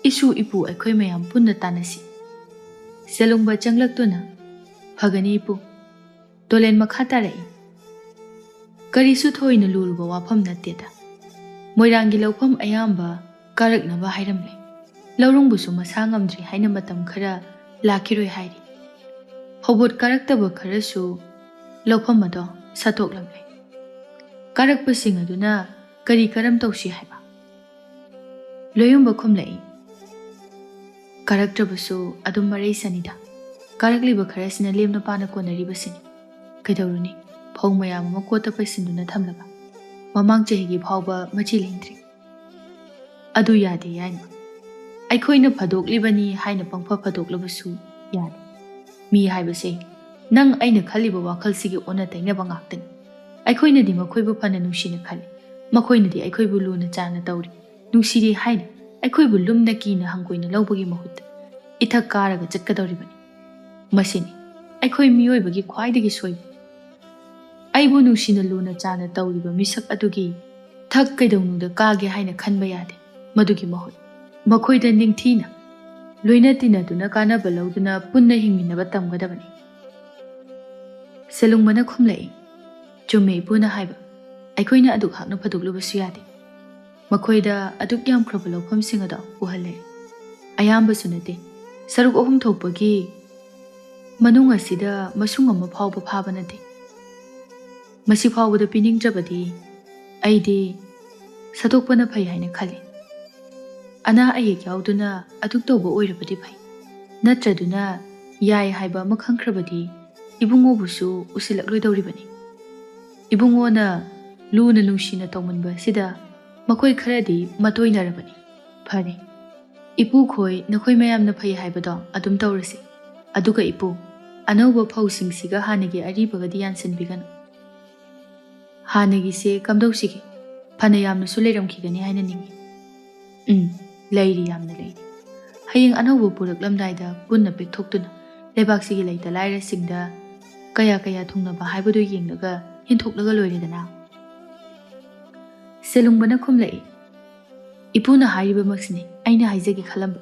ꯏꯁꯨ ꯏꯄꯨ ꯑꯩꯈꯣꯏ ꯃꯌꯥꯝ ꯄꯨꯟꯅ ꯇꯥꯟꯅꯁꯤ꯫" ꯁꯦꯂꯨꯡꯕ ꯆꯪꯂꯛꯇꯨꯅ, "ꯐꯒꯅꯤ ꯏꯄꯨ꯫" ꯇꯣꯂꯦꯟ ꯃꯈꯥ ꯇꯥꯔꯛꯏ, "ꯀꯔꯤꯁꯨ ꯊꯣꯏꯅ ꯂꯨꯔꯨꯕ ꯋꯥꯐꯝ ꯅꯠꯇꯦꯗ꯫ ꯃꯣꯏꯔꯥꯡꯒꯤ ꯂꯧꯐꯝ ꯑꯌꯥꯝꯕ ꯀꯥꯔꯛꯅꯕ ꯍꯥꯏꯔꯝꯂꯦ꯫ ꯂꯧꯔꯨꯡꯕꯨꯁꯨ ꯃꯁꯥ ꯉꯝꯗ꯭ꯔꯤ ꯍꯥꯏꯅ ꯃꯇꯝ ꯈꯔ ꯂꯥꯛꯈꯤꯔꯣꯏ ꯍꯥꯏꯔꯤ꯫ ꯐꯧꯕꯣꯠ ꯀꯥꯔꯛꯇꯕ ꯈꯔꯁꯨ ꯂꯧꯐꯝ ꯑꯗꯣ ꯁꯠꯇꯣꯛꯂꯝꯂꯦ꯫ ꯀꯥꯔꯛꯄꯁꯤꯡ ꯑꯗꯨꯅ ꯀꯔꯤ ꯀꯔꯝ ꯇꯧꯁꯤ ꯍꯥꯏꯕ?" ꯂꯣꯌꯨꯝꯕ ꯈꯨꯝꯂꯛꯏ, "ꯀꯥꯔꯛꯇ꯭ꯔꯕꯁꯨ ꯑꯗꯨꯝ ꯃꯔꯩ ꯁꯅꯤꯗ꯫ ꯀꯥꯔꯛꯂꯤꯕ ꯈꯔꯁꯤꯅ ꯂꯦꯝꯅ ꯄꯥꯅ ꯀꯣꯟꯅꯔꯤꯕꯁꯤꯅꯤ꯫ ꯀꯩꯗꯧꯔꯨꯅꯤ, ꯐꯧ ꯃꯌꯥꯝ ꯑꯃ ꯀꯣꯠꯇ ꯄꯩꯁꯤꯟꯗꯨꯅ ꯊꯝꯂꯒ꯫ ꯃꯃꯥꯡ ꯆꯍꯤꯒꯤ ꯐꯥꯎꯕ ꯃꯆꯤ ꯂꯦꯡꯗ꯭ꯔꯤ꯫" "ꯑꯗꯨ ꯌꯥꯗꯦ ꯌꯥꯏꯃ꯫ ꯑꯩꯈꯣꯏꯅ ꯐꯥꯗꯣꯛꯂꯤꯕꯅꯤ ꯍꯥꯏꯅ ꯄꯪꯐ ꯐꯥꯗꯣꯛꯂꯕꯁꯨ ꯌꯥꯗꯦ꯫ ꯃꯤ ꯍꯥꯏꯕꯁꯦ ꯅꯪ ꯑꯩꯅ ꯈꯜꯂꯤꯕ ꯋꯥꯈꯜꯁꯤꯒꯤ ꯑꯣꯟꯅ ꯇꯩꯅꯕ ꯉꯥꯛꯇꯅꯤ꯫ ꯑꯩꯈꯣꯏꯅꯗꯤ ꯃꯈꯣꯏꯕꯨ ꯐꯅ ꯅꯨꯡꯁꯤꯅ ꯈꯜꯂꯤ, ꯃꯈꯣꯏꯅꯗꯤ ꯑꯩꯈꯣꯏꯕꯨ ꯂꯨꯅ ꯆꯥꯟꯅ ꯇꯧꯔꯤ, ꯅꯨꯡꯁꯤꯔꯤ ꯍꯥꯏꯅ ꯑꯩꯈꯣꯏꯕꯨ ꯂꯨꯝꯅ ꯀꯤꯅ ꯍꯪꯒꯣꯏꯅ ꯂꯧꯕꯒꯤ ꯃꯍꯨꯠꯇ ꯏꯊꯛ ꯀꯥꯔꯒ ꯆꯠꯀꯗꯧꯔꯤꯕꯅꯤ꯫ ꯃꯁꯤꯅꯤ ꯑꯩꯈꯣꯏ ꯃꯤꯑꯣꯏꯕꯒꯤ ꯈ꯭ꯋꯥꯏꯗꯒꯤ ꯁꯣꯏꯕ꯫ ꯑꯩꯕꯨ ꯅꯨꯡꯁꯤꯅ ꯂꯨꯅ ꯆꯥꯟꯅ ꯇꯧꯔꯤꯕ ꯃꯤꯁꯛ ꯑꯗꯨꯒꯤ ꯊꯛ ꯀꯩꯗꯧꯅꯨꯡꯗ ꯀꯥꯒꯦ ꯍꯥꯏꯅ ꯈꯟꯕ ꯌꯥꯗꯦ꯫ ꯃꯗꯨꯒꯤ ꯃꯍꯨꯠ ꯃꯈꯣꯏꯗ ꯅꯤꯡꯊꯤꯅ ꯂꯣꯏꯅ ꯇꯤꯟꯅꯗꯨꯅ ꯀꯥꯟꯅꯕ ꯂꯧꯗꯨꯅ ꯄꯨꯟꯅ ꯍꯤꯡꯃꯤꯟꯅꯕ ꯇꯝꯒꯗꯕꯅꯤ꯫" ꯁꯦꯂꯨꯡꯕꯅ ꯈꯨꯝꯂꯛꯏ, "ꯆꯨꯝꯃꯦ ꯏꯄꯨꯅ ꯍꯥꯏꯕ꯫ ꯑꯩꯈꯣꯏꯅ ꯑꯗꯨꯛ ꯍꯥꯛꯅ ꯐꯥꯗꯣꯛꯂꯨꯕꯁꯨ ꯌꯥꯗꯦ꯫ ꯃꯈꯣꯏꯗ ꯑꯗꯨꯛ ꯌꯥꯝꯈ꯭ꯔꯕ ꯂꯧꯐꯝꯁꯤꯡ ꯑꯗꯣ ꯎꯍꯜꯂꯦ꯫ ꯑꯌꯥꯝꯕꯁꯨ ꯅꯠꯇꯦ, ꯁꯔꯨꯛ ꯑꯍꯨꯝ ꯊꯣꯛꯄꯒꯤ ꯃꯅꯨꯡ ꯑꯁꯤꯗ ꯃꯁꯨꯡ ꯑꯃ ꯐꯥꯎꯕ ꯐꯥꯕ ꯅꯠꯇꯦ꯫ ꯃꯁꯤ ꯐꯥꯎꯕꯗ ꯄꯤꯅꯤꯡꯗ꯭ꯔꯕꯗꯤ ꯑꯩꯗꯤ ꯁꯠꯇꯣꯛꯄꯅ ꯐꯩ ꯍꯥꯏꯅ ꯈꯜꯂꯤ꯫ ꯑꯅꯥ ꯑꯌꯦꯛ ꯌꯥꯎꯗꯨꯅ ꯑꯗꯨꯛ ꯇꯧꯕ ꯑꯣꯏꯔꯕꯗꯤ ꯐꯩ, ꯅꯠꯇ꯭ꯔꯗꯨꯅ ꯌꯥꯏ ꯍꯥꯏꯕ ꯑꯃ ꯈꯪꯈ꯭ꯔꯕꯗꯤ ꯏꯕꯨꯡꯉꯣꯕꯨꯁꯨ ꯎꯁꯤꯜꯂꯛꯂꯣꯏꯗꯧꯔꯤꯕꯅꯤ꯫ ꯏꯕꯨꯡꯉꯣꯅ ꯂꯨꯅ ꯅꯨꯡꯁꯤꯅ ꯇꯧꯃꯟꯕ ꯑꯁꯤꯗ ꯃꯈꯣꯏ ꯈꯔꯗꯤ ꯃꯇꯣꯏꯅꯔꯕꯅꯤ꯫ ꯐꯔꯦ, ꯏꯄꯨꯈꯣꯏ ꯅꯈꯣꯏ ꯃꯌꯥꯝꯅ ꯐꯩ ꯍꯥꯏꯕꯗꯣ ꯑꯗꯨꯝ ꯇꯧꯔꯁꯤ꯫ ꯑꯗꯨꯒ ꯏꯄꯨ, ꯑꯅꯧꯕ ꯐꯧꯁꯤꯡꯁꯤꯒ ꯍꯥꯟꯅꯒꯤ ꯑꯔꯤꯕꯒꯗꯤ ꯌꯥꯟꯁꯤꯟꯕꯤꯒꯅꯨ꯫ ꯍꯥꯟꯅꯒꯤꯁꯦ ꯀꯝꯗꯧꯁꯤꯒꯦ? ꯐꯅ ꯌꯥꯝꯅꯁꯨ ꯂꯩꯔꯝꯈꯤꯒꯅꯤ ꯍꯥꯏꯅ ꯅꯤꯡꯏ꯫ ꯎꯝ, ꯂꯩꯔꯤ, ꯌꯥꯝꯅ ꯂꯩꯔꯤ꯫ ꯍꯌꯦꯡ ꯑꯅꯧꯕ ꯄꯨꯔꯛꯂꯝꯗꯥꯏꯗ ꯄꯨꯟꯅ ꯄꯦꯛꯊꯣꯛꯇꯨꯅ ꯂꯩꯕꯥꯛꯁꯤꯒꯤ ꯂꯩꯇ ꯂꯥꯏꯔꯁꯤꯡꯗ ꯀꯌꯥ ꯀꯌꯥ ꯊꯨꯡꯅꯕ ꯍꯥꯏꯕꯗꯨ ꯌꯦꯡꯂꯒ ꯌꯦꯟꯊꯣꯛꯂꯒ ꯂꯣꯏꯔꯦꯗꯅ꯫ ꯁꯦꯂꯨꯡꯕꯅ ꯈꯨꯝꯂꯛꯏ, "ꯏꯄꯨꯅ ꯍꯥꯏꯔꯤꯕꯃꯛꯁꯤꯅꯤ ꯑꯩꯅ ꯍꯥꯏꯖꯒꯦ ꯈꯜꯂꯝꯕ꯫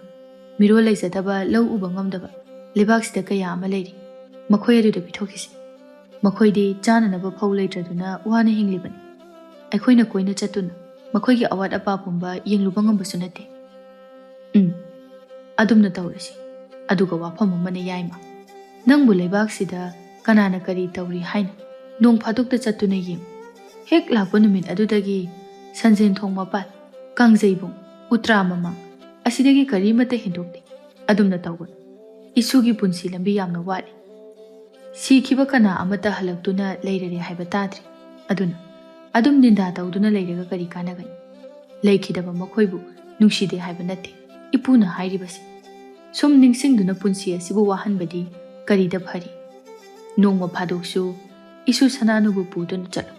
ꯃꯤꯔꯣꯜ ꯂꯩꯖꯗꯕ, ꯂꯧ ꯎꯕ ꯉꯝꯗꯕ ꯂꯩꯕꯥꯛꯁꯤꯗ ꯀꯌꯥ ꯑꯃ ꯂꯩꯔꯤ꯫ ꯃꯈꯣꯏ ꯑꯗꯨꯗ ꯄꯤꯊꯣꯛꯈꯤꯁꯤ꯫ ꯃꯈꯣꯏꯗꯤ ꯆꯥꯅꯅꯕ ꯐꯧ ꯂꯩꯇ꯭ꯔꯗꯨꯅ ꯋꯥꯅ ꯍꯤꯡꯂꯤꯕꯅꯤ꯫ ꯑꯩꯈꯣꯏꯅ ꯀꯣꯏꯅ ꯆꯠꯇꯨꯅ ꯃꯈꯣꯏꯒꯤ ꯑꯋꯥꯠ ꯑꯄꯥ ꯄꯨꯝꯕ ꯌꯦꯡꯂꯨꯕ ꯉꯝꯕꯁꯨ ꯅꯠꯇꯦ꯫ ꯎꯝ, ꯑꯗꯨꯝꯅ ꯇꯧꯔꯁꯤ꯫ ꯑꯗꯨꯒ ꯋꯥꯐꯝ ꯑꯃꯅ, ꯌꯥꯏꯃ, ꯅꯪꯕꯨ ꯂꯩꯕꯥꯛꯁꯤꯗ ꯀꯅꯥꯅ ꯀꯔꯤ ꯇꯧꯔꯤ ꯍꯥꯏꯅ ꯅꯣꯡ ꯐꯥꯗꯣꯛꯇ ꯆꯠꯇꯨꯅ ꯌꯦꯡꯉꯨ꯫ ꯍꯦꯛ ꯂꯥꯛꯄ ꯅꯨꯃꯤꯠ ꯑꯗꯨꯗꯒꯤ ꯁꯟꯖꯦꯟ ꯊꯣꯡ ꯃꯄꯥꯜ, ꯀꯥꯡꯖꯩꯕꯨꯡ, ꯎꯇ꯭ꯔꯥ ꯃꯃꯥꯡ ꯑꯁꯤꯗꯒꯤ ꯀꯔꯤꯃꯠꯇ ꯍꯦꯟꯗꯣꯛꯇꯦ꯫ ꯑꯗꯨꯝꯅ ꯇꯧꯒꯅꯨ꯫ ꯏꯁꯨꯒꯤ ꯄꯨꯟꯁꯤ ꯂꯝꯕꯤ ꯌꯥꯝꯅ ꯋꯥꯠꯂꯤ꯫ ꯁꯤꯈꯤꯕ ꯀꯅꯥ ꯑꯃꯠꯇ ꯍꯜꯂꯛꯇꯨꯅ ꯂꯩꯔꯔꯦ ꯍꯥꯏꯕ ꯇꯥꯗ꯭ꯔꯤ꯫ ꯑꯗꯨꯅ ꯑꯗꯨꯝ ꯅꯤꯟꯗꯥ ꯇꯧꯗꯨꯅ ꯂꯩꯔꯒ ꯀꯔꯤ ꯀꯥꯟꯅꯒꯅꯤ? ꯂꯩꯈꯤꯗꯕ ꯃꯈꯣꯏꯕꯨ ꯅꯨꯡꯁꯤꯗꯦ ꯍꯥꯏꯕ ꯅꯠꯇꯦ ꯏꯄꯨꯅ ꯍꯥꯏꯔꯤꯕꯁꯤ꯫ ꯁꯨꯝ ꯅꯤꯡꯁꯤꯡꯗꯨꯅ ꯄꯨꯟꯁꯤ ꯑꯁꯤꯕꯨ ꯋꯥꯍꯟꯕꯗꯤ ꯀꯔꯤꯗ ꯐꯔꯤ? ꯅꯣꯡꯃ ꯐꯥꯗꯣꯛꯁꯨ ꯏꯁꯨ ꯁꯅꯥꯅꯨꯕꯨ ꯄꯨꯗꯨꯅ ꯆꯠꯂꯨ꯫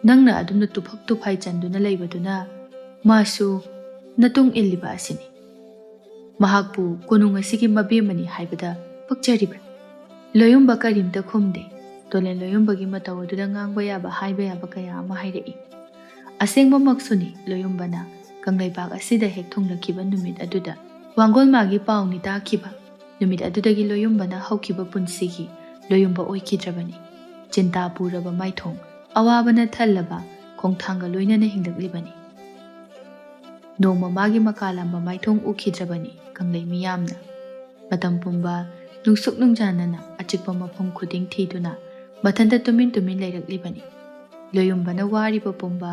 ꯅꯪꯅ ꯑꯗꯨꯝꯅ ꯇꯨꯐꯛ ꯇꯨꯐꯥꯏ ꯆꯟꯗꯨꯅ ꯂꯩꯕꯗꯨꯅ ꯃꯥꯁꯨ ꯅꯇꯨꯡ ꯏꯜꯂꯤꯕ ꯑꯁꯤꯅꯤ꯫ ꯃꯍꯥꯛꯄꯨ ꯀꯣꯅꯨꯡ ꯑꯁꯤꯒꯤ ꯃꯕꯦꯝꯃꯅꯤ ꯍꯥꯏꯕꯗ ꯄꯛꯆꯔꯤꯕ꯭ꯔꯥ?" ꯂꯣꯌꯨꯝꯕ ꯀꯔꯤꯝꯇ ꯈꯨꯝꯗꯦ꯫ ꯇꯣꯂꯦꯟ ꯂꯣꯌꯨꯝꯕꯒꯤ ꯃꯇꯧ ꯑꯗꯨꯗ ꯉꯥꯡꯕ ꯌꯥꯕ, ꯍꯥꯏꯕ ꯌꯥꯕ ꯀꯌꯥ ꯑꯃ ꯍꯥꯏꯔꯛꯏ꯫ ꯑꯁꯦꯡꯕꯃꯛꯁꯨꯅꯤ, ꯂꯣꯌꯨꯝꯕꯅ ꯀꯪꯂꯩꯄꯥꯛ ꯑꯁꯤꯗ ꯍꯦꯛ ꯊꯨꯡꯂꯛꯈꯤꯕ ꯅꯨꯃꯤꯠ ꯑꯗꯨꯗ ꯋꯥꯡꯒꯣꯜꯃꯥꯒꯤ ꯄꯥꯎꯅꯤ ꯇꯥꯈꯤꯕ꯫ ꯅꯨꯃꯤꯠ ꯑꯗꯨꯗꯒꯤ ꯂꯣꯌꯨꯝꯕꯅ ꯍꯧꯈꯤꯕ ꯄꯨꯟꯁꯤꯒꯤ ꯂꯣꯌꯨꯝꯕ ꯑꯣꯏꯈꯤꯗ꯭ꯔꯕꯅꯤ꯫ ꯆꯤꯟꯇꯥ ꯄꯨꯔꯕ ꯃꯥꯏꯊꯣꯡ, ꯑꯋꯥꯕꯅ ꯊꯜꯂꯕ ꯈꯣꯡꯊꯥꯡꯒ ꯂꯣꯏꯅꯅ ꯍꯤꯡꯂꯛꯂꯤꯕꯅꯤ꯫ ꯅꯣꯡꯃ ꯃꯥꯒꯤ ꯃꯀꯥ ꯂꯥꯝꯕ ꯃꯥꯏꯊꯣꯡ ꯎꯈꯤꯗ꯭ꯔꯕꯅꯤ ꯀꯪꯂꯩ ꯃꯤꯌꯥꯝꯅ꯫ ꯃꯇꯝ ꯄꯨꯝꯕ ꯅꯨꯡꯁꯨꯛ ꯅꯨꯡꯖꯥꯅꯅ ꯑꯆꯤꯛꯄ ꯃꯐꯝ ꯈꯨꯗꯤꯡ ꯊꯤꯗꯨꯅ ꯃꯊꯟꯇ ꯇꯨꯃꯤꯟ ꯇꯨꯃꯤꯟ ꯂꯩꯔꯛꯂꯤꯕꯅꯤ꯫ ꯂꯣꯌꯨꯝꯕꯅ ꯋꯥꯔꯤꯕ ꯄꯨꯝꯕ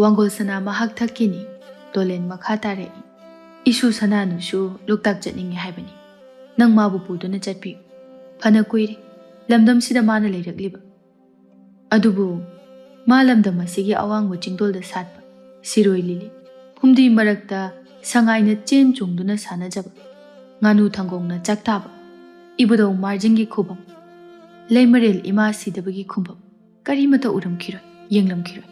ꯋꯥꯡꯒꯣꯜ ꯁꯅꯥ ꯃꯍꯥꯛ ꯊꯛꯈꯤꯅꯤ꯫ ꯇꯣꯂꯦꯟ ꯃꯈꯥ ꯇꯥꯔꯛꯏ, "ꯏꯁꯨ ꯁꯅꯥꯅꯨꯁꯨ ꯂꯣꯛꯇꯥꯛ ꯆꯠꯅꯤꯡꯉꯦ ꯍꯥꯏꯕꯅꯤ꯫ ꯅꯪ ꯃꯥꯕꯨ ꯄꯨꯗꯨꯅ ꯆꯠꯄꯤꯌꯨ꯫ ꯐꯅ ꯀꯨꯏꯔꯦ ꯂꯝꯗꯝꯁꯤꯗ ꯃꯥꯅ ꯂꯩꯔꯛꯂꯤꯕ꯫ ꯑꯗꯨꯕꯨ ꯃꯥ ꯂꯝꯗꯝ ꯑꯁꯤꯒꯤ ꯑꯋꯥꯡꯕ ꯆꯤꯡꯗꯣꯜꯗ ꯁꯥꯠꯄ ꯁꯤꯔꯣꯏ ꯂꯤꯂꯤ, ꯐꯨꯝꯗꯤ ꯃꯔꯛꯇ ꯁꯉꯥꯏꯅ ꯆꯦꯟ ꯆꯣꯡꯗꯨꯅ ꯁꯥꯟꯅꯖꯕ, ꯉꯥꯅꯨ ꯊꯪꯒꯣꯡꯅ ꯆꯥꯛ ꯇꯥꯕ, ꯏꯕꯨꯙꯧ ꯃꯥꯔꯖꯤꯡꯒꯤ ꯈꯨꯕꯝ, ꯂꯩꯃꯔꯦꯜ ꯏꯃꯥ ꯁꯤꯗꯕꯒꯤ ꯈꯨꯕꯝ ꯀꯔꯤꯃꯠꯇ ꯎꯔꯝꯈꯤꯔꯣꯏ, ꯌꯦꯡꯂꯝꯈꯤꯔꯣꯏ꯫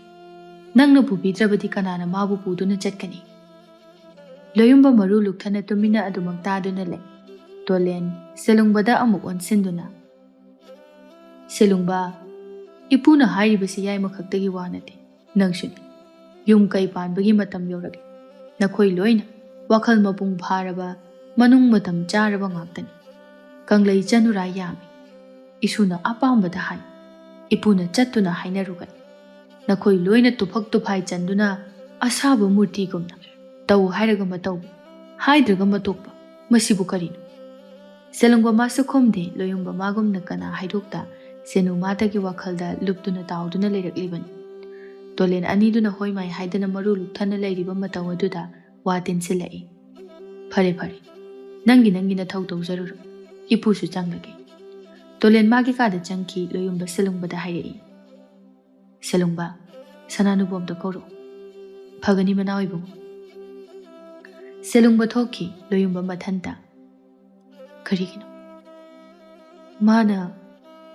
ꯅꯪꯅ ꯄꯨꯕꯤꯗ꯭ꯔꯕꯗꯤ ꯀꯅꯥꯅ ꯃꯥꯕꯨ ꯄꯨꯗꯨꯅ ꯆꯠꯀꯅꯤ?" ꯂꯣꯌꯨꯝꯕ ꯃꯔꯨ ꯂꯨꯛꯊꯅ ꯇꯨꯃꯤꯟꯅ ꯑꯗꯨꯃꯛ ꯇꯥꯗꯨꯅ ꯂꯩ꯫ ꯇꯣꯂꯦꯟ ꯁꯦꯂꯨꯡꯕꯗ ꯑꯃꯨꯛ ꯑꯣꯟꯁꯤꯟꯗꯨꯅ, "ꯁꯦꯂꯨꯡꯕ, ꯏꯄꯨꯅ ꯍꯥꯏꯔꯤꯕꯁꯤ ꯌꯥꯏꯃ ꯈꯛꯇꯒꯤ ꯋꯥ ꯅꯠꯇꯦ, ꯅꯪꯁꯨꯅꯤ꯫ ꯌꯨꯝ ꯀꯩ ꯄꯥꯟꯕꯒꯤ ꯃꯇꯝ ꯌꯧꯔꯛꯂꯦ꯫ ꯅꯈꯣꯏ ꯂꯣꯏꯅ ꯋꯥꯈꯜ ꯃꯄꯨꯡ ꯐꯥꯔꯕ, ꯃꯅꯨꯡ ꯃꯇꯝ ꯆꯥꯔꯕ ꯉꯥꯛꯇꯅꯤ꯫ ꯀꯪꯂꯩ ꯆꯅꯨꯔꯥ ꯌꯥꯝꯃꯤ꯫ ꯏꯁꯨꯅ ꯑꯄꯥꯝꯕꯗ ꯍꯥꯏ, ꯏꯄꯨꯅ ꯆꯠꯇꯨꯅ ꯍꯥꯏꯅꯔꯨꯒꯅꯤ꯫ ꯅꯈꯣꯏ ꯂꯣꯏꯅ ꯇꯨꯐꯛ ꯇꯨꯐꯥꯏ ꯆꯟꯗꯨꯅ ꯑꯁꯥꯕ ꯃꯨꯔꯇꯤꯒꯨꯝꯅ ꯇꯧ ꯍꯥꯏꯔꯒ ꯃꯇꯧꯕ, ꯍꯥꯏꯗ꯭ꯔꯒ ꯃꯇꯣꯛꯄ, ꯃꯁꯤꯕꯨ ꯀꯔꯤꯅꯣ?" ꯁꯦꯂꯨꯡꯕ ꯃꯥꯁꯨ ꯈꯨꯝꯗꯦ꯫ ꯂꯣꯌꯨꯝꯕ ꯃꯥꯒꯨꯝꯅ ꯀꯅꯥ ꯍꯥꯏꯗꯣꯛꯇ ꯁꯦꯅꯨ ꯃꯥꯇꯒꯤ ꯋꯥꯈꯜꯗ ꯂꯨꯞꯇꯨꯅ ꯇꯥꯎꯗꯨꯅ ꯂꯩꯔꯛꯂꯤꯕꯅꯤ꯫ ꯇꯣꯂꯦꯟ ꯑꯅꯤꯗꯨꯅ ꯍꯣꯏ ꯃꯥꯏ ꯍꯥꯏꯗꯅ ꯃꯔꯨ ꯂꯨꯛꯊꯅ ꯂꯩꯔꯤꯕ ꯃꯇꯧ ꯑꯗꯨꯗ ꯋꯥ ꯇꯤꯟꯁꯤꯜꯂꯛꯏ꯫ "ꯐꯔꯦ, ꯐꯔꯦ, ꯅꯪꯒꯤ ꯅꯪꯒꯤ ꯅꯊꯧ ꯇꯧꯖꯔꯨꯔꯣ꯫ ꯏꯄꯨꯁꯨ ꯆꯪꯂꯒꯦ꯫" ꯇꯣꯂꯦꯟ ꯃꯥꯒꯤ ꯀꯥꯗ ꯆꯪꯈꯤ꯫ ꯂꯣꯌꯨꯝꯕ ꯁꯦꯂꯨꯡꯕꯗ ꯍꯥꯏꯔꯛꯏ, "ꯁꯦꯂꯨꯡꯕ, ꯁꯅꯥꯅꯨꯕꯨ ꯑꯝꯇ ꯀꯧꯔꯛꯎ꯫" "ꯐꯒꯅꯤ ꯃꯅꯥꯎ ꯏꯕꯨꯡꯉꯣ꯫" ꯁꯦꯂꯨꯡꯕ ꯊꯣꯛꯈꯤ꯫ ꯂꯣꯌꯨꯝꯕ ꯃꯊꯟꯇ, "ꯀꯔꯤꯒꯤꯅꯣ ꯃꯥꯅ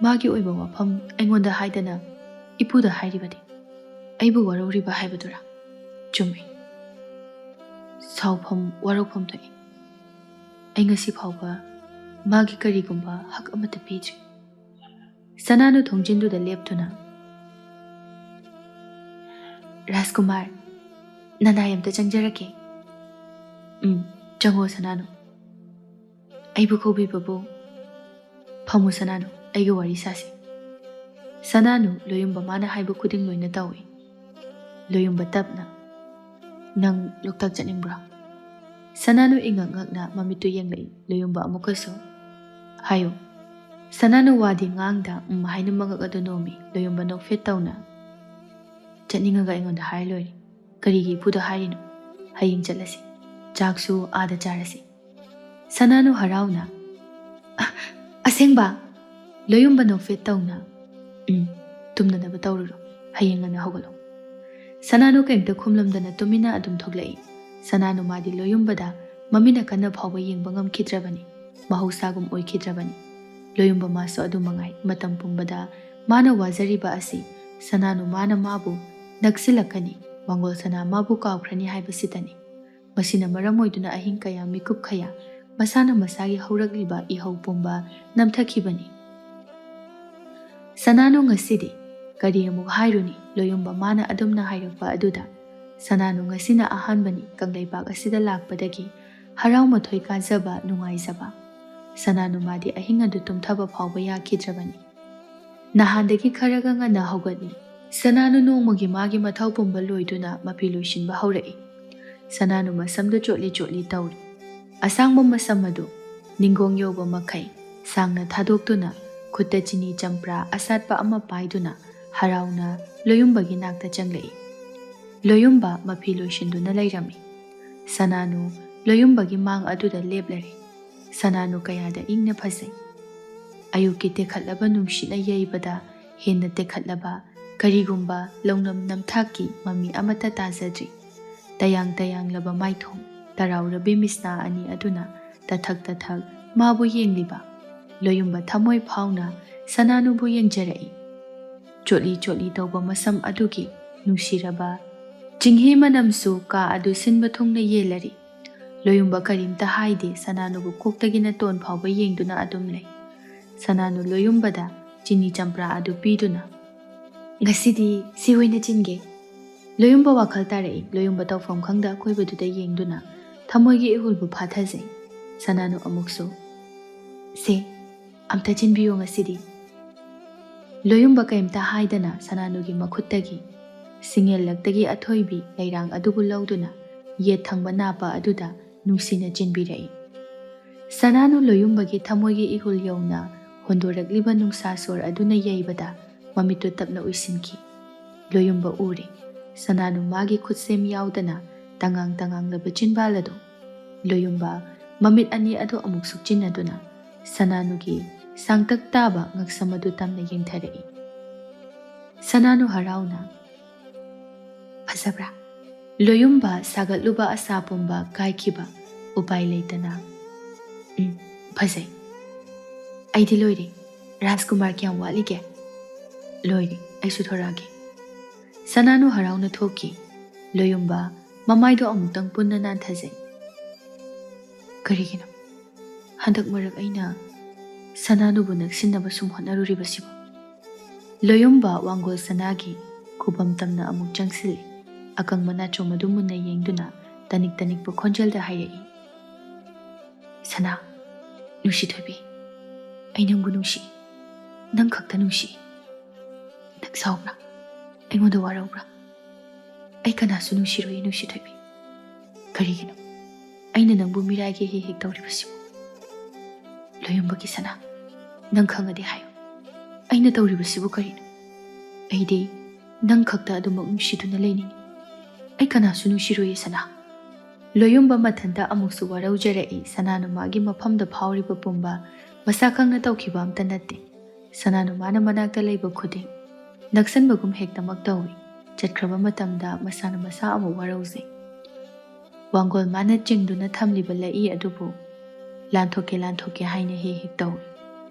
ꯃꯥꯒꯤ ꯑꯣꯏꯕ ꯋꯥꯐꯝ ꯑꯩꯉꯣꯟꯗ ꯍꯥꯏꯗꯅ ꯏꯄꯨꯗ ꯍꯥꯏꯔꯤꯕꯗꯤ? ꯑꯩꯕꯨ ꯋꯥꯔꯧꯔꯤꯕ ꯍꯥꯏꯕꯗꯨꯔꯥ? ꯆꯨꯝꯃꯤ, ꯁꯥꯎꯐꯝ ꯋꯥꯔꯧꯐꯝ ꯊꯣꯛꯏ꯫ ꯑꯩ ꯉꯁꯤ ꯐꯥꯎꯕ ꯃꯥꯒꯤ ꯀꯔꯤꯒꯨꯝꯕ ꯍꯛ ꯑꯃꯠꯇ ꯄꯤꯗ꯭ꯔꯤ꯫" ꯁꯅꯥꯅꯨ ꯊꯣꯡꯖꯤꯟꯗꯨꯗ ꯂꯦꯞꯇꯨꯅ, "ꯔꯥꯖꯀꯨꯃꯥꯔ, ꯅꯅꯥꯏ ꯑꯝꯇ ꯆꯪꯖꯔꯛꯀꯦ꯫" "ꯎꯝ, ꯆꯪꯉꯣ ꯁꯅꯥꯅꯨ꯫ ꯑꯩꯕꯨ ꯀꯧꯕꯤꯕꯕꯨ ꯐꯝꯃꯨ ꯁꯅꯥꯅꯨ, ꯑꯩꯒ ꯋꯥꯔꯤ ꯁꯥꯁꯤ꯫" ꯁꯅꯥꯅꯨ ꯂꯣꯌꯨꯝꯕ ꯃꯥꯅ ꯍꯥꯏꯕ ꯈꯨꯗꯤꯡ ꯂꯣꯏꯅ ꯇꯧꯏ꯫ ꯂꯣꯌꯨꯝꯕ ꯇꯞꯅ, "ꯅꯪ ꯂꯣꯛꯇꯥꯛ ꯆꯠꯅꯤꯡꯕ꯭ꯔꯣ?" ꯁꯅꯥꯅꯨ ꯏꯉꯛ ꯉꯛꯅ ꯃꯃꯤꯠꯇꯨ ꯌꯦꯡꯂꯛꯏ꯫ ꯂꯣꯌꯨꯝꯕ ꯑꯃꯨꯛꯀꯁꯨ, ꯍꯥꯏꯌꯨ꯫ ꯁꯅꯥꯅꯨ ꯋꯥꯗꯤ ꯉꯥꯡꯗ ꯎꯝ ꯍꯥꯏꯅ ꯃꯉꯛ ꯑꯗꯨ ꯅꯣꯝꯃꯤ꯫ ꯂꯣꯌꯨꯝꯕ ꯅꯣꯛꯐꯦꯠ ꯇꯧꯅ, "ꯆꯠꯅꯤꯡꯉꯒ ꯑꯩꯉꯣꯟꯗ ꯍꯥꯏꯔ ꯂꯣꯏꯔꯦ꯫ ꯀꯔꯤꯒꯤ ꯏꯄꯨꯗ ꯍꯥꯏꯔꯤꯅꯣ? ꯍꯌꯦꯡ ꯆꯠꯂꯁꯤ꯫ ꯆꯥꯛꯁꯨ ꯑꯥꯗ ꯆꯥꯔꯁꯤ꯫" ꯁꯅꯥꯅꯨ ꯍꯔꯥꯎꯅ, "ꯑ, ꯑꯁꯦꯡꯕ?" ꯂꯣꯌꯨꯝꯕ ꯅꯣꯛꯐꯦꯠ ꯇꯧꯅ, "ꯎꯝ, ꯇꯨꯝꯅꯅꯕ ꯇꯧꯔꯨꯔꯣ꯫ ꯍꯌꯦꯡ ꯉꯟꯅ ꯍꯧꯒꯠꯂꯣ꯫" ꯁꯅꯥꯅꯨ ꯀꯔꯤꯝꯇ ꯈꯨꯝꯂꯝꯗꯅ ꯇꯨꯃꯤꯟꯅ ꯑꯗꯨꯝ ꯊꯣꯛꯂꯛꯏ꯫ ꯁꯅꯥꯅꯨ ꯃꯥꯗꯤ ꯂꯣꯌꯨꯝꯕꯗ ꯃꯃꯤꯠꯅ ꯀꯟꯅ ꯐꯥꯎꯕ ꯌꯦꯡꯕ ꯉꯝꯈꯤꯗ꯭ꯔꯕꯅꯤ꯫ ꯃꯍꯧꯁꯥꯒꯨꯝ ꯑꯣꯏꯈꯤꯗ꯭ꯔꯕꯅꯤ꯫ ꯂꯣꯌꯨꯝꯕ ꯃꯥꯁꯨ ꯑꯗꯨ ꯃꯉꯥꯏ꯫ ꯃꯇꯝ ꯄꯨꯝꯕꯗ ꯃꯥꯅ ꯋꯥꯖꯔꯤꯕ ꯑꯁꯤ ꯁꯅꯥꯅꯨ ꯃꯥꯅ ꯃꯥꯕꯨ ꯅꯛꯁꯤꯜꯂꯛꯀꯅꯤ, ꯃꯥꯡꯒꯣꯜ ꯁꯅꯥ ꯃꯥꯕꯨ ꯀꯥꯎꯈ꯭ꯔꯅꯤ ꯍꯥꯏꯕꯁꯤꯗꯅꯤ꯫ ꯃꯁꯤꯅ ꯃꯔꯝ ꯑꯣꯏꯗꯨꯅ ꯑꯍꯤꯡ ꯀꯌꯥ ꯃꯤꯀꯨꯞ ꯀꯌꯥ ꯃꯁꯥꯅ ꯃꯁꯥꯒꯤ ꯍꯧꯔꯛꯂꯤꯕ ꯏꯍꯧ ꯄꯨꯝꯕ ꯅꯝꯊꯈꯤꯕꯅꯤ꯫ ꯁꯅꯥꯅꯨ ꯉꯁꯤꯗꯤ ꯀꯔꯤ ꯑꯃꯨꯛ ꯍꯥꯏꯔꯨꯅꯤ? ꯂꯣꯌꯨꯝꯕ ꯃꯥꯅ ꯑꯗꯨꯝꯅ ꯍꯥꯏꯔꯛꯄ ꯑꯗꯨꯗ ꯁꯅꯥꯅꯨ ꯉꯁꯤꯅ ꯑꯍꯥꯟꯕꯅꯤ ꯀꯪꯂꯩꯄꯥꯛ ꯑꯁꯤꯗ ꯂꯥꯛꯄꯗꯒꯤ ꯍꯔꯥꯎ ꯃꯊꯣꯏ ꯀꯥꯖꯕ, ꯅꯨꯡꯉꯥꯏꯖꯕ꯫ ꯁꯅꯥꯅꯨ ꯃꯥꯗꯤ ꯑꯍꯤꯡ ꯑꯗꯨ ꯇꯨꯝꯊꯕ ꯐꯥꯎꯕ ꯌꯥꯈꯤꯗ꯭ꯔꯕꯅꯤ꯫ ꯅꯍꯥꯟꯗꯒꯤ ꯈꯔꯒ ꯉꯟꯅ ꯍꯧꯒꯠꯂꯤ꯫ ꯁꯅꯥꯅꯨ ꯅꯣꯡꯃꯒꯤ ꯃꯥꯒꯤ ꯃꯊꯧ ꯄꯨꯝꯕ ꯂꯣꯏꯗꯨꯅ ꯃꯐꯤ ꯂꯣꯏꯁꯤꯟꯕ ꯍꯧꯔꯛꯏ꯫ ꯁꯅꯥꯅꯨ ꯃꯁꯝꯗꯨ ꯆꯣꯠꯂꯤ ꯆꯣꯠꯂꯤ ꯇꯧꯔꯤ꯫ ꯑꯁꯥꯡꯕ ꯃꯁꯝ ꯑꯗꯨ ꯅꯤꯡꯒꯣꯡ ꯌꯧꯕ ꯃꯈꯩ ꯁꯥꯡꯅ ꯊꯥꯗꯣꯛꯇꯨꯅ ꯈꯨꯠꯇ ꯆꯤꯅꯤ ꯆꯝꯄ꯭ꯔꯥ ꯑꯁꯥꯠꯄ ꯑꯃ ꯄꯥꯏꯗꯨꯅ ꯍꯔꯥꯎꯅ ꯂꯣꯌꯨꯝꯕꯒꯤ ꯅꯥꯛꯇ ꯆꯪꯂꯛꯏ꯫ ꯂꯣꯌꯨꯝꯕ ꯃꯐꯤ ꯂꯣꯏꯁꯤꯟꯗꯨꯅ ꯂꯩꯔꯝꯃꯤ꯫ ꯁꯅꯥꯅꯨ ꯂꯣꯌꯨꯝꯕꯒꯤ ꯃꯥꯡ ꯑꯗꯨꯗ ꯂꯦꯞꯂꯔꯦ꯫ ꯁꯅꯥꯅꯨ ꯀꯌꯥꯗ ꯏꯪꯅ ꯐꯖꯩ꯫ ꯑꯌꯨꯛꯀꯤ ꯇꯦꯛꯈꯠꯂꯕ ꯅꯨꯡꯁꯤꯠꯅ ꯌꯩꯕꯗ ꯍꯦꯟꯅ ꯇꯦꯛꯈꯠꯂꯕ ꯀꯔꯤꯒꯨꯝꯕ ꯂꯧꯅꯝ ꯅꯝꯊꯥꯛꯀꯤ ꯃꯃꯤ ꯑꯃꯠꯇ ꯇꯥꯖꯗ꯭ꯔꯤ꯫ ꯇꯌꯥꯡ ꯇꯌꯥꯡꯂꯕ ꯃꯥꯏꯊꯣꯡ, ꯇꯔꯥꯎꯔꯕꯤ ꯃꯤꯠꯁꯅꯥ ꯑꯅꯤ ꯑꯗꯨꯅ ꯇꯊꯛ ꯇꯊꯛ ꯃꯥꯕꯨ ꯌꯦꯡꯂꯤꯕ꯫ ꯂꯣꯌꯨꯝꯕ ꯊꯃꯣꯏ ꯐꯥꯎꯅ ꯁꯅꯥꯅꯨꯕꯨ ꯌꯦꯡꯖꯔꯛꯏ꯫ ꯆꯣꯠꯂꯤ ꯆꯣꯠꯂꯤ ꯇꯧꯕ ꯃꯁꯝ ꯑꯗꯨꯒꯤ ꯅꯨꯡꯁꯤꯔꯕ ꯆꯤꯡꯍꯤ ꯃꯅꯝꯁꯨ ꯀꯥ ꯑꯗꯨ ꯁꯤꯟꯕ ꯊꯨꯡꯅ ꯌꯦꯜꯂꯔꯤ꯫ ꯂꯣꯌꯨꯝꯕ ꯀꯔꯤꯝꯇ ꯍꯥꯏꯗꯦ, ꯁꯅꯥꯅꯨꯕꯨ ꯀꯣꯛꯇꯒꯤꯅ ꯇꯣꯟ ꯐꯥꯎꯕ ꯌꯦꯡꯗꯨꯅ ꯑꯗꯨꯝ ꯂꯩ꯫ ꯁꯅꯥꯅꯨ ꯂꯣꯌꯨꯝꯕꯗ ꯆꯤꯅꯤ ꯆꯝꯄ꯭ꯔꯥ ꯑꯗꯨ ꯄꯤꯗꯨꯅ, "ꯉꯁꯤꯗꯤ ꯁꯤ ꯑꯣꯏꯅ ꯆꯤꯟꯒꯦ꯫" ꯂꯣꯌꯨꯝꯕ ꯋꯥꯈꯜ ꯇꯥꯔꯛꯏ꯫ ꯂꯣꯌꯨꯝꯕ ꯇꯧꯐꯝ ꯈꯪꯗ ꯑꯀꯣꯏꯕꯗꯨꯗ ꯌꯦꯡꯗꯨꯅ ꯊꯃꯣꯏꯒꯤ ꯏꯍꯨꯜꯕꯨ ꯐꯥꯊꯖꯩ꯫ ꯁꯅꯥꯅꯨ ꯑꯃꯨꯛꯁꯨ, "ꯁꯦ, ꯑꯝꯇ ꯆꯤꯟꯕꯤꯌꯨ ꯉꯁꯤꯗꯤ꯫" ꯂꯣꯌꯨꯝꯕ ꯀꯔꯤꯝꯇ ꯍꯥꯏꯗꯅ ꯁꯅꯥꯅꯨꯒꯤ ꯃꯈꯨꯠꯇꯒꯤ ꯁꯤꯡꯉꯦꯜꯂꯛꯇꯒꯤ ꯑꯊꯣꯏꯕꯤ ꯂꯩꯔꯥꯡ ꯑꯗꯨꯕꯨ ꯂꯧꯗꯨꯅ ꯌꯦꯠ ꯊꯪꯕ ꯅꯥꯄ ꯑꯗꯨꯗ ꯅꯨꯡꯁꯤꯅ ꯆꯤꯟꯕꯤꯔꯛꯏ꯫ ꯁꯅꯥꯅꯨ ꯂꯣꯌꯨꯝꯕꯒꯤ ꯊꯃꯣꯏꯒꯤ ꯏꯍꯨꯜ ꯌꯧꯅ ꯍꯣꯟꯗꯣꯔꯛꯂꯤꯕ ꯅꯨꯡꯁꯥ ꯁꯣꯔ ꯑꯗꯨꯅ ꯌꯩꯕꯗ ꯃꯃꯤꯠꯇꯨ ꯇꯞꯅ ꯎꯏꯁꯤꯟꯈꯤ꯫ ꯂꯣꯌꯨꯝꯕ ꯎꯔꯦ꯫ ꯁꯅꯥꯅꯨ ꯃꯥꯒꯤ ꯈꯨꯠꯁꯦꯝ ꯌꯥꯎꯗꯅ ꯇꯉꯥꯡ ꯇꯉꯥꯡꯂꯕ ꯆꯤꯟꯕꯥꯜ ꯑꯗꯨ꯫ ꯂꯣꯌꯨꯝꯕ ꯃꯃꯤꯠ ꯑꯅꯤ ꯑꯗꯨ ꯑꯃꯨꯛ ꯁꯨꯛꯆꯤꯟꯅꯗꯨꯅ ꯁꯅꯥꯅꯨꯒꯤ ꯁꯥꯡꯇꯛ ꯇꯥꯕ ꯉꯛꯁꯝ ꯑꯗꯨ ꯇꯝꯅ ꯌꯦꯡꯊꯔꯛꯏ꯫ ꯁꯅꯥꯅꯨ ꯍꯔꯥꯎꯅ, "ꯐꯖꯕ꯭ꯔꯥ?" ꯂꯣꯌꯨꯝꯕ ꯁꯥꯒꯠꯂꯨꯕ ꯑꯁꯥ ꯄꯨꯝꯕ ꯀꯥꯏꯈꯤꯕ ꯎꯄꯥꯏ ꯂꯩꯇꯅ, "ꯎꯝ, ꯐꯖꯩ꯫ ꯑꯩꯗꯤ ꯂꯣꯏꯔꯦ꯫ ꯔꯥꯖꯀꯨꯃꯥꯔ ꯀꯌꯥꯝ ꯋꯥꯠꯂꯤꯒꯦ?" "ꯂꯣꯏꯔꯦ, ꯑꯩꯁꯨ ꯊꯣꯔꯛꯑꯒꯦ꯫" ꯁꯅꯥꯅꯨ ꯍꯔꯥꯎꯅ ꯊꯣꯛꯈꯤ꯫ ꯂꯣꯌꯨꯝꯕ ꯃꯃꯥꯏꯗꯣ ꯑꯃꯨꯛꯇꯪ ꯄꯨꯟꯅ ꯅꯥꯟꯊꯖꯩ꯫ "ꯀꯔꯤꯒꯤꯅꯣ ꯍꯟꯗꯛ ꯃꯔꯛ ꯑꯩꯅ ꯁꯅꯥꯅꯨꯕꯨ ꯅꯛꯁꯤꯟꯅꯕ ꯁꯨꯝ ꯍꯣꯠꯅꯔꯨꯔꯤꯕꯁꯤꯕꯨ?" ꯂꯣꯌꯨꯝꯕ ꯋꯥꯡꯒꯣꯜ ꯁꯅꯥꯒꯤ ꯈꯨꯕꯝ ꯇꯝꯅ ꯑꯃꯨꯛ ꯆꯪꯁꯤꯜꯂꯤ꯫ ꯑꯀꯪꯕ ꯅꯥꯆꯣꯝ ꯑꯗꯨ ꯃꯨꯟꯅ ꯌꯦꯡꯗꯨꯅ ꯇꯅꯤꯛ ꯇꯅꯤꯛꯄ ꯈꯣꯟꯖꯦꯜꯗ ꯍꯥꯏꯔꯛꯏ, "ꯁꯅꯥ, ꯅꯨꯡꯁꯤ ꯊꯣꯏꯕꯤ, ꯑꯩ ꯅꯪꯕꯨ ꯅꯨꯡꯁꯤ꯫ ꯅꯪ ꯈꯛꯇ ꯅꯨꯡꯁꯤ꯫ ꯅꯪ ꯁꯥꯎꯕ꯭ꯔꯥ? ꯑꯩꯉꯣꯟꯗ ꯋꯥꯔꯧꯕ꯭ꯔꯥ? ꯑꯩ ꯀꯅꯥꯁꯨ ꯅꯨꯡꯁꯤꯔꯣꯏꯌꯦ ꯅꯨꯡꯁꯤ ꯊꯣꯏꯕꯤ꯫ ꯀꯔꯤꯒꯤꯅꯣ ꯑꯩꯅ ꯅꯪꯕꯨ ꯃꯤꯔꯥꯏꯒꯦ ꯍꯦꯛ ꯍꯦꯛ ꯇꯧꯔꯤꯕꯁꯤꯕꯨ?" "ꯂꯣꯌꯨꯝꯕꯒꯤ ꯁꯅꯥ, ꯅꯪ ꯈꯪꯉꯗꯤ ꯍꯥꯏꯌꯨ꯫ ꯑꯩꯅ ꯇꯧꯔꯤꯕꯁꯤꯕꯨ ꯀꯔꯤꯅꯣ? ꯑꯩꯗꯤ ꯅꯪ ꯈꯛꯇ ꯑꯗꯨꯃꯛ ꯅꯨꯡꯁꯤꯗꯨꯅ ꯂꯩꯅꯤꯡꯏ꯫ ꯑꯩ ꯀꯅꯥꯁꯨ ꯅꯨꯡꯁꯤꯔꯣꯏꯌꯦ ꯁꯅꯥ꯫" ꯂꯣꯌꯨꯝꯕ ꯃꯊꯟꯇ ꯑꯃꯨꯛꯁꯨ ꯋꯥꯔꯧꯖꯔꯛꯏ꯫ ꯁꯅꯥꯅꯨ ꯃꯥꯒꯤ ꯃꯐꯝꯗ ꯐꯥꯎꯔꯤꯕ ꯄꯨꯝꯕ ꯃꯁꯥ ꯈꯪꯅ ꯇꯧꯈꯤꯕ ꯑꯝꯇ ꯅꯠꯇꯦ꯫ ꯁꯅꯥꯅꯨ ꯃꯥꯅ ꯃꯅꯥꯛꯇ ꯂꯩꯕ ꯈꯨꯗꯤꯡ ꯅꯛꯁꯟꯕꯒꯨꯝ ꯍꯦꯛꯇꯃꯛ ꯇꯧꯏ꯫ ꯆꯠꯈ꯭ꯔꯕ ꯃꯇꯝꯗ ꯃꯁꯥꯅ ꯃꯁꯥ ꯑꯃꯨꯛ ꯋꯥꯔꯧꯖꯩ꯫ ꯋꯥꯡꯒꯣꯜ ꯃꯥꯅ ꯆꯤꯡꯗꯨꯅ ꯊꯝꯂꯤꯕ ꯂꯩꯏ ꯑꯗꯨꯕꯨ ꯂꯥꯟꯊꯣꯛꯀꯦ ꯂꯥꯟꯊꯣꯛꯀꯦ ꯍꯥꯏꯅ ꯍꯦꯛ ꯍꯦꯛ ꯇꯧꯏ꯫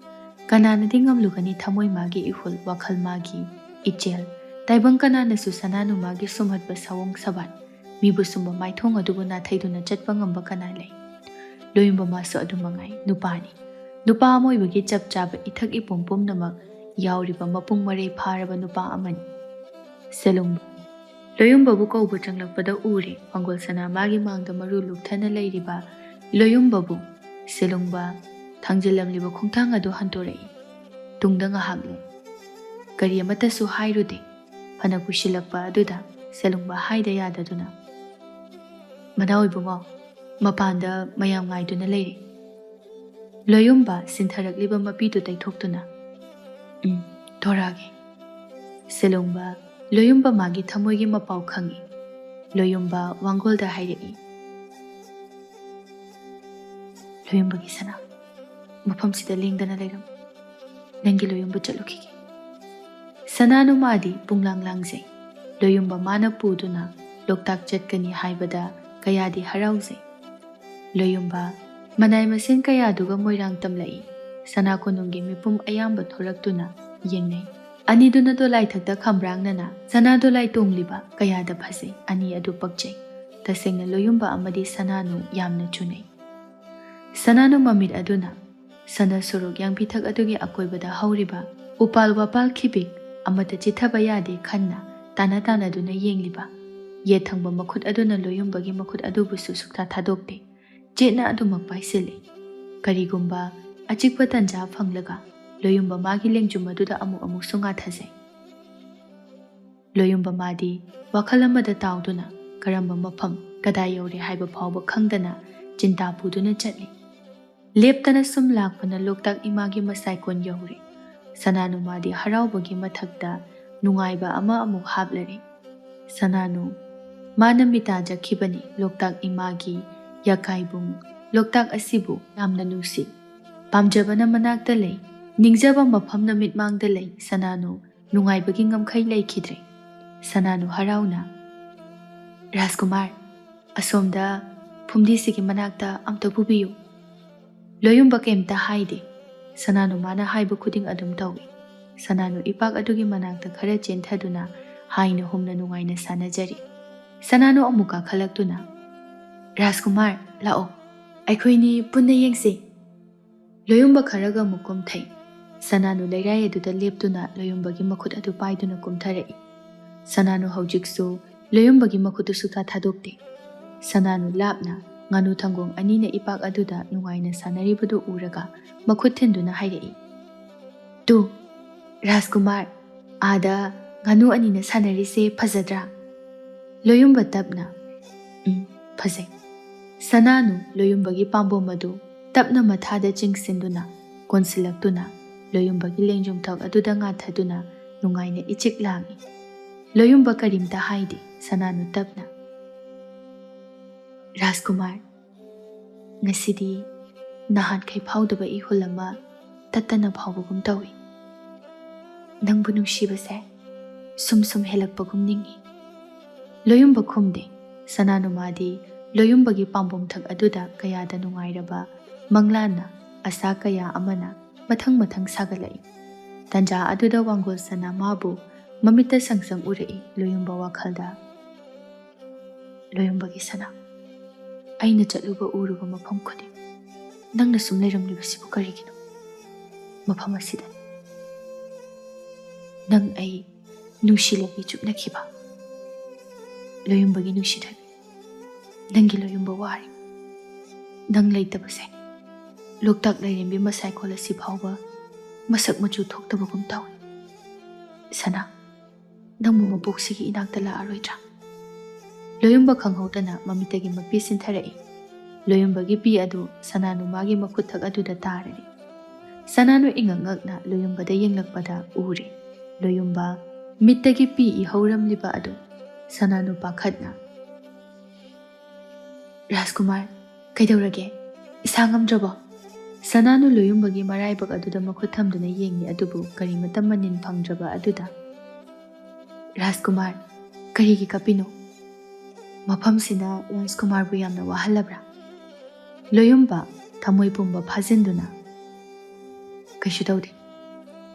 ꯀꯅꯥꯅꯗꯤ ꯉꯝꯂꯨꯒꯅꯤ ꯊꯃꯣꯏ ꯃꯥꯒꯤ ꯏꯍꯨꯜ, ꯋꯥꯈꯜ ꯃꯥꯒꯤ ꯏꯆꯦꯜ꯫ ꯇꯥꯏꯕꯪ ꯀꯅꯥꯅꯁꯨ ꯁꯅꯥꯅꯨ ꯃꯥꯒꯤ ꯁꯨꯝꯍꯠꯄ ꯁꯑꯣꯡ ꯁꯕꯥꯠ, ꯃꯤꯕꯨ ꯁꯨꯝꯕ ꯃꯥꯏꯊꯣꯡ ꯑꯗꯨꯕꯨ ꯅꯥꯊꯩꯗꯨꯅ ꯆꯠꯄ ꯉꯝꯕ ꯀꯅꯥ ꯂꯩ? ꯂꯣꯌꯨꯝꯕ ꯃꯥꯁꯨ ꯑꯗꯨ ꯃꯉꯥꯏ, ꯅꯨꯄꯥꯅꯤ꯫ ꯅꯨꯄꯥ ꯑꯃ ꯑꯣꯏꯕꯒꯤ ꯆꯞ ꯆꯥꯕ ꯏꯊꯛ ꯏꯄꯣꯝ ꯄꯨꯝꯅꯃꯛ ꯌꯥꯎꯔꯤꯕ ꯃꯄꯨꯡ ꯃꯔꯩ ꯐꯥꯔꯕ ꯅꯨꯄꯥ ꯑꯃꯅꯤ꯫ ꯁꯦꯂꯨꯡꯕ꯫ ꯂꯣꯌꯨꯝꯕꯕꯨ ꯀꯧꯕ ꯆꯪꯂꯛꯄꯗ ꯎꯔꯦ, ꯋꯥꯡꯒꯣꯜ ꯁꯅꯥ ꯃꯥꯒꯤ ꯃꯥꯡꯗ ꯃꯔꯨ ꯂꯨꯛꯊꯅ ꯂꯩꯔꯤꯕ ꯂꯣꯌꯨꯝꯕꯕꯨ꯫ ꯁꯦꯂꯨꯡꯕ ꯊꯥꯡꯖꯤꯜꯂꯝꯂꯤꯕ ꯈꯣꯡꯊꯥꯡ ꯑꯗꯨ ꯍꯟꯇꯣꯔꯛꯏ꯫ ꯇꯨꯡꯗ ꯉꯥꯏꯍꯥꯛ ꯂꯩ꯫ ꯀꯔꯤ ꯑꯃꯠꯇꯁꯨ ꯍꯥꯏꯔꯨꯗꯦ꯫ ꯐꯅ ꯀꯨꯏꯁꯤꯜꯂꯛꯄ ꯑꯗꯨꯗ ꯁꯦꯂꯨꯡꯕ ꯍꯥꯏꯗ ꯌꯥꯗꯗꯨꯅ, "ꯃꯅꯥꯎ ꯏꯕꯨꯡꯉꯣ, ꯃꯄꯥꯟꯗ ꯃꯌꯥꯝ ꯉꯥꯏꯗꯨꯅ ꯂꯩꯔꯦ꯫ ꯂꯣꯌꯨꯝꯕ ꯁꯤꯟꯊꯔꯛꯂꯤꯕ ꯃꯄꯤꯗꯨ ꯇꯩꯊꯣꯛꯇꯨꯅ, "ꯎꯝ, ꯊꯣꯔꯛꯑꯒꯦ꯫" ꯁꯦꯂꯣꯡꯕ ꯂꯣꯌꯨꯝꯕ ꯃꯥꯒꯤ ꯊꯃꯣꯏꯒꯤ ꯃꯄꯥꯎ ꯈꯪꯏ꯫ ꯂꯣꯌꯨꯝꯕ ꯋꯥꯡꯒꯣꯜꯗ ꯍꯥꯏꯔꯛꯏ, "ꯂꯣꯌꯨꯝꯕꯒꯤ ꯁꯅꯥ, ꯃꯐꯝꯁꯤꯗ ꯂꯦꯡꯗꯅ ꯂꯩꯔꯝꯃꯨ꯫ ꯅꯪꯒꯤ ꯂꯣꯌꯨꯝꯕ ꯆꯠꯂꯨꯈꯤꯒꯦ꯫" ꯁꯅꯥꯅꯨ ꯃꯥꯗꯤ ꯄꯨꯡꯂꯥꯡ ꯂꯥꯡꯖꯩ꯫ ꯂꯣꯌꯨꯝꯕ ꯃꯥꯅ ꯄꯨꯗꯨꯅ ꯂꯣꯛꯇꯥꯛ ꯆꯠꯀꯅꯤ ꯍꯥꯏꯕꯗ ꯀꯌꯥꯗꯤ ꯍꯔꯥꯎꯖꯩ꯫ ꯂꯣꯌꯨꯝꯕ ꯃꯅꯥꯏ ꯃꯁꯤꯟ ꯀꯌꯥꯗꯨꯒ ꯃꯣꯏꯔꯥꯡ ꯇꯝꯂꯛꯏ꯫ ꯁꯅꯥ ꯀꯣꯅꯨꯡꯒꯤ ꯃꯤꯄꯨꯝ ꯑꯌꯥꯝꯕ ꯊꯣꯔꯛꯇꯨꯅ ꯌꯦꯡꯅꯩ꯫ ꯑꯅꯤꯗꯨꯅ ꯗꯣꯂꯥꯏ ꯊꯛꯇ ꯈꯝꯕ꯭ꯔꯥꯡꯅꯅ ꯁꯅꯥ ꯗꯣꯂꯥꯏ ꯇꯣꯡꯂꯤꯕ ꯀꯌꯥꯗ ꯐꯖꯩ꯫ ꯑꯅꯤ ꯑꯗꯨ ꯄꯛꯆꯩ꯫ ꯇꯁꯦꯡꯅ ꯂꯣꯌꯨꯝꯕ ꯑꯃꯗꯤ ꯁꯅꯥꯅꯨ ꯌꯥꯝꯅ ꯆꯨꯅꯩ꯫ ꯁꯅꯥꯅꯨ ꯃꯃꯤꯠ ꯑꯗꯨꯅ ꯁꯅꯥ ꯁꯣꯔꯣꯛ ꯌꯥꯡꯕꯤꯊꯛ ꯑꯗꯨꯒꯤ ꯑꯀꯣꯏꯕꯗ ꯍꯧꯔꯤꯕ ꯎꯄꯥꯜ ꯋꯥꯄꯥꯜ ꯈꯤꯕꯤꯛ ꯑꯃꯠꯇ ꯆꯤꯠꯊꯕ ꯌꯥꯗꯦ ꯈꯟꯅ ꯇꯥꯅ ꯇꯥꯅꯗꯨꯅ ꯌꯦꯡꯂꯤꯕ ꯌꯦꯠ ꯊꯪꯕ ꯃꯈꯨꯠ ꯑꯗꯨꯅ ꯂꯣꯌꯨꯝꯕꯒꯤ ꯃꯈꯨꯠ ꯑꯗꯨꯕꯨꯁꯨ ꯁꯨꯛꯊꯥ ꯊꯥꯗꯣꯛꯇꯦ꯫ ꯆꯦꯠꯅ ꯑꯗꯨꯃꯛ ꯄꯥꯏꯁꯤꯜꯂꯤ꯫ ꯀꯔꯤꯒꯨꯝꯕ ꯑꯆꯤꯛꯄ ꯇꯟꯖꯥ ꯐꯪꯂꯒ ꯂꯣꯌꯨꯝꯕ ꯃꯥꯒꯤ ꯂꯦꯡꯖꯨꯝ ꯑꯗꯨꯗ ꯑꯃꯨꯛ ꯑꯃꯨꯛꯁꯨ ꯉꯥꯊꯖꯩ꯫ ꯂꯣꯌꯨꯝꯕ ꯃꯥꯗꯤ ꯋꯥꯈꯜ ꯑꯃꯗ ꯇꯥꯎꯗꯨꯅ ꯀꯔꯝꯕ ꯃꯐꯝ ꯀꯗꯥꯏ ꯌꯧꯔꯦ ꯍꯥꯏꯕ ꯐꯥꯎꯕ ꯈꯪꯗꯅ ꯆꯤꯟꯇꯥ ꯄꯨꯗꯨꯅ ꯆꯠꯂꯤ꯫ ꯂꯦꯞꯇꯅ ꯁꯨꯝ ꯂꯥꯛꯄꯅ ꯂꯣꯛꯇꯥꯛ ꯏꯃꯥꯒꯤ ꯃꯁꯥꯏꯀꯣꯟ ꯌꯧꯔꯦ꯫ ꯁꯅꯥꯅꯨ ꯃꯥꯗꯤ ꯍꯔꯥꯎꯕꯒꯤ ꯃꯊꯛꯇ ꯅꯨꯡꯉꯥꯏꯕ ꯑꯃ ꯑꯃꯨꯛ ꯍꯥꯞꯂꯔꯦ꯫ ꯁꯅꯥꯅꯨ ꯃꯥꯅ ꯃꯤꯇꯥꯖꯈꯤꯕꯅꯤ ꯂꯣꯛꯇꯥꯛ ꯏꯃꯥꯒꯤ ꯌꯥꯀꯥꯏꯕꯨꯡ꯫ ꯂꯣꯛꯇꯥꯛ ꯑꯁꯤꯕꯨ ꯌꯥꯝꯅ ꯅꯨꯡꯁꯤ꯫ ꯄꯥꯝꯖꯕꯅ ꯃꯅꯥꯛꯇ ꯂꯩ꯫ ꯅꯤꯡꯖꯕ ꯃꯐꯝꯅ ꯃꯤꯠꯃꯥꯡꯗ ꯂꯩ꯫ ꯁꯅꯥꯅꯨ ꯅꯨꯡꯉꯥꯏꯕꯒꯤ ꯉꯝꯈꯩ ꯂꯩꯈꯤꯗ꯭ꯔꯦ꯫ ꯁꯅꯥꯅꯨ ꯍꯔꯥꯎꯅ, "ꯔꯥꯖꯀꯨꯃꯥꯔ, ꯑꯁꯣꯝꯗ ꯐꯨꯝꯗꯤꯁꯤꯒꯤ ꯃꯅꯥꯛꯇ ꯑꯝꯇ ꯄꯨꯕꯤꯌꯨ꯫" ꯂꯣꯌꯨꯝꯕ ꯀꯩꯝꯇ ꯍꯥꯏꯗꯦ꯫ ꯁꯅꯥꯅꯨ ꯃꯥꯅ ꯍꯥꯏꯕ ꯈꯨꯗꯤꯡ ꯑꯗꯨꯝ ꯇꯧꯏ꯫ ꯁꯅꯥꯅꯨ ꯏꯄꯥꯛ ꯑꯗꯨꯒꯤ ꯃꯅꯥꯛꯇ ꯈꯔ ꯆꯦꯟꯊꯗꯨꯅ ꯍꯥꯏꯅ ꯍꯨꯝꯅ ꯅꯨꯡꯉꯥꯏꯅ ꯁꯥꯟꯅꯖꯔꯤ꯫ ꯁꯅꯥꯅꯨ ꯑꯃꯨꯛ ꯀꯥꯈꯠꯂꯛꯇꯨꯅ, "ꯔꯥꯖꯀꯨꯃꯥꯔ, ꯂꯥꯛꯑꯣ, ꯑꯩꯈꯣꯏꯅꯤ ꯄꯨꯟꯅ ꯌꯦꯡꯁꯤ꯫" ꯂꯣꯌꯨꯝꯕ ꯈꯔꯒ ꯑꯃꯨꯛ ꯀꯨꯝꯊꯩ꯫ ꯁꯅꯥꯅꯨ ꯂꯩꯔꯥꯏ ꯑꯗꯨꯗ ꯂꯦꯞꯇꯨꯅ ꯂꯣꯌꯨꯝꯕꯒꯤ ꯃꯈꯨꯠ ꯑꯗꯨ ꯄꯥꯏꯗꯨꯅ ꯀꯨꯝꯊꯔꯛꯏ꯫ ꯁꯅꯥꯅꯨ ꯍꯧꯖꯤꯛꯁꯨ ꯂꯣꯌꯨꯝꯕꯒꯤ ꯃꯈꯨꯠꯇꯨ ꯁꯨꯛꯊꯥ ꯊꯥꯗꯣꯛꯇꯦ꯫ ꯁꯅꯥꯅꯨ ꯂꯥꯞꯅ ꯉꯥꯅꯨ ꯊꯪꯒꯣꯡ ꯑꯅꯤꯅ ꯏꯄꯥꯛ ꯑꯗꯨꯗ ꯅꯨꯡꯉꯥꯏꯅ ꯁꯥꯟꯅꯔꯤꯕꯗꯨ ꯎꯔꯒ ꯃꯈꯨꯠ ꯊꯤꯟꯗꯨꯅ ꯍꯥꯏꯔꯛꯏ, "ꯇꯨ, ꯔꯥꯖꯀꯨꯃꯥꯔ, ꯑꯥꯗ ꯉꯥꯅꯨ ꯑꯅꯤꯅ ꯁꯥꯟꯅꯔꯤꯁꯦ ꯐꯖꯗ꯭ꯔꯥ?" ꯂꯣꯌꯨꯝꯕ ꯇꯞꯅ, "ꯎꯝ, ꯐꯖꯩ꯫" ꯁꯅꯥꯅꯨ ꯂꯣꯌꯨꯝꯕꯒꯤ ꯄꯥꯝꯕꯣꯝ ꯑꯗꯨ ꯇꯞꯅ ꯃꯊꯥꯗ ꯆꯤꯡꯁꯤꯟꯗꯨꯅ ꯀꯣꯟꯁꯤꯜꯂꯛꯇꯨꯅ ꯂꯣꯌꯨꯝꯕꯒꯤ ꯂꯦꯡꯖꯨꯝꯊꯛ ꯑꯗꯨꯗ ꯉꯥꯊꯗꯨꯅ ꯅꯨꯡꯉꯥꯏꯅ ꯏꯆꯤꯛ ꯂꯥꯡꯏ꯫ ꯂꯣꯌꯨꯝꯕ ꯀꯔꯤꯝꯇ ꯍꯥꯏꯗꯦ꯫ ꯁꯅꯥꯅꯨ ꯇꯞꯅ, "ꯔꯥꯖꯀꯨꯃꯥꯔ, ꯉꯁꯤꯗꯤ ꯅꯍꯥꯟꯈꯩ ꯐꯥꯎꯗꯕ ꯏꯍꯨꯜ ꯑꯃ ꯇꯠꯇꯅ ꯐꯥꯎꯕꯒꯨꯝ ꯇꯧꯏ꯫ ꯅꯪꯕꯨ ꯅꯨꯡꯁꯤꯕꯁꯦ ꯁꯨꯝ ꯁꯨꯝ ꯍꯦꯜꯂꯛꯄꯒꯨꯝ ꯅꯤꯡꯏ꯫" ꯂꯣꯌꯨꯝꯕ ꯈꯨꯝꯗꯦ꯫ ꯁꯅꯥꯅꯨꯃꯥꯗꯤ ꯂꯣꯌꯨꯝꯕꯒꯤ ꯄꯥꯝꯕꯣꯝꯊꯛ ꯑꯗꯨꯗ ꯀꯌꯥꯗ ꯅꯨꯡꯉꯥꯏꯔꯕ ꯃꯪꯂꯥꯟꯅ, ꯑꯁꯥ ꯀꯌꯥ ꯑꯃꯅ ꯃꯊꯪ ꯃꯊꯪ ꯁꯥꯒꯠꯂꯛꯏ꯫ ꯇꯟꯖꯥ ꯑꯗꯨꯗ ꯋꯥꯡꯒꯣꯜ ꯁꯅꯥ ꯃꯥꯕꯨ ꯃꯃꯤꯠꯇ ꯁꯪ ꯁꯪ ꯎꯔꯛꯏ꯫ ꯂꯣꯌꯨꯝꯕ ꯋꯥꯈꯜꯗ, "ꯂꯣꯌꯨꯝꯕꯒꯤ ꯁꯅꯥ, ꯑꯩꯅ ꯆꯠꯂꯨꯕ ꯎꯔꯨꯕ ꯃꯐꯝ ꯈꯨꯗꯤꯡ ꯅꯪꯅ ꯁꯨꯝ ꯂꯩꯔꯝꯂꯤꯕꯁꯤꯕꯨ ꯀꯔꯤꯒꯤꯅꯣ? ꯃꯐꯝ ꯑꯁꯤꯗ ꯅꯪ ꯑꯩ ꯅꯨꯡꯁꯤ ꯂꯝꯕꯤ ꯆꯨꯞꯅꯈꯤꯕ ꯂꯣꯌꯨꯝꯕꯒꯤ ꯅꯨꯡꯁꯤꯊꯕꯤ, ꯅꯪꯒꯤ ꯂꯣꯌꯨꯝꯕ ꯋꯥꯔꯤ꯫ ꯅꯪ ꯂꯩꯇꯕꯁꯦ ꯂꯣꯛꯇꯥꯛ ꯂꯥꯏꯔꯦꯝꯕꯤ ꯃꯁꯥꯏꯀꯣꯜ ꯑꯁꯤ ꯐꯥꯎꯕ ꯃꯁꯛ ꯃꯆꯨ ꯊꯣꯛꯇꯕꯒꯨꯝ ꯇꯧꯏ꯫ ꯁꯅꯥ, ꯅꯪꯕꯨ ꯃꯕꯣꯛꯁꯤꯒꯤ ꯏꯅꯥꯛꯇ ꯂꯥꯛꯑꯔꯣꯏꯗ꯭ꯔꯥ?" ꯂꯣꯌꯨꯝꯕ ꯈꯪꯍꯧꯗꯅ ꯃꯃꯤꯠꯇꯒꯤ ꯃꯄꯤ ꯁꯤꯟꯊꯔꯛꯏ꯫ ꯂꯣꯌꯨꯝꯕꯒꯤ ꯄꯤ ꯑꯗꯨ ꯁꯅꯥꯅꯨꯃꯥꯒꯤ ꯃꯈꯨꯠꯊꯛ ꯑꯗꯨꯗ ꯇꯥꯔꯔꯤ꯫ ꯁꯅꯥꯅꯨ ꯏꯉꯛ ꯉꯛꯅ ꯂꯣꯌꯨꯝꯕꯗ ꯌꯦꯡꯂꯛꯄꯗ ꯎꯔꯦ꯫ ꯂꯣꯌꯨꯝꯕ ꯃꯤꯠꯇꯒꯤ ꯄꯤ ꯏꯍꯧꯔꯝꯂꯤꯕ ꯑꯗꯨ ꯁꯅꯥꯅꯨ ꯄꯥꯈꯠꯅ, "ꯔꯥꯖꯀꯨꯃꯥꯔ, ꯀꯩꯗꯧꯔꯒꯦ? ꯏꯁꯥ ꯉꯝꯗ꯭ꯔꯕꯣ?" ꯁꯅꯥꯅꯨ ꯂꯣꯌꯨꯝꯕꯒꯤ ꯃꯔꯥꯏꯕꯛ ꯑꯗꯨꯗ ꯃꯈꯨꯠ ꯊꯝꯗꯨꯅ ꯌꯦꯡꯉꯤ, ꯑꯗꯨꯕꯨ ꯀꯔꯤꯃꯠꯇ ꯃꯅꯤꯟ ꯐꯪꯗ꯭ꯔꯕ ꯑꯗꯨꯗ, "ꯔꯥꯖꯀꯨꯃꯥꯔ, ꯀꯔꯤꯒꯤ ꯀꯞꯄꯤꯅꯣ? ꯃꯐꯝꯁꯤꯅ ꯔꯥꯖꯀꯨꯃꯥꯔꯕꯨ ꯌꯥꯝꯅ ꯋꯥꯍꯜꯂꯕ꯭ꯔꯥ?" ꯂꯣꯌꯨꯝꯕ ꯊꯃꯣꯏ ꯄꯨꯝꯕ ꯐꯥꯖꯤꯟꯗꯨꯅ, "ꯀꯩꯁꯨ ꯇꯧꯗꯦ꯫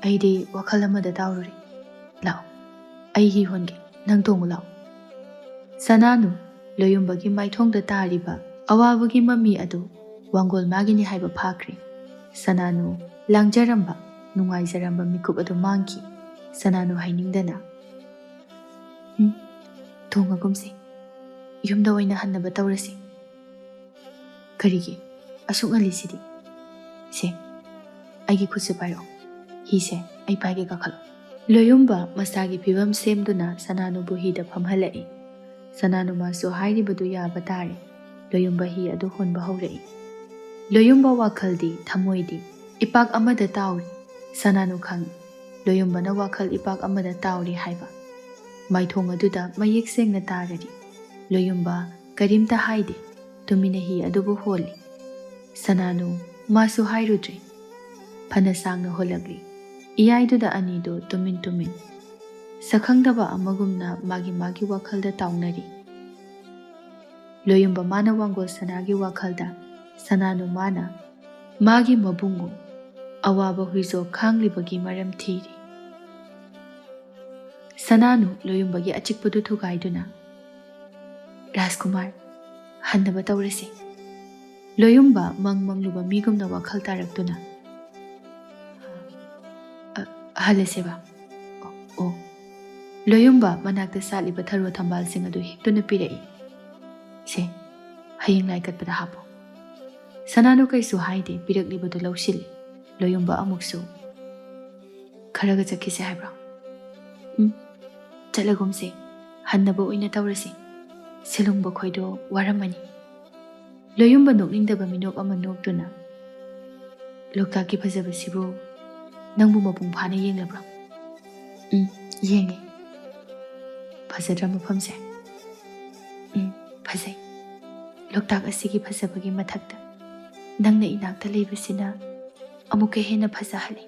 ꯑꯩꯗꯤ ꯋꯥꯈꯜ ꯑꯃꯗ ꯇꯥꯎꯔꯨꯔꯦ꯫ ꯂꯥꯛꯑꯣ, ꯑꯩ ꯍꯤ ꯍꯣꯟꯒꯦ, ꯅꯪ ꯇꯣꯡꯉꯨ ꯂꯥꯛꯑꯣ꯫" ꯁꯅꯥꯅꯨ ꯂꯣꯌꯨꯝꯕꯒꯤ ꯃꯥꯏꯊꯣꯡꯗ ꯇꯥꯔꯤꯕ ꯑꯋꯥꯕꯒꯤ ꯃꯃꯤ ꯑꯗꯨ ꯋꯥꯡꯒꯣꯜ ꯃꯥꯒꯤꯅꯤ ꯍꯥꯏꯕ ꯐꯥꯈ꯭ꯔꯦ꯫ ꯁꯅꯥꯅꯨ ꯂꯥꯡꯖꯔꯝꯕ, ꯅꯨꯡꯉꯥꯏꯖꯔꯝꯕ ꯃꯤꯀꯨꯞ ꯑꯗꯨ ꯃꯥꯡꯈꯤ꯫ ꯁꯅꯥꯅꯨ ꯍꯥꯏꯅꯤꯡꯗꯅ, "ꯎꯝ, ꯇꯣꯡꯉꯒꯨꯝꯁꯤ꯫ ꯌꯨꯝꯗ ꯑꯣꯏꯅ ꯍꯟꯅꯕ ꯇꯧꯔꯁꯤ꯫" "ꯀꯔꯤꯒꯤ? ꯑꯁꯨꯛ ꯉꯜꯂꯤꯁꯤꯗꯤ? ꯁꯦ, ꯑꯩꯒꯤ ꯈꯨꯠꯁꯦ ꯄꯥꯏꯔꯛꯑꯣ꯫ ꯍꯤꯁꯦ ꯑꯩ ꯄꯥꯏꯒꯦ, ꯀꯥꯈꯠꯂꯣ꯫" ꯂꯣꯌꯨꯝꯕ ꯃꯁꯥꯒꯤ ꯐꯤꯕꯝ ꯁꯦꯝꯗꯨꯅ ꯁꯅꯥꯅꯨꯕꯨ ꯍꯤꯗ ꯐꯝꯍꯜꯂꯛꯏ꯫ ꯁꯅꯥꯅꯨꯃꯥꯁꯨ ꯍꯥꯏꯔꯤꯕꯗꯨ ꯌꯥꯕ ꯇꯥꯔꯦ꯫ ꯂꯣꯌꯨꯝꯕ ꯍꯤ ꯑꯗꯨ ꯍꯣꯟꯕ ꯍꯧꯔꯛꯏ꯫ ꯂꯣꯌꯨꯝꯕ ꯋꯥꯈꯜꯗꯤ, ꯊꯃꯣꯏꯗꯤ ꯏꯄꯥꯛ ꯑꯃꯗ ꯇꯥꯎꯔꯤ꯫ ꯁꯅꯥꯅꯨ ꯈꯪꯏ, ꯂꯣꯌꯨꯝꯕꯅ ꯋꯥꯈꯜ ꯏꯄꯥꯛ ꯑꯃꯗ ꯇꯥꯎꯔꯤ ꯍꯥꯏꯕ꯫ ꯃꯥꯏꯊꯣꯡ ꯑꯗꯨꯗ ꯃꯌꯦꯛ ꯁꯦꯡꯅ ꯇꯥꯔꯔꯤ꯫ ꯂꯣꯌꯨꯝꯕ ꯀꯔꯤꯝꯇ ꯍꯥꯏꯗꯦ, ꯇꯨꯃꯤꯟꯅ ꯍꯤ ꯑꯗꯨꯕꯨ ꯍꯣꯜꯂꯤ꯫ ꯁꯅꯥꯅꯨ ꯃꯥꯁꯨ ꯍꯥꯏꯔꯨꯗ꯭ꯔꯦ꯫ ꯐꯅ ꯁꯥꯡꯅ ꯍꯣꯜꯂꯛꯂꯤ꯫ ꯏꯌꯥꯏꯗꯨꯗ ꯑꯅꯤꯗꯨ ꯇꯨꯃꯤꯟ ꯇꯨꯃꯤꯟ, ꯁꯛꯈꯪꯗꯕ ꯑꯃꯒꯨꯝꯅ ꯃꯥꯒꯤ ꯃꯥꯒꯤ ꯋꯥꯈꯜꯗ ꯇꯥꯎꯅꯔꯤ꯫ ꯂꯣꯌꯨꯝꯕ ꯃꯥꯅ ꯋꯥꯡꯒꯣꯜ ꯁꯅꯥꯒꯤ ꯋꯥꯈꯜꯗ, ꯁꯅꯥꯅꯨ ꯃꯥꯅ ꯃꯥꯒꯤ ꯃꯕꯨꯡꯉꯣ ꯑꯋꯥꯕ ꯍꯨꯏꯖꯣꯛ ꯈꯥꯡꯂꯤꯕꯒꯤ ꯃꯔꯝ ꯊꯤꯔꯤ꯫ ꯁꯅꯥꯅꯨ ꯂꯣꯌꯨꯝꯕꯒꯤ ꯑꯆꯤꯛꯄꯗꯨ ꯊꯨꯒꯥꯏꯗꯨꯅ, "ꯔꯥꯖꯀꯨꯃꯥꯔ, ꯍꯟꯅꯕ ꯇꯧꯔꯁꯤ꯫" ꯂꯣꯌꯨꯝꯕ ꯃꯪ ꯃꯪꯂꯨꯕ ꯃꯤꯒꯨꯝꯅ ꯋꯥꯈꯜ ꯇꯥꯔꯛꯇꯨꯅ, "ꯑ, ꯍꯜꯂꯁꯦꯕ꯫" "ꯑꯣ, ꯑꯣ꯫" ꯂꯣꯌꯨꯝꯕ ꯃꯅꯥꯛꯇ ꯁꯥꯠꯂꯤꯕ ꯊꯔꯣ ꯊꯝꯕꯥꯜꯁꯤꯡ ꯑꯗꯨ ꯍꯦꯛꯇꯨꯅ ꯄꯤꯔꯛꯏ꯫ "ꯁꯦ, ꯍꯌꯦꯡ ꯂꯥꯏ ꯀꯠꯄꯗ ꯍꯥꯞꯄꯣ꯫" ꯁꯅꯥꯅꯨ ꯀꯩꯁꯨ ꯍꯥꯏꯗꯦ, ꯄꯤꯔꯛꯂꯤꯕꯗꯨ ꯂꯧꯁꯤꯜꯂꯤ꯫ ꯂꯣꯌꯨꯝꯕ ꯑꯃꯨꯛꯁꯨ, "ꯈꯔꯒ ꯆꯠꯈꯤꯁꯦ ꯍꯥꯏꯕ꯭ꯔꯣ?" "ꯎꯝ, ꯆꯠꯂꯒꯨꯝꯁꯦ꯫ ꯍꯟꯅꯕ ꯑꯣꯏꯅ ꯇꯧꯔꯁꯤ꯫ ꯁꯦꯂꯨꯡꯕ ꯈꯣꯏꯗꯣ ꯋꯥꯔꯝꯃꯅꯤ꯫" ꯂꯣꯌꯨꯝꯕ ꯅꯣꯛꯅꯤꯡꯗꯕ ꯃꯤꯅꯣꯛ ꯑꯃ ꯅꯣꯛꯇꯨꯅ, "ꯂꯣꯛꯇꯥꯛꯀꯤ ꯐꯖꯕꯁꯤꯕꯨ ꯅꯪꯕꯨ ꯃꯄꯨꯡ ꯐꯥꯅ ꯌꯦꯡꯂꯕ꯭ꯔꯣ?" "ꯎꯝ, ꯌꯦꯡꯉꯦ꯫" "ꯐꯖꯗ꯭ꯔꯥ ꯃꯐꯝꯁꯦ?" "ꯎꯝ, ꯐꯖꯩ꯫ ꯂꯣꯛꯇꯥꯛ ꯑꯁꯤꯒꯤ ꯐꯖꯕꯒꯤ ꯃꯊꯛꯇ ꯅꯪꯅ ꯏꯅꯥꯛꯇ ꯂꯩꯕꯁꯤꯅ ꯑꯃꯨꯛꯀ ꯍꯦꯟꯅ ꯐꯖꯍꯜꯂꯤ꯫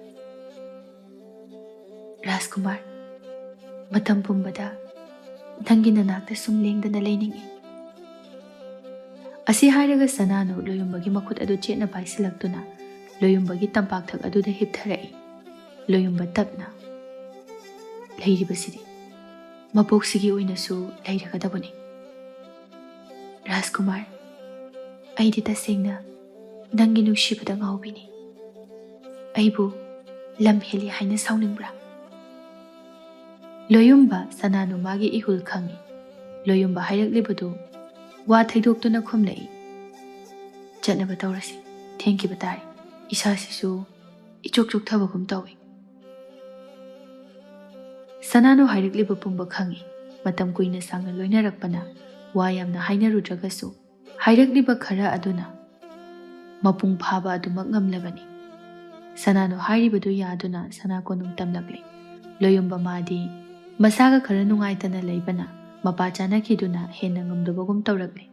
ꯔꯥꯖꯀꯨꯃꯥꯔ, ꯃꯇꯝ ꯄꯨꯝꯕꯗ ꯅꯪꯒꯤ ꯅꯅꯥꯛꯇ ꯁꯨꯝ ꯂꯦꯡꯗꯅ ꯂꯩꯅꯤꯡꯏ꯫" ꯑꯁꯤ ꯍꯥꯏꯔꯒ ꯁꯅꯥꯅꯨ ꯂꯣꯌꯨꯝꯕꯒꯤ ꯃꯈꯨꯠ ꯑꯗꯨ ꯆꯦꯠꯅ ꯄꯥꯏꯁꯤꯜꯂꯛꯇꯨꯅ ꯂꯣꯌꯨꯝꯕꯒꯤ ꯇꯝꯄꯥꯛꯊꯛ ꯑꯗꯨꯗ ꯍꯤꯞꯊꯔꯛꯏ꯫ ꯂꯣꯌꯨꯝꯕ ꯇꯞꯅ, "ꯂꯩꯔꯤꯕꯁꯤꯗꯤ ꯃꯄꯣꯛꯁꯤꯒꯤ ꯑꯣꯏꯅꯁꯨ ꯂꯩꯔꯒꯗꯕꯅꯤ꯫ ꯔꯥꯖꯀꯨꯃꯥꯔ, ꯑꯩꯗꯤ ꯇꯁꯦꯡꯅ ꯅꯪꯒꯤ ꯅꯨꯡꯁꯤꯕꯗ ꯉꯥꯎꯕꯤꯅꯤ꯫ ꯑꯩꯕꯨ ꯂꯝ ꯍꯦꯜꯂꯤ ꯍꯥꯏꯅ ꯁꯥꯎꯅꯤꯡꯕ꯭ꯔꯥ?" ꯂꯣꯌꯨꯝꯕ ꯁꯅꯥꯅꯨ ꯃꯥꯒꯤ ꯏꯍꯨꯜ ꯈꯪꯏ꯫ ꯂꯣꯌꯨꯝꯕ ꯍꯥꯏꯔꯛꯂꯤꯕꯗꯨ ꯋꯥ ꯊꯩꯗꯣꯛꯇꯨꯅ ꯈꯨꯝꯂꯛꯏ꯫ "ꯆꯠꯅꯕ ꯇꯧꯔꯁꯤ꯫ ꯊꯦꯡꯈꯤꯕ ꯇꯥꯔꯦ꯫ ꯏꯁꯥꯁꯤꯁꯨ ꯏꯆꯣꯛ ꯆꯣꯛꯊꯕꯒꯨꯝ ꯇꯧꯏ꯫" ꯁꯅꯥꯅꯨ ꯍꯥꯏꯔꯛꯂꯤꯕ ꯄꯨꯝꯕ ꯈꯪꯏ꯫ ꯃꯇꯝ ꯀꯨꯏꯅ ꯁꯥꯡꯅ ꯂꯣꯏꯅꯔꯛꯄꯅ ꯋꯥ ꯌꯥꯝꯅ ꯍꯥꯏꯅꯔꯨꯗ꯭ꯔꯒꯁꯨ, ꯍꯥꯏꯔꯛꯂꯤꯕ ꯈꯔ ꯑꯗꯨꯅ ꯃꯄꯨꯡ ꯐꯥꯕ ꯑꯗꯨꯃꯛ ꯉꯝꯂꯕꯅꯤ꯫ ꯁꯅꯥꯅꯨ ꯍꯥꯏꯔꯤꯕꯗꯨ ꯌꯥꯗꯨꯅ ꯁꯅꯥ ꯀꯣꯅꯨꯡ ꯇꯝꯂꯛꯂꯦ꯫ ꯂꯣꯌꯨꯝꯕ ꯃꯥꯗꯤ ꯃꯁꯥꯒ ꯈꯔ ꯅꯨꯡꯉꯥꯏꯇꯅ ꯂꯩꯕꯅ ꯃꯄꯥ ꯆꯥꯅꯈꯤꯗꯨꯅ ꯍꯦꯟꯅ ꯉꯝꯗꯕꯒꯨꯝ ꯇꯧꯔꯛꯂꯦ꯫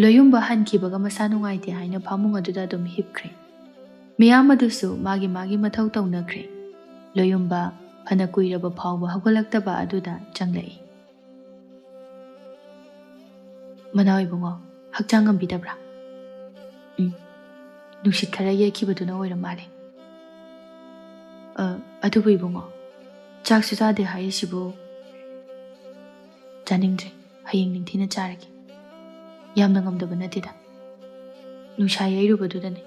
ꯂꯣꯌꯨꯝꯕ ꯍꯟꯈꯤꯕꯒ ꯃꯁꯥ ꯅꯨꯡꯉꯥꯏꯇꯦ ꯍꯥꯏꯅ ꯐꯃꯨꯡ ꯑꯗꯨꯗ ꯑꯗꯨꯝ ꯍꯤꯞꯈ꯭ꯔꯦ꯫ ꯃꯤꯌꯥꯝ ꯑꯗꯨꯁꯨ ꯃꯥꯒꯤ ꯃꯥꯒꯤ ꯃꯊꯧ ꯇꯧꯅꯈ꯭ꯔꯦ꯫ ꯂꯣꯌꯨꯝꯕ ꯐꯅ ꯀꯨꯏꯔꯕ ꯐꯥꯎꯕ ꯍꯧꯒꯠꯂꯛꯇꯕ ꯑꯗꯨꯗ ꯆꯪꯂꯛꯏ꯫ "ꯃꯅꯥꯎ ꯏꯕꯨꯡꯉꯣ, ꯍꯛꯆꯥꯡ ꯉꯝꯕꯤꯗꯕ꯭ꯔꯥ?" "ꯎꯝ, ꯅꯨꯡꯁꯤꯠ ꯈꯔ ꯌꯩꯈꯤꯕꯗꯨꯅ ꯑꯣꯏꯔ ꯃꯥꯜꯂꯦ꯫ ꯑ, ꯑꯗꯨꯕꯨ ꯏꯕꯨꯡꯉꯣ, ꯆꯥꯛꯁꯨ ꯆꯥꯗꯦ ꯍꯥꯏꯔꯤꯁꯤꯕꯨ?" "ꯆꯥꯅꯤꯡꯗ꯭ꯔꯦ, ꯍꯌꯦꯡ ꯅꯤꯡꯊꯤꯅ ꯆꯥꯔꯒꯦ꯫ ꯌꯥꯝꯅ ꯉꯝꯗꯕ ꯅꯠꯇꯦꯗ, ꯅꯨꯡꯁꯥ ꯌꯩꯔꯨꯕꯗꯨꯗꯅꯦ꯫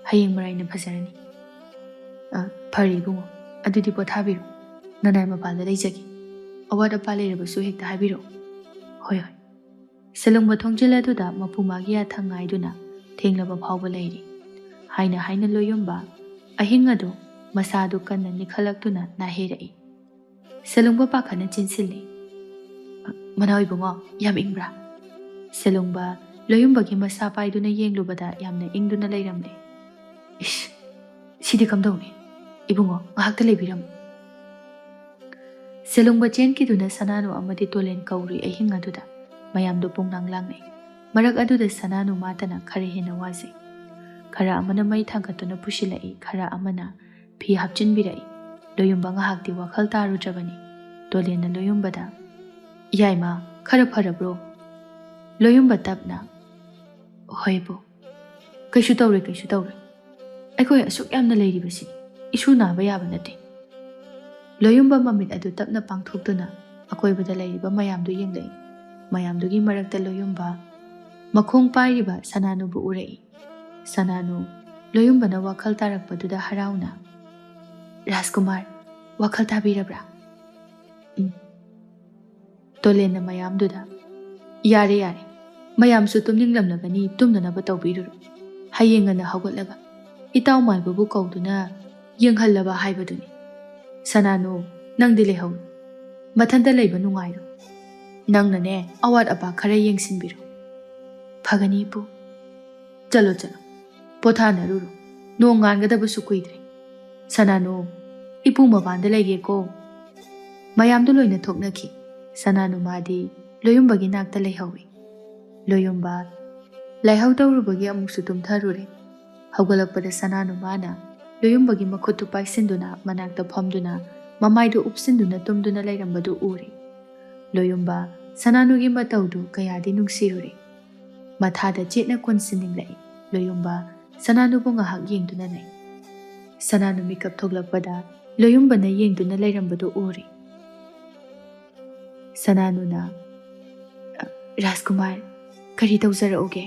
ꯍꯌꯦꯡ ꯃꯔꯥꯏꯅ ꯐꯖꯔꯅꯤ꯫ ꯑ, ꯐꯔꯦ ꯏꯕꯨꯡꯉꯣ, ꯑꯗꯨꯗꯤ ꯄꯣꯊꯥꯕꯤꯔꯣ꯫ ꯅꯅꯥꯏ ꯃꯄꯥꯟꯗ ꯂꯩꯖꯒꯦ꯫ ꯑꯋꯥꯠ ꯑꯄꯥ ꯂꯩꯔꯕꯁꯨ ꯍꯦꯛꯇ ꯍꯥꯏꯕꯤꯔꯛꯑꯣ꯫" "ꯍꯣꯏ, ꯍꯣꯏ꯫" ꯁꯦꯂꯨꯡꯕ ꯊꯣꯡꯖꯤꯜ ꯑꯗꯨꯗ ꯃꯄꯨ ꯃꯥꯒꯤ ꯌꯥꯊꯪ ꯉꯥꯏꯗꯨꯅ ꯊꯦꯡꯂꯕ ꯐꯥꯎꯕ ꯂꯩꯔꯤ꯫ ꯍꯥꯏꯅ ꯍꯥꯏꯅ ꯂꯣꯌꯨꯝꯕ ꯑꯍꯤꯡ ꯑꯗꯨ ꯃꯁꯥꯗꯨ ꯀꯟꯅ ꯅꯤꯛꯈꯠꯂꯛꯇꯨꯅ ꯅꯥꯍꯩꯔꯛꯏ꯫ ꯁꯦꯂꯨꯡꯕ ꯄꯥꯈꯠꯅ ꯆꯦꯟꯁꯤꯜꯂꯤ꯫ "ꯃꯅꯥꯎ ꯏꯕꯨꯡꯉꯣ, ꯌꯥꯝ ꯏꯪꯕ꯭ꯔꯥ?" ꯁꯦꯂꯨꯡꯕ ꯂꯣꯌꯨꯝꯕꯒꯤ ꯃꯁꯥ ꯄꯥꯏꯗꯨꯅ ꯌꯦꯡꯂꯨꯕꯗ ꯌꯥꯝꯅ ꯏꯪꯗꯨꯅ ꯂꯩꯔꯝꯂꯦ꯫ "ꯏꯁ, ꯁꯤꯗꯤ ꯀꯝꯗꯧꯅꯤ? ꯏꯕꯨꯡꯉꯣ, ꯉꯥꯏꯍꯥꯛꯇ ꯂꯩꯕꯤꯔꯝꯃꯨ꯫" ꯁꯦꯂꯨꯡꯕ ꯆꯦꯟꯈꯤꯗꯨꯅ ꯁꯅꯥꯅꯨ ꯑꯃꯗꯤ ꯇꯣꯂꯦꯟ ꯀꯧꯔꯨꯏ ꯑꯍꯤꯡ ꯑꯗꯨꯗ꯫ ꯃꯌꯥꯝꯗꯨ ꯄꯨꯡꯂꯥꯡ ꯂꯥꯡꯅꯩ꯫ ꯃꯔꯛ ꯑꯗꯨꯗ ꯁꯅꯥꯅꯨ ꯃꯥꯇꯅ ꯈꯔ ꯍꯦꯟꯅ ꯋꯥꯖꯩ꯫ ꯈꯔ ꯑꯃꯅ ꯃꯩ ꯊꯥꯡꯒꯠꯇꯨꯅ ꯄꯨꯁꯤꯜꯂꯛꯏ, ꯈꯔ ꯑꯃꯅ ꯐꯤ ꯍꯥꯞꯆꯤꯟꯕꯤꯔꯛꯏ꯫ ꯂꯣꯌꯨꯝꯕ ꯉꯥꯏꯍꯥꯛꯇꯤ ꯋꯥꯈꯜ ꯇꯥꯔꯨꯗ꯭ꯔꯕꯅꯤ꯫ ꯇꯣꯂꯦꯟꯅ ꯂꯣꯌꯨꯝꯕꯗ, "ꯏꯌꯥꯏꯃ, ꯈꯔ ꯐꯔꯕ꯭ꯔꯣ?" ꯂꯣꯌꯨꯝꯕ ꯇꯞꯅ, "ꯍꯣꯏ ꯄꯨ, ꯀꯩꯁꯨ ꯇꯧꯔꯣꯏ, ꯀꯩꯁꯨ ꯇꯧꯔꯣꯏ꯫ ꯑꯩꯈꯣꯏ ꯑꯁꯨꯛ ꯌꯥꯝꯅ ꯂꯩꯔꯤꯕꯁꯤꯗꯤ ꯏꯁꯨ ꯅꯥꯕ ꯌꯥꯕ ꯅꯠꯇꯦ꯫" ꯂꯣꯌꯨꯝꯕ ꯃꯃꯤꯠ ꯑꯗꯨ ꯇꯞꯅ ꯄꯥꯡꯊꯣꯛꯇꯨꯅ ꯑꯀꯣꯏꯕꯗ ꯂꯩꯔꯤꯕ ꯃꯌꯥꯝꯗꯨ ꯌꯦꯡꯂꯛꯏ꯫ ꯃꯌꯥꯝꯗꯨꯒꯤ ꯃꯔꯛꯇ ꯂꯣꯌꯨꯝꯕ ꯃꯈꯣꯡ ꯄꯥꯏꯔꯤꯕ ꯁꯅꯥꯅꯨꯕꯨ ꯎꯔꯛꯏ꯫ ꯁꯅꯥꯅꯨ, ꯂꯣꯌꯨꯝꯕꯅ ꯋꯥꯈꯜ ꯇꯥꯔꯛꯄꯗꯨꯗ ꯍꯔꯥꯎꯅ, "ꯔꯥꯖꯀꯨꯃꯥꯔ, ꯋꯥꯈꯜ ꯇꯥꯕꯤꯔꯕ꯭ꯔꯥ?" "ꯎꯝ꯫" ꯇꯣꯂꯦꯟꯅ ꯃꯌꯥꯝꯗꯨꯗ, "ꯌꯥꯔꯦ, ꯌꯥꯔꯦ, ꯃꯌꯥꯝꯁꯨ ꯇꯨꯝꯅꯤꯡꯂꯝꯂꯒꯅꯤ, ꯇꯨꯝꯅꯅꯕ ꯇꯧꯕꯤꯔꯨꯔꯣ꯫ ꯍꯌꯦꯡ ꯉꯟꯅ ꯍꯧꯒꯠꯂꯒ ꯏꯇꯥꯎ ꯃꯥꯏꯕꯕꯨ ꯀꯧꯗꯨꯅ ꯌꯦꯡꯍꯜꯂꯕ ꯍꯥꯏꯕꯗꯨꯅꯤ꯫ ꯁꯅꯥꯅꯨ, ꯅꯪꯗꯤ ꯂꯩꯍꯧꯔꯣ꯫ ꯃꯊꯟꯇ ꯂꯩꯕ ꯅꯨꯡꯉꯥꯏꯔꯣ꯫ ꯅꯪꯅꯅꯦ, ꯑꯋꯥꯠ ꯑꯄꯥ ꯈꯔ ꯌꯦꯡꯁꯤꯟꯕꯤꯔꯣ꯫" "ꯐꯒꯅꯤ, ꯏꯄꯨ꯫ ꯆꯠꯂꯣ, ꯆꯠꯂꯣ꯫ "ꯄꯣꯊꯥꯅꯔꯨꯔꯣ, ꯅꯣꯡ ꯉꯥꯟꯒꯗꯕꯁꯨ ꯀꯨꯏꯗ꯭ꯔꯦ꯫ ꯁꯅꯥꯅꯨ, ꯏꯄꯨ ꯃꯄꯥꯟꯗ ꯂꯩꯒꯦꯀꯣ꯫" ꯃꯌꯥꯝꯗꯨ ꯂꯣꯏꯅ ꯊꯣꯛꯅꯈꯤ꯫ ꯁꯅꯥꯅꯨ ꯃꯥꯗꯤ ꯂꯣꯌꯨꯝꯕꯒꯤ ꯅꯥꯛꯇ ꯂꯩꯍꯧꯏ꯫ ꯂꯣꯌꯨꯝꯕ ꯂꯥꯏꯍꯧ ꯇꯧꯔꯨꯕꯒꯤ ꯑꯃꯨꯛꯁꯨ ꯇꯨꯝꯊꯔꯨꯔꯦ꯫ ꯍꯧꯒꯠꯂꯛꯄꯗ ꯁꯅꯥꯅꯨ ꯃꯥꯅ ꯂꯣꯌꯨꯝꯕꯒꯤ ꯃꯈꯨꯠꯇꯨ ꯄꯥꯏꯁꯤꯟꯗꯨꯅ ꯃꯅꯥꯛꯇ ꯐꯝꯗꯨꯅ ꯃꯃꯥꯏꯗꯨ ꯎꯞꯁꯤꯟꯗꯨꯅ ꯇꯨꯝꯗꯨꯅ ꯂꯩꯔꯝꯕꯗꯨ ꯎꯔꯦ꯫ ꯂꯣꯌꯨꯝꯕ ꯁꯅꯥꯅꯨꯒꯤ ꯃꯇꯧꯗꯨ ꯀꯌꯥꯗꯤ ꯅꯨꯡꯁꯤꯔꯨꯔꯦ꯫ ꯃꯊꯥꯗ ꯆꯦꯠꯅ ꯀꯣꯟꯁꯤꯟꯅꯤꯡꯂꯛꯏ꯫ ꯂꯣꯌꯨꯝꯕ ꯁꯅꯥꯅꯨꯕꯨ ꯉꯥꯏꯍꯥꯛ ꯌꯦꯡꯗꯨꯅ ꯂꯩ꯫ ꯁꯅꯥꯅꯨ ꯃꯤꯀꯞ ꯊꯣꯛꯂꯛꯄꯗ ꯂꯣꯌꯨꯝꯕꯅ ꯌꯦꯡꯗꯨꯅ ꯂꯩꯔꯝꯕꯗꯨ ꯎꯔꯦ꯫ ꯁꯅꯥꯅꯨꯅ, "ꯔꯥꯖꯀꯨꯃꯥꯔ, ꯀꯔꯤ ꯇꯧꯖꯔꯛꯎꯒꯦ?"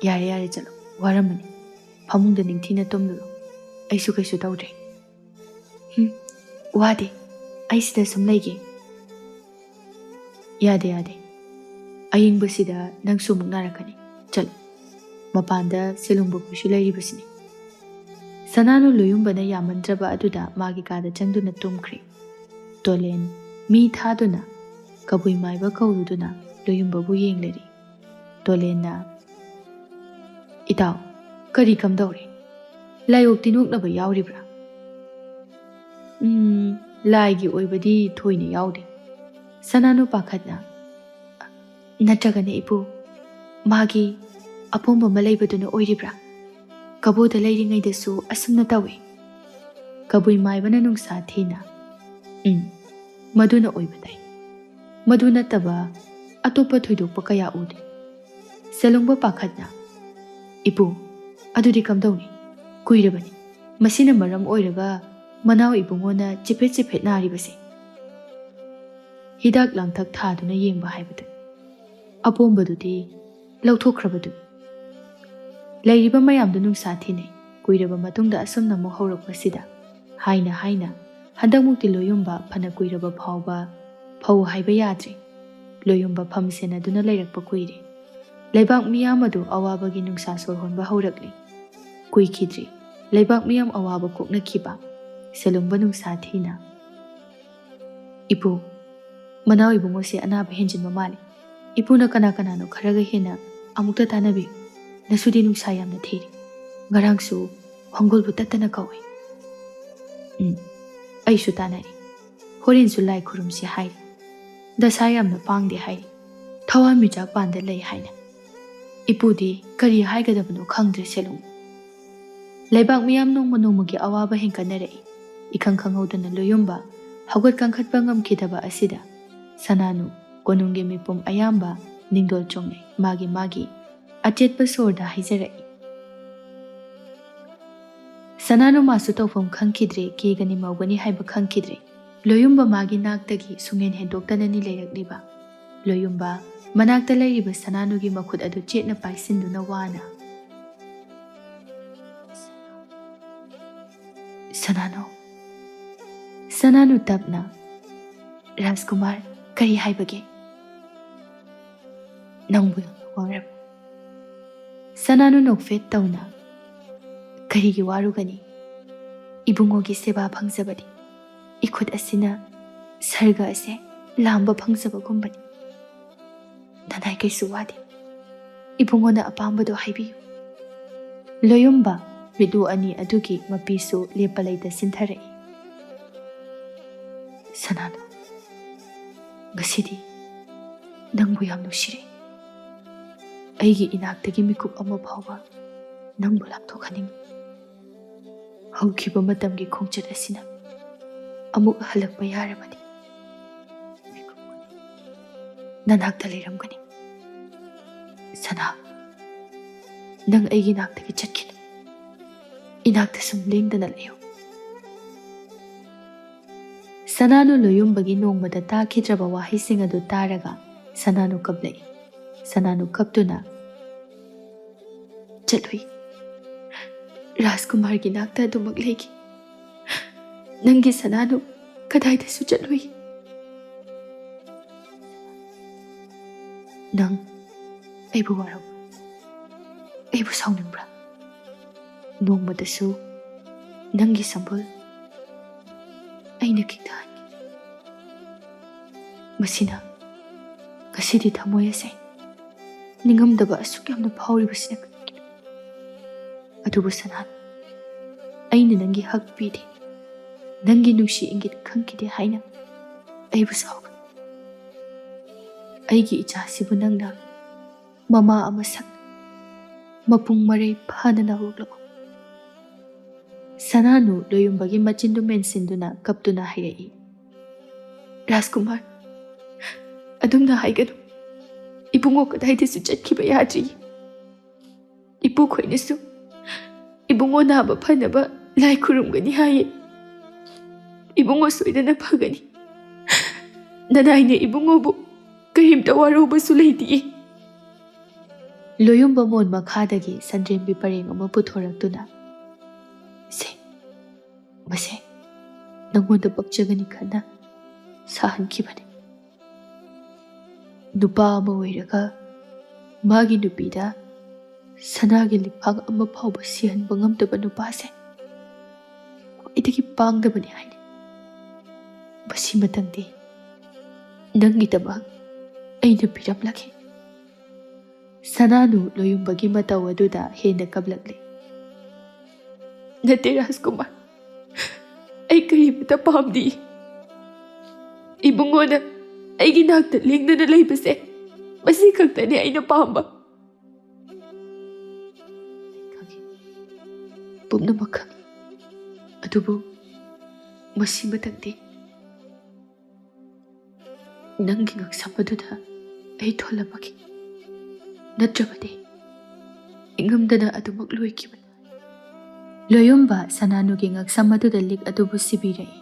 "ꯌꯥꯔꯦ, ꯌꯥꯔꯦ, ꯆꯠꯂꯣ꯫ ꯋꯥꯔꯝꯃꯅꯤ꯫ ꯐꯃꯨꯡꯗ ꯅꯤꯡꯊꯤꯅ ꯇꯨꯝꯂꯨꯔꯣ꯫ ꯑꯩꯁꯨ ꯀꯩꯁꯨ ꯇꯧꯗ꯭ꯔꯦ꯫" "ꯍꯨꯝ, ꯋꯥꯗꯦ꯫ ꯑꯩ ꯁꯤꯗ ꯁꯨꯝ ꯂꯩꯒꯦ꯫" "ꯌꯥꯗꯦ, ꯌꯥꯗꯦ꯫ ꯑꯌꯤꯡꯕꯁꯤꯗ ꯅꯪꯁꯨ ꯑꯃꯨꯛ ꯅꯥꯔꯛꯀꯅꯤ꯫ ꯆꯠꯂꯨ꯫ ꯃꯄꯥꯟꯗ ꯁꯦꯂꯨꯡꯕ ꯈꯣꯏꯁꯨ ꯂꯩꯔꯤꯕꯁꯤꯅꯤ꯫" ꯁꯅꯥꯅꯨ ꯂꯣꯌꯨꯝꯕꯅ ꯌꯥꯃꯟꯗ꯭ꯔꯕ ꯑꯗꯨꯗ ꯃꯥꯒꯤ ꯀꯥꯗ ꯆꯪꯗꯨꯅ ꯇꯨꯝꯈ꯭ꯔꯦ꯫ ꯇꯣꯂꯦꯟ ꯃꯤ ꯊꯥꯗꯨꯅ ꯀꯕꯨꯏ ꯃꯥꯏꯕ ꯀꯧꯔꯨꯗꯨꯅ ꯂꯣꯌꯨꯝꯕꯕꯨ ꯌꯦꯡꯂꯔꯤ꯫ ꯇꯣꯂꯦꯟꯅ, "ꯏꯇꯥꯎ, ꯀꯔꯤ ꯀꯝꯗꯧꯔꯦ? ꯂꯥꯏꯑꯣꯛ ꯇꯤꯟꯑꯣꯛꯅꯕ ꯌꯥꯎꯔꯤꯕ꯭ꯔꯥ?" "ꯎꯝ, ꯂꯥꯏꯒꯤ ꯑꯣꯏꯕꯗꯤ ꯊꯣꯏꯅ ꯌꯥꯎꯗꯦ꯫" ꯁꯅꯥꯅꯨ ꯄꯥꯈꯠꯅ, "ꯅꯠꯇ꯭ꯔꯒꯅ ꯏꯄꯨ, ꯃꯥꯒꯤ ꯑꯄꯣꯝꯕ ꯑꯃ ꯂꯩꯕꯗꯨꯅ ꯑꯣꯏꯔꯤꯕ꯭ꯔꯥ? ꯀꯕꯣꯗ ꯂꯩꯔꯤꯉꯩꯗꯁꯨ ꯑꯁꯨꯝꯅ ꯇꯧꯏ꯫" ꯀꯕꯨꯏ ꯃꯥꯏꯕꯅ ꯅꯨꯡꯁꯥ ꯊꯤꯅ, "ꯎꯝ, ꯃꯗꯨꯅ ꯑꯣꯏꯕ ꯇꯥꯏ꯫ ꯃꯗꯨ ꯅꯠꯇꯕ ꯑꯇꯣꯞꯄ ꯊꯣꯏꯗꯣꯛꯄ ꯀꯌꯥ ꯎꯗꯦ꯫" ꯁꯦꯂꯨꯡꯕ ꯄꯥꯈꯠꯅ, "ꯏꯄꯨ, ꯑꯗꯨꯗꯤ ꯀꯝꯗꯧꯅꯤ? ꯀꯨꯏꯔꯕꯅꯤ꯫ ꯃꯁꯤꯅ ꯃꯔꯝ ꯑꯣꯏꯔꯒ ꯃꯅꯥꯎ ꯏꯕꯨꯡꯉꯣꯅ ꯆꯤꯐꯦꯠ ꯆꯤꯐꯦꯠ ꯅꯥꯔꯤꯕꯁꯦ꯫" ꯍꯤꯗꯥꯛ ꯂꯥꯡꯊꯛ ꯊꯥꯗꯨꯅ ꯌꯦꯡꯕ ꯍꯥꯏꯕꯗꯨ꯫ ꯑꯄꯣꯝꯕꯗꯨꯗꯤ ꯂꯧꯊꯣꯛꯈ꯭ꯔꯕꯗꯨ꯫ ꯂꯩꯔꯤꯕ ꯃꯌꯥꯝꯗꯨ ꯅꯨꯡꯁꯥ ꯊꯤꯅꯩ꯫ ꯀꯨꯏꯔꯕ ꯃꯇꯨꯡꯗ ꯑꯁꯨꯝꯅ ꯑꯃꯨꯛ ꯍꯧꯔꯛꯄꯁꯤꯗ, ꯍꯥꯏꯅ ꯍꯥꯏꯅ ꯍꯟꯗꯛꯃꯨꯛꯇꯤ ꯂꯣꯌꯨꯝꯕ ꯐꯅ ꯀꯨꯏꯔꯕ ꯐꯥꯎꯕ ꯐꯧ ꯍꯥꯏꯕ ꯌꯥꯗ꯭ꯔꯤ꯫ ꯂꯣꯌꯨꯝꯕ ꯐꯝ ꯁꯦꯟꯅꯗꯨꯅ ꯂꯩꯔꯛꯄ ꯀꯨꯏꯔꯦ꯫ ꯂꯩꯕꯥꯛ ꯃꯤꯌꯥꯝ ꯑꯗꯨ ꯑꯋꯥꯕꯒꯤ ꯅꯨꯡꯁꯥ ꯁꯣꯔ ꯍꯣꯟꯕ ꯍꯧꯔꯛꯂꯤ꯫ ꯀꯨꯏꯈꯤꯗ꯭ꯔꯤ, ꯂꯩꯕꯥꯛ ꯃꯤꯌꯥꯝ ꯑꯋꯥꯕ ꯀꯣꯛꯅꯈꯤꯕ꯫ ꯁꯦꯂꯨꯡꯕ ꯅꯨꯡꯁꯥ ꯊꯤꯅ, "ꯏꯄꯨ, ꯃꯅꯥꯎ ꯏꯕꯨꯡꯉꯣꯁꯦ ꯑꯅꯥꯕ ꯍꯦꯟꯖꯤꯟꯕ ꯃꯥꯜꯂꯤ꯫ ꯏꯄꯨꯅ ꯀꯅꯥ ꯀꯅꯥꯅꯣ ꯈꯔꯒ ꯍꯦꯟꯅ ꯑꯃꯨꯛꯇ ꯇꯥꯟꯅꯕꯤꯌꯨ꯫" ꯅꯁꯨꯗꯤ ꯅꯨꯡꯁꯥ ꯌꯥꯝꯅ ꯊꯤꯔꯤ꯫ ꯉꯔꯥꯡꯁꯨ ꯍꯣꯡꯒꯣꯜꯕꯨ ꯇꯠꯇꯅ ꯀꯧꯏ꯫ ꯎꯝ, ꯑꯩꯁꯨ ꯇꯥꯅꯔꯤ꯫ ꯍꯣꯔꯦꯟꯁꯨ ꯂꯥꯏ ꯈꯨꯔꯨꯝꯁꯤ ꯍꯥꯏꯔꯤ꯫ ꯗꯁꯥ ꯌꯥꯝꯅ ꯄꯥꯡꯗꯦ ꯍꯥꯏꯔꯤ꯫ ꯊꯋꯥꯟꯃꯤꯆꯥꯛ ꯄꯥꯟꯗ ꯂꯩ ꯍꯥꯏꯅ꯫ ꯏꯄꯨꯗꯤ ꯀꯔꯤ ꯍꯥꯏꯒꯗꯕꯅꯣ ꯈꯪꯗ꯭ꯔꯦ ꯁꯦꯂꯨꯡ꯫ ꯂꯩꯕꯥꯛ ꯃꯤꯌꯥꯝ ꯅꯣꯡꯃ ꯅꯣꯡꯃꯒꯤ ꯑꯋꯥꯕ ꯍꯦꯟꯒꯠꯅꯔꯛꯏ꯫ ꯏꯈꯪ ꯈꯪꯍꯧꯗꯅ ꯂꯣꯌꯨꯝꯕ ꯍꯧꯒꯠ ꯀꯥꯡꯈꯠꯄ ꯉꯝꯈꯤꯗꯕ ꯑꯁꯤꯗ ꯁꯅꯥꯅꯨ ꯀꯣꯅꯨꯡꯒꯤ ꯃꯤꯄꯨꯝ ꯑꯌꯥꯝꯕ ꯅꯤꯡꯗꯣꯜ ꯆꯣꯡꯂꯦ꯫ ꯃꯥꯒꯤ ꯃꯥꯒꯤ ꯑꯆꯦꯠꯄ ꯁꯣꯔꯗ ꯍꯥꯏꯖꯔꯛꯏ꯫ ꯁꯅꯥꯅꯨ ꯃꯥꯁꯨ ꯇꯧꯐꯝ ꯈꯪꯈꯤꯗ꯭ꯔꯦ, ꯀꯦꯒꯅꯤ ꯃꯧꯒꯅꯤ ꯍꯥꯏꯕ ꯈꯪꯈꯤꯗ꯭ꯔꯦ꯫ ꯂꯣꯌꯨꯝꯕ ꯃꯥꯒꯤ ꯅꯥꯛꯇꯒꯤ ꯁꯨꯡꯍꯦꯟ ꯍꯦꯟꯗꯣꯛꯇꯅꯅꯤ ꯂꯩꯔꯛꯂꯤꯕ꯫ ꯂꯣꯌꯨꯝꯕ ꯃꯅꯥꯛꯇ ꯂꯩꯔꯤꯕ ꯁꯅꯥꯅꯨꯒꯤ ꯃꯈꯨꯠ ꯑꯗꯨ ꯆꯦꯠꯅ ꯄꯥꯏꯁꯤꯟꯗꯨꯅ ꯋꯥꯅ, "ꯁꯅꯥꯅꯨ, ꯁꯅꯥꯅꯨ ꯇꯞꯅ, ꯔꯥꯖꯀꯨꯃꯥꯔ, ꯀꯔꯤ ꯍꯥꯏꯕꯒꯦ? ꯅꯪꯕꯨ ꯌꯥꯝꯅ ꯋꯥꯔꯕ?" ꯁꯅꯥꯅꯨ ꯅꯣꯛꯐꯦꯠ ꯇꯧꯅ, "ꯀꯔꯤꯒꯤ ꯋꯥꯔꯨꯒꯅꯤ? ꯏꯕꯨꯡꯉꯣꯒꯤ ꯁꯦꯕꯥ ꯐꯪꯖꯕꯗꯤ ꯏꯈꯨꯠ ꯑꯁꯤꯅ ꯁꯔꯒ ꯑꯁꯦ ꯂꯥꯝꯕ ꯐꯪꯖꯕꯒꯨꯝꯕꯅꯤ꯫ ꯅꯅꯥꯏ ꯀꯩꯁꯨ ꯋꯥꯗꯦ꯫ ꯏꯕꯨꯡꯉꯣꯅ ꯑꯄꯥꯝꯕꯗꯣ ꯍꯥꯏꯕꯤꯌꯨ꯫" ꯂꯣꯌꯨꯝꯕ ꯃꯤꯠꯂꯨ ꯑꯅꯤ ꯑꯗꯨꯒꯤ ꯃꯄꯤꯁꯨ ꯂꯦꯞꯄ ꯂꯩꯇ ꯁꯤꯟꯊꯔꯛꯏ꯫ "ꯁꯅꯥꯅꯨ, ꯉꯁꯤꯗꯤ ꯅꯪꯕꯨ ꯌꯥꯝ ꯅꯨꯡꯁꯤꯔꯦ꯫ ꯑꯩꯒꯤ ꯏꯅꯥꯛꯇꯒꯤ ꯃꯤꯀꯨꯞ ꯑꯃ ꯐꯥꯎꯕ ꯅꯪꯕꯨ ꯂꯥꯞꯊꯣꯛꯍꯟꯅꯤꯡꯉꯤ꯫ ꯍꯧꯈꯤꯕ ꯃꯇꯝꯒꯤ ꯈꯣꯡꯆꯠ ꯑꯁꯤꯅ ꯑꯃꯨꯛ ꯍꯜꯂꯛꯄ ꯌꯥꯔꯕꯗꯤ ꯅꯅꯥꯛꯇ ꯂꯩꯔꯝꯒꯅꯤ꯫ ꯁꯅꯥ, ꯅꯪ ꯑꯩꯒꯤ ꯅꯥꯛꯇꯒꯤ ꯆꯠꯈꯤꯅꯨ꯫ ꯏꯅꯥꯛꯇ ꯁꯨꯝ ꯂꯦꯡꯗꯅ ꯂꯩꯌꯨ꯫" ꯁꯅꯥꯅꯨ ꯂꯣꯌꯨꯝꯕꯒꯤ ꯅꯣꯡꯃꯗ ꯇꯥꯈꯤꯗ꯭ꯔꯕ ꯋꯥꯍꯩꯁꯤꯡ ꯑꯗꯨ ꯇꯥꯔꯒ ꯁꯅꯥꯅꯨ ꯀꯞꯂꯛꯏ꯫ ꯁꯅꯥꯅꯨ ꯀꯞꯇꯨꯅ, "ꯆꯠꯂꯨꯏ꯫ ꯔꯥꯖꯀꯨꯃꯥꯔꯒꯤ ꯅꯥꯛꯇ ꯑꯗꯨꯃꯛ ꯂꯩꯈꯤ꯫ ꯅꯪꯒꯤ ꯁꯅꯥꯅꯨ ꯀꯗꯥꯏꯗꯁꯨ ꯆꯠꯂꯨꯏ꯫" "ꯅꯪ ꯑꯩꯕꯨ ꯋꯥꯔꯧꯕ꯭ꯔꯥ? ꯑꯩꯕꯨ ꯁꯥꯎꯅꯤꯡꯕ꯭ꯔꯥ? ꯅꯣꯡꯃꯇꯁꯨ ꯅꯪꯒꯤ ꯁꯝꯕꯨꯜ ꯑꯩꯅ ꯈꯤꯛꯊꯍꯟꯈꯤ꯫ ꯃꯁꯤꯅ ꯉꯁꯤꯗꯤ ꯊꯃꯣꯏ ꯑꯁꯦ ꯅꯤꯡꯉꯝꯗꯕ ꯑꯁꯨꯛ ꯌꯥꯝꯅ ꯐꯥꯎꯔꯤꯕꯁꯤꯅ ꯑꯗꯨꯕꯨ ꯁꯅꯥ, ꯑꯩꯅ ꯅꯪꯒꯤ ꯍꯛ ꯄꯤꯗꯦ, ꯅꯪꯒꯤ ꯅꯨꯡꯁꯤ ꯏꯪꯒꯤꯠ ꯈꯪꯈꯤꯗꯦ ꯍꯥꯏꯅ ꯑꯩꯕꯨ ꯁꯥꯎꯒꯅꯨ꯫ ꯑꯩꯒꯤ ꯏꯆꯥꯁꯤꯕꯨ ꯅꯪꯅ ꯃꯃꯥ ꯑꯃ ꯁꯛ ꯃꯄꯨꯡ ꯃꯔꯩ ꯐꯥꯅ ꯅꯥꯍꯣꯛꯂꯛꯎ꯫ ꯁꯅꯥꯅꯨ ꯂꯣꯌꯨꯝꯕꯒꯤ ꯃꯆꯤꯟꯗꯨ ꯃꯦꯟꯁꯤꯟꯗꯨꯅ ꯀꯞꯇꯨꯅ ꯍꯥꯏꯔꯛꯏ, "ꯔꯥꯖꯀꯨꯃꯥꯔ, ꯑꯗꯨꯝꯅ ꯍꯥꯏꯒꯅꯨ꯫ ꯏꯕꯨꯡꯉꯣ ꯀꯗꯥꯏꯗꯁꯨ ꯆꯠꯈꯤꯕ ꯌꯥꯗ꯭ꯔꯤ꯫ ꯏꯄꯨꯈꯣꯏꯅꯁꯨ ꯏꯕꯨꯡꯉꯣ ꯅꯥꯕ ꯐꯅꯕ ꯂꯥꯏ ꯈꯨꯔꯨꯝꯒꯅꯤ ꯍꯥꯏꯌꯦ꯫ ꯏꯕꯨꯡꯉꯣ ꯁꯣꯏꯗꯅ ꯐꯒꯅꯤ꯫ ꯅꯅꯥꯏꯅ ꯏꯕꯨꯡꯉꯣꯕꯨ ꯀꯔꯤꯝꯇ ꯋꯥꯔꯧꯕꯁꯨ ꯂꯩꯇꯦ꯫" ꯂꯣꯌꯨꯝꯕ ꯃꯣꯟ ꯃꯈꯥꯗꯒꯤ ꯁꯟꯗ꯭ꯔꯦꯝꯕꯤ ꯄꯔꯦꯡ ꯑꯃ ꯄꯨꯊꯣꯔꯛꯇꯨꯅ, "ꯁꯦ, ꯃꯁꯦ ꯅꯪꯉꯣꯟꯗ ꯄꯛꯆꯒꯅꯤ ꯈꯟꯅ ꯁꯥꯍꯟꯈꯤꯕꯅꯤ꯫ ꯅꯨꯄꯥ ꯑꯃ ꯑꯣꯏꯔꯒ ꯃꯥꯒꯤ ꯅꯨꯄꯤꯗ ꯁꯅꯥꯒꯤ ꯂꯤꯛꯐꯥꯡ ꯑꯃ ꯐꯥꯎꯕ ꯁꯤꯍꯟꯕ ꯉꯝꯗꯕ ꯅꯨꯄꯥꯁꯦ ꯈ꯭ꯋꯥꯏꯗꯒꯤ ꯄꯥꯡꯗꯕꯅꯤ ꯍꯥꯏꯅꯤ꯫ ꯃꯁꯤꯃꯇꯪꯗꯤ ꯅꯪꯒꯤꯗꯃꯛ ꯑꯩꯅ ꯄꯤꯔꯝꯂꯒꯦ꯫" ꯁꯅꯥꯅꯨ ꯂꯣꯌꯨꯝꯕꯒꯤ ꯃꯇꯧ ꯑꯗꯨꯗ ꯍꯦꯟꯅ ꯀꯞꯂꯛꯂꯦ꯫ "ꯅꯠꯇꯦ ꯔꯥꯖꯀꯨꯃꯥꯔ, ꯑꯩ ꯀꯔꯤꯃꯇ ꯄꯥꯝꯗꯦ꯫ ꯏꯕꯨꯡꯉꯣꯅ ꯑꯩꯒꯤ ꯅꯥꯛꯇ ꯂꯦꯡꯗꯅ ꯂꯩꯕꯁꯦ, ꯃꯁꯤ ꯈꯛꯇꯅꯦ ꯑꯩꯅ ꯄꯥꯝꯕ꯫" "ꯑꯩ ꯈꯪꯏ, ꯄꯨꯝꯅꯃꯛ ꯈꯪꯏ꯫ ꯑꯗꯨꯕꯨ ꯃꯁꯤꯃꯇꯪꯗꯤ, ꯅꯪꯒꯤ ꯉꯛꯁꯝ ꯑꯗꯨꯗ ꯑꯩ ꯊꯣꯜꯂꯝꯃꯒꯦ꯫ ꯅꯠꯇ꯭ꯔꯕꯗꯤ ꯏꯉꯝꯗꯅ ꯑꯗꯨꯃꯛ ꯂꯣꯏꯈꯤꯕ ꯇꯥꯏ꯫" ꯂꯣꯌꯨꯝꯕ ꯁꯅꯥꯅꯨꯒꯤ ꯉꯛꯁꯝ ꯑꯗꯨꯗ ꯂꯤꯛ ꯑꯗꯨꯕꯨ ꯁꯤꯕꯤꯔꯛꯏ꯫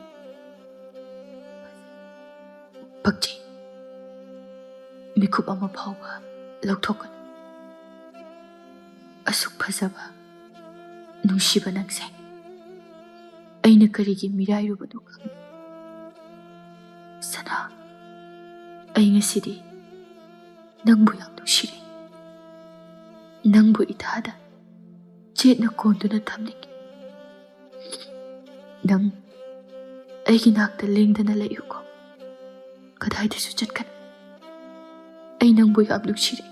"ꯄꯛꯆꯩ꯫ ꯃꯤꯀꯨꯞ ꯑꯃ ꯐꯥꯎꯕ ꯂꯧꯊꯣꯛꯀꯅꯨ꯫ ꯑꯁꯨꯛ ꯐꯖꯕ, ꯅꯨꯡꯁꯤꯕ ꯅꯪꯁꯦ ꯑꯩꯅ ꯀꯔꯤꯒꯤ ꯃꯤꯔꯥꯏꯔꯨꯕꯅꯣ ꯈꯪꯗꯦ꯫ ꯁꯅꯥ, ꯑꯩ ꯉꯁꯤꯗꯤ ꯅꯪꯕꯨ ꯌꯥꯝ ꯅꯨꯡꯁꯤꯔꯦ꯫ ꯅꯪꯕꯨ ꯏꯊꯥꯗ ꯆꯦꯠꯅ ꯀꯣꯟꯗꯨꯅ ꯊꯝꯅꯤꯡꯉꯤ꯫ ꯅꯪ ꯑꯩꯒꯤ ꯅꯥꯛꯇ ꯂꯦꯡꯗꯅ ꯂꯩꯌꯨꯀꯣ꯫ ꯀꯗꯥꯏꯗꯁꯨ ꯆꯠꯀꯅꯨ꯫ ꯑꯩ ꯅꯪꯕꯨ ꯌꯥꯝ ꯅꯨꯡꯁꯤꯔꯦ꯫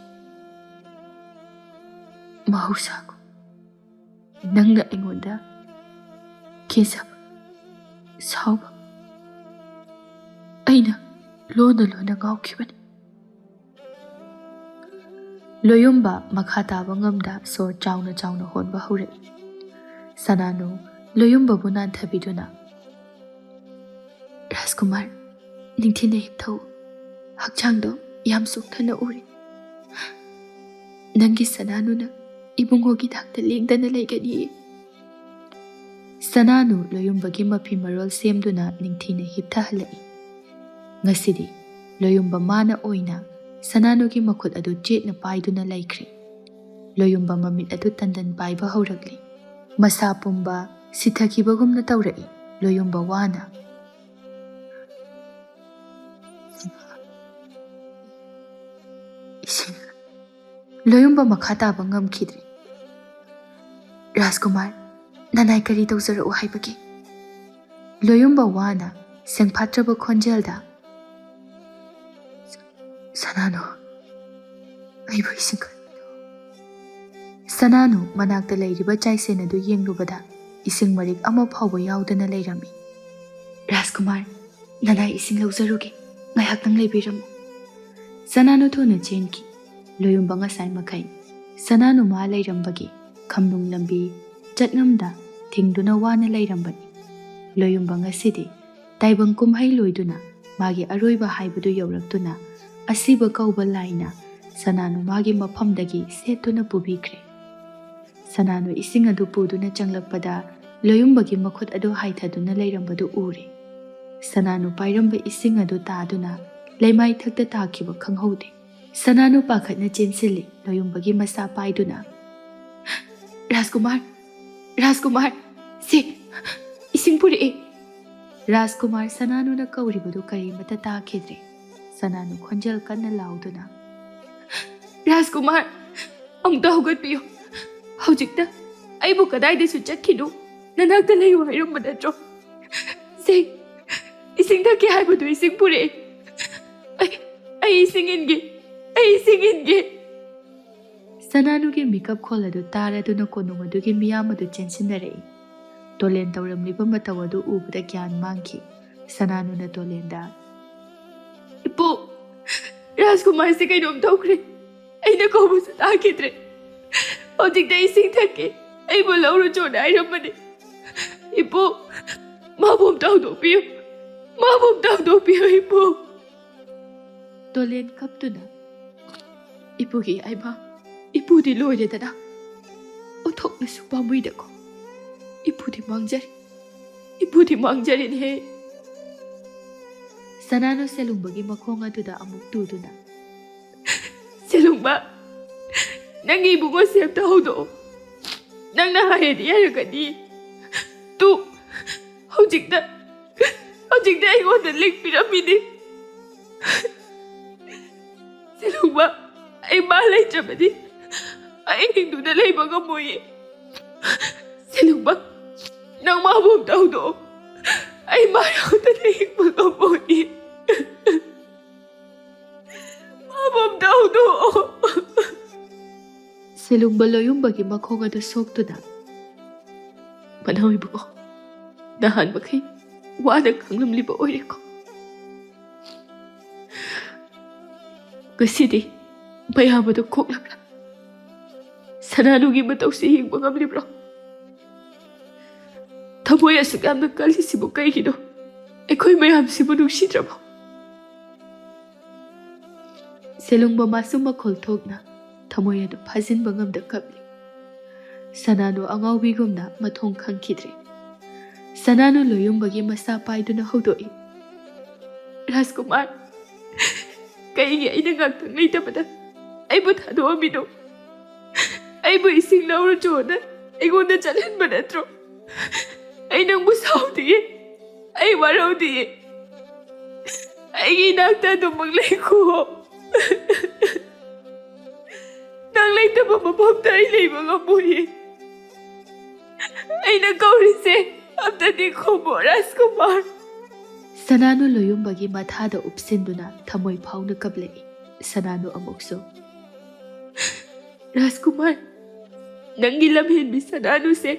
ꯃꯍꯧꯁꯥꯒꯨꯝ ꯅꯪꯅ ꯑꯩꯉꯣꯟꯗ ꯀꯤꯖꯕ, ꯁꯥꯎꯕ, ꯑꯩꯅ ꯂꯣꯟꯅ ꯂꯣꯟꯅ ꯉꯥꯎꯈꯤꯕꯅꯤ꯫ ꯂꯣꯌꯨꯝꯕ ꯃꯈꯥ ꯇꯥꯕ ꯉꯝꯗ ꯁꯣꯔ ꯆꯥꯎꯅ ꯆꯥꯎꯅ ꯍꯣꯟꯕ ꯍꯧꯔꯛꯏ꯫ ꯁꯅꯥꯅꯨ ꯂꯣꯌꯨꯝꯕꯕꯨ ꯅꯥꯟꯊꯕꯤꯗꯨꯅ, "ꯔꯥꯖꯀꯨꯃꯥꯔ, ꯅꯤꯡꯊꯤꯅ ꯍꯤꯞꯊꯧ꯫ ꯍꯛꯆꯥꯡꯗꯣ ꯌꯥꯝ ꯆꯣꯛꯊꯅ ꯎꯔꯦ꯫ ꯅꯪꯒꯤ ꯁꯅꯥꯅꯨꯅ ꯏꯕꯨꯡꯉꯣꯒꯤ ꯅꯥꯛꯇ ꯂꯦꯡꯗꯅ ꯂꯩꯒꯅꯤꯌꯦ꯫" ꯁꯅꯥꯅꯨ ꯂꯣꯌꯨꯝꯕꯒꯤ ꯃꯐꯤ ꯃꯔꯣꯜ ꯁꯦꯝꯗꯨꯅ ꯅꯤꯡꯊꯤꯅ ꯍꯤꯞꯊꯍꯜꯂꯛꯏ꯫ ꯉꯁꯤꯗꯤ ꯂꯣꯌꯨꯝꯕ ꯃꯥꯅ ꯑꯣꯏꯅ ꯁꯅꯥꯅꯨꯒꯤ ꯃꯈꯨꯠ ꯑꯗꯨ ꯆꯦꯠꯅ ꯄꯥꯏꯗꯨꯅ ꯂꯩꯈ꯭ꯔꯦ꯫ ꯂꯣꯌꯨꯝꯕ ꯃꯃꯤꯠ ꯑꯗꯨ ꯇꯟꯗꯟ ꯄꯥꯏꯕ ꯍꯧꯔꯛꯂꯤ꯫ ꯃꯁꯥ ꯄꯨꯝꯕ ꯁꯤꯊꯈꯤꯕꯒꯨꯝꯅ ꯇꯧꯔꯛꯏ꯫ ꯂꯣꯌꯨꯝꯕ ꯋꯥꯅ, "ꯏꯁꯤꯡ꯫" ꯂꯣꯌꯨꯝꯕ ꯃꯈꯥ ꯇꯥꯕ ꯉꯝꯈꯤꯗ꯭ꯔꯦ꯫ "ꯔꯥꯖꯀꯨꯃꯥꯔ, ꯅꯅꯥꯏ ꯀꯔꯤ ꯇꯧꯖꯔꯛꯎ ꯍꯥꯏꯕꯒꯦ?" ꯂꯣꯌꯨꯝꯕ ꯋꯥꯅ, ꯁꯦꯡꯐꯥꯠꯇ꯭ꯔꯕ ꯈꯣꯟꯖꯦꯜꯗ, "ꯁꯅꯥꯅꯨ, ꯑꯩꯕꯨ ꯏꯁꯤꯡ ꯈꯔ ꯄꯤꯔꯛꯎ꯫" ꯁꯅꯥꯅꯨ ꯃꯅꯥꯛꯇ ꯂꯩꯔꯤꯕ ꯆꯥꯏꯁꯦꯟ ꯑꯗꯨ ꯌꯦꯡꯂꯨꯕꯗ ꯏꯁꯤꯡ ꯃꯔꯤꯛ ꯑꯃ ꯐꯥꯎꯕ ꯌꯥꯎꯗꯅ ꯂꯩꯔꯝꯃꯤ꯫ "ꯔꯥꯖꯀꯨꯃꯥꯔ, ꯅꯅꯥꯏ ꯏꯁꯤꯡ ꯂꯧꯖꯔꯨꯒꯦ, ꯉꯥꯏꯍꯥꯛꯇꯪ ꯂꯩꯕꯤꯔꯝꯃꯨ꯫" ꯁꯅꯥꯅꯨ ꯊꯨꯅ ꯆꯦꯟꯈꯤ꯫ ꯂꯣꯌꯨꯝꯕ ꯉꯁꯥꯏ ꯃꯈꯩ ꯁꯅꯥꯅꯨ ꯃꯥ ꯂꯩꯔꯝꯕꯒꯤ ꯈꯝꯅꯨꯡ ꯂꯝꯕꯤ ꯆꯠꯉꯝꯗ ꯊꯤꯡꯗꯨꯅ ꯋꯥꯅ ꯂꯩꯔꯝꯕꯅꯤ꯫ ꯂꯣꯌꯨꯝꯕ ꯉꯁꯤꯗꯤ ꯇꯥꯏꯕꯪ ꯀꯨꯝꯍꯩ ꯂꯣꯏꯗꯨꯅ ꯃꯥꯒꯤ ꯑꯔꯣꯏꯕ ꯍꯥꯏꯕꯗꯨ ꯌꯧꯔꯛꯇꯨꯅ ꯑꯁꯤꯕ ꯀꯧꯕ ꯂꯥꯏꯅ ꯁꯅꯥꯅꯨ ꯃꯥꯒꯤ ꯃꯐꯝꯗꯒꯤ ꯁꯦꯠꯇꯨꯅ ꯄꯨꯕꯤꯈ꯭ꯔꯦ꯫ ꯁꯅꯥꯅꯨ ꯏꯁꯤꯡ ꯑꯗꯨ ꯄꯨꯗꯨꯅ ꯆꯪꯂꯛꯄꯗ ꯂꯣꯌꯨꯝꯕꯒꯤ ꯃꯈꯨꯠ ꯑꯗꯨ ꯍꯥꯏꯊꯗꯨꯅ ꯂꯩꯔꯝꯕꯗꯨ ꯎꯔꯦ꯫ ꯁꯅꯥꯅꯨ ꯄꯥꯏꯔꯝꯕ ꯏꯁꯤꯡ ꯑꯗꯨ ꯇꯥꯗꯨꯅ ꯂꯩꯃꯥꯏ ꯊꯛꯇ ꯇꯥꯈꯤꯕ ꯈꯪꯍꯧꯗꯦ꯫ ꯁꯅꯥꯅꯨ ꯄꯥꯈꯠꯅ ꯆꯦꯟꯁꯤꯜꯂꯤ, ꯂꯣꯌꯨꯝꯕꯒꯤ ꯃꯁꯥ ꯄꯥꯏꯗꯨꯅ, "ꯔꯥꯖꯀꯨꯃꯥꯔ, ꯔꯥꯖꯀꯨꯃꯥꯔ, ꯁꯦ, ꯏꯁꯤꯡ ꯄꯨꯔꯛꯑꯦ꯫" ꯔꯥꯖꯀꯨꯃꯥꯔ ꯁꯅꯥꯅꯨꯅ ꯀꯧꯔꯤꯕꯗꯨ ꯀꯔꯤꯃꯠꯇ ꯇꯥꯈꯤꯗ꯭ꯔꯦ꯫ ꯁꯅꯥꯅꯨ ꯈꯣꯟꯖꯦꯜ ꯀꯟꯅ ꯂꯥꯎꯗꯨꯅ, "ꯔꯥꯖꯀꯨꯃꯥꯔ, ꯑꯃꯨꯛꯇ ꯍꯧꯒꯠꯄꯤꯌꯨ꯫ ꯍꯧꯖꯤꯛꯇ ꯑꯩꯕꯨ ꯀꯗꯥꯏꯗꯁꯨ ꯆꯠꯈꯤꯅꯨ꯫ ꯅꯅꯥꯛꯇ ꯂꯩꯌꯨ ꯍꯥꯏꯔꯝꯕ ꯅꯠꯇ꯭ꯔꯣ? ꯁꯦ, ꯏꯁꯤꯡ ꯊꯛꯀꯦ ꯍꯥꯏꯕꯗꯨ ꯏꯁꯤꯡ ꯄꯨꯔꯛꯑꯦ꯫ ꯑꯩ, ꯑꯩ ꯏꯁꯤꯡ ꯏꯟꯒꯦ꯫ ꯑꯩ ꯏꯁꯤꯡ ꯏꯟꯒꯦ꯫" ꯁꯅꯥꯅꯨꯒꯤ ꯃꯤꯀꯞ ꯈꯣꯜ ꯑꯗꯨ ꯇꯥꯔꯗꯨꯅ ꯀꯣꯅꯨꯡ ꯑꯗꯨꯒꯤ ꯃꯤꯌꯥꯝ ꯑꯗꯨ ꯆꯦꯟꯁꯤꯟꯅꯔꯛꯏ꯫ ꯇꯣꯂꯦꯟ ꯇꯧꯔꯝꯂꯤꯕ ꯃꯇꯧ ꯑꯗꯨ ꯎꯕꯗ ꯒ꯭ꯌꯥꯟ ꯃꯥꯡꯈꯤ꯫ ꯁꯅꯥꯅꯨꯅ ꯇꯣꯂꯦꯟꯗ, "ꯏꯄꯨ, ꯔꯥꯖꯀꯨꯃꯥꯔꯁꯦ ꯀꯩꯅꯣꯝ ꯇꯧꯈ꯭ꯔꯦ꯫ ꯑꯩꯅ ꯀꯧꯕꯁꯨ ꯇꯥꯈꯤꯗ꯭ꯔꯦ꯫ ꯍꯧꯖꯤꯛꯇ ꯏꯁꯤꯡ ꯊꯛꯀꯦ, ꯑꯩꯕꯨ ꯂꯧꯔꯨ ꯆꯣꯅ ꯍꯥꯏꯔꯝꯕꯅꯤ꯫ ꯏꯄꯨ, ꯃꯥꯕꯨ ꯑꯝꯇ ꯍꯧꯗꯣꯛꯄꯤꯌꯨ, ꯃꯥꯕꯨ ꯑꯝꯇ ꯍꯧꯗꯣꯛꯄꯤꯌꯨ, ꯏꯄꯨ꯫" ꯇꯣꯂꯦꯟ ꯀꯞꯇꯨꯅ, "ꯏꯄꯨꯒꯤ ꯌꯥꯏꯃ, ꯏꯄꯨꯗꯤ ꯂꯣꯏꯔꯦꯗꯅ꯫ ꯑꯣꯟꯊꯣꯛꯅꯁꯨ ꯄꯥꯝꯃꯨꯏꯗꯀꯣ꯫ ꯏꯄꯨꯗꯤ ꯃꯥꯡꯖꯔꯦ, ꯏꯄꯨꯗꯤ ꯃꯥꯡꯖꯔꯦꯅꯦꯍꯦ꯫" ꯁꯅꯥꯅꯨ ꯁꯦꯂꯨꯡꯕꯒꯤ ꯃꯈꯣꯡ ꯑꯗꯨꯗ ꯑꯃꯨꯛ ꯇꯨꯗꯨꯅ, "ꯁꯦꯂꯨꯡꯕ, ꯅꯪꯒꯤ ꯏꯕꯨꯡꯉꯣꯁꯦ ꯑꯝꯇ ꯍꯧꯗꯣꯛꯑꯣ꯫ ꯅꯪꯅ ꯍꯥꯏꯔꯗꯤ ꯌꯥꯔꯒꯅꯤ꯫ ꯇꯨ, ꯍꯧꯖꯤꯛꯇ, ꯍꯧꯖꯤꯛꯇ ꯑꯩꯉꯣꯟꯗ ꯂꯤꯛ ꯄꯤꯔꯝꯃꯤꯅꯤ꯫ ꯁꯦꯂꯨꯡꯕ, ꯑꯩ ꯃꯥ ꯂꯩꯇ꯭ꯔꯕꯗꯤ ꯑꯩ ꯍꯤꯡꯗꯨꯅ ꯂꯩꯕ ꯉꯝꯃꯣꯏꯌꯦ꯫ ꯁꯦꯂꯨꯡꯕ, ꯅꯪ ꯃꯥꯕꯨ ꯑꯝꯇ ꯍꯧꯗꯣꯛꯑꯣ꯫ ꯑꯩ ꯃꯥ ꯌꯥꯎꯗꯅ ꯍꯤꯡꯕ ꯉꯝꯃꯣꯏꯌꯦ꯫ ꯃꯥꯕꯨ ꯑꯝꯇ ꯍꯧꯗꯣꯛꯑꯣ꯫" ꯁꯦꯂꯨꯡꯕ ꯂꯣꯌꯨꯝꯕꯒꯤ ꯃꯈꯣꯡ ꯑꯗꯨ ꯁꯣꯛꯇꯨꯅ, "ꯃꯅꯥꯎ ꯏꯕꯨꯡꯉꯣ, ꯅꯍꯥꯟ ꯃꯈꯩ ꯋꯥꯅ ꯈꯥꯡꯂꯝꯂꯤꯕ ꯑꯣꯏꯔꯦꯀꯣ꯫ ꯉꯁꯤꯗꯤ ꯃꯌꯥꯝ ꯑꯗꯨ ꯀꯣꯛꯂꯕ꯭ꯔꯥ? ꯁꯅꯥꯅꯨꯒꯤ ꯃꯇꯧꯁꯤ ꯌꯦꯡꯕ ꯉꯝꯂꯤꯕ꯭ꯔꯣ? ꯊꯃꯣꯏ ꯑꯁꯨꯛ ꯌꯥꯝꯅ ꯀꯜꯂꯤꯁꯤꯕꯨ ꯀꯩꯒꯤꯅꯣ? ꯑꯩꯈꯣꯏ ꯃꯌꯥꯝꯁꯤꯕꯨ ꯅꯨꯡꯁꯤꯗ꯭ꯔꯕꯣ?" ꯁꯦꯂꯨꯡꯕ ꯃꯥꯁꯨ ꯃꯈꯣꯜ ꯊꯣꯛꯅ ꯊꯃꯣꯏ ꯑꯗꯨ ꯐꯥꯖꯤꯟꯕ ꯉꯝꯗ ꯀꯞꯂꯤ꯫ ꯁꯅꯥꯅꯨ ꯑꯉꯥꯎꯕꯤꯒꯨꯝꯅ ꯃꯊꯣꯡ ꯈꯪꯈꯤꯗ꯭ꯔꯦ꯫ ꯁꯅꯥꯅꯨ ꯂꯣꯌꯨꯝꯕꯒꯤ ꯃꯁꯥ ꯄꯥꯏꯗꯨꯅ ꯍꯧꯗꯣꯛꯏ, "ꯔꯥꯖꯀꯨꯃꯥꯔ, ꯀꯩꯒꯤ ꯑꯩꯅ ꯉꯥꯛꯇꯪ ꯂꯩꯇꯕꯗ ꯑꯩꯕꯨ ꯊꯥꯗꯣꯛꯑꯝꯃꯤꯅꯣ? ꯑꯩꯕꯨ ꯏꯁꯤꯡ ꯂꯧꯔꯨ ꯆꯣꯅ ꯑꯩꯉꯣꯟꯗ ꯆꯠꯍꯟꯕ ꯅꯠꯇ꯭ꯔꯣ? ꯑꯩ ꯅꯪꯕꯨ ꯁꯥꯎꯗꯤꯌꯦ, ꯑꯩ ꯋꯥꯔꯧꯗꯤꯌꯦ꯫ ꯑꯩꯒꯤ ꯏꯅꯥꯛꯇ ꯑꯗꯨꯃꯛ ꯂꯩꯈꯣ꯫ ꯅꯪ ꯂꯩꯇꯕ ꯃꯐꯝꯗ ꯑꯩ ꯂꯩꯕ ꯉꯝꯃꯣꯏꯌꯦ꯫ ꯑꯩꯅ ꯀꯧꯔꯤꯁꯦ ꯑꯝꯇꯗꯤ ꯈꯨꯝꯃꯣ, ꯔꯥꯖꯀꯨꯃꯥꯔ꯫" ꯁꯅꯥꯅꯨ ꯂꯣꯌꯨꯝꯕꯒꯤ ꯃꯊꯥꯗ ꯎꯞꯁꯤꯟꯗꯨꯅ ꯊꯃꯣꯏ ꯐꯥꯎꯅ ꯀꯞꯂꯛꯏ꯫ ꯁꯅꯥꯅꯨ ꯑꯃꯨꯛꯁꯨ, ꯔꯥꯖꯀꯨꯃꯥꯔ, ꯅꯪꯒꯤ ꯂꯝꯍꯦꯟꯕꯤ ꯁꯅꯥꯅꯨꯁꯦ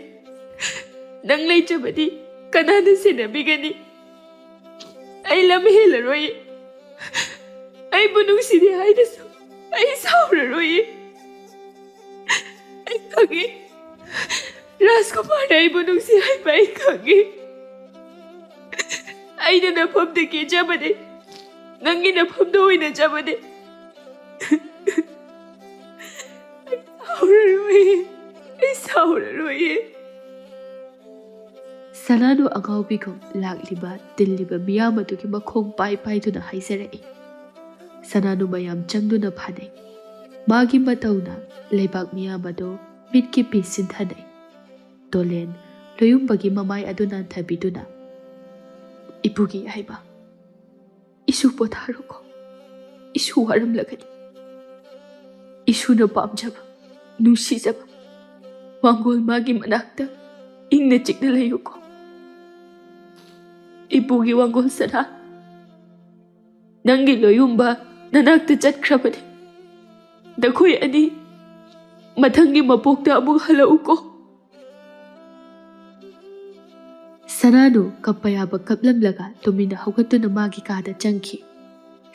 ꯅꯪ ꯂꯩꯇ꯭ꯔꯕꯗꯤ ꯀꯅꯥꯅ ꯁꯦꯟꯅꯕꯤꯒꯅꯤ? ꯑꯩ ꯂꯝ ꯍꯦꯜꯂꯔꯣꯏ꯫ ꯑꯩꯕꯨ ꯅꯨꯡꯁꯤꯗꯦ ꯍꯥꯏꯅꯁꯨ ꯑꯩ ꯁꯥꯎꯔꯔꯣꯏ꯫ ꯑꯩ ꯈꯪꯉꯤ, ꯔꯥꯖꯀꯨꯃꯥꯔꯅ ꯑꯩꯕꯨ ꯅꯨꯡꯁꯤ ꯍꯥꯏꯕ ꯑꯩ ꯈꯪꯉꯤ꯫ ꯑꯩꯅ ꯅꯐꯝꯗ ꯀꯦꯖꯕꯅꯦ, ꯅꯪꯒꯤ ꯅꯐꯝꯗ ꯑꯣꯏꯅꯖꯕꯅꯦ꯫ ꯑꯩ ꯁꯥꯎꯔꯔꯣꯏ, ꯑꯩ ꯁꯥꯎꯔꯔꯣꯏ꯫ ꯁꯅꯥꯅꯨ ꯑꯉꯥꯎꯕꯤꯒꯨꯝ ꯂꯥꯛꯂꯤꯕ ꯇꯤꯜꯂꯤꯕ ꯃꯤꯌꯥꯝ ꯑꯗꯨꯒꯤ ꯃꯈꯣꯡ ꯄꯥꯏ ꯄꯥꯏꯗꯨꯅ ꯍꯥꯏꯖꯔꯛꯏ꯫ ꯁꯅꯥꯅꯨ ꯃꯌꯥꯝ ꯆꯪꯗꯨꯅ ꯐꯥꯅꯩ꯫ ꯃꯥꯒꯤ ꯃꯇꯧꯅ ꯂꯩꯕꯥꯛ ꯃꯤꯌꯥꯝ ꯑꯗꯨ ꯃꯤꯠꯀꯤ ꯄꯤ ꯁꯤꯟꯊꯅꯩ꯫ ꯗꯣꯂꯦꯟ ꯂꯣꯌꯨꯝꯕꯒꯤ ꯃꯃꯥꯏ ꯑꯗꯨ ꯅꯥꯟꯊꯕꯤꯗꯨꯅ, "ꯏꯄꯨꯒꯤ ꯌꯥꯏꯃ, ꯏꯁꯨ ꯄꯣꯊꯥꯔꯣꯀꯣ꯫ ꯏꯁꯨ ꯋꯥꯔꯝꯂꯒꯅꯤ꯫ ꯏꯁꯨꯅ ꯄꯥꯝꯖꯕ, ꯅꯨꯡꯁꯤꯖꯕ ꯋꯥꯡꯒꯣꯜ ꯃꯥꯒꯤ ꯃꯅꯥꯛꯇ ꯏꯪꯅ ꯆꯤꯛꯅ ꯂꯩꯌꯨꯀꯣ꯫ ꯏꯄꯨꯒꯤ ꯋꯥꯡꯒꯣꯜ ꯁꯅꯥ, ꯅꯪꯒꯤ ꯂꯣꯌꯨꯝꯕ ꯅꯅꯥꯛꯇ ꯆꯠꯈ꯭ꯔꯕꯅꯤ꯫ ꯅꯈꯣꯏ ꯑꯅꯤ ꯃꯊꯪꯒꯤ ꯃꯄꯣꯛꯇ ꯑꯃꯨꯛ ꯍꯜꯂꯛꯎꯀꯣ꯫" ꯁꯅꯥꯅꯨ ꯀꯞꯄ ꯌꯥꯕ ꯀꯞꯂꯝꯂꯒ ꯇꯨꯃꯤꯟꯅ ꯍꯧꯒꯠꯇꯨꯅ ꯃꯥꯒꯤ ꯀꯥꯗ ꯆꯪꯈꯤ꯫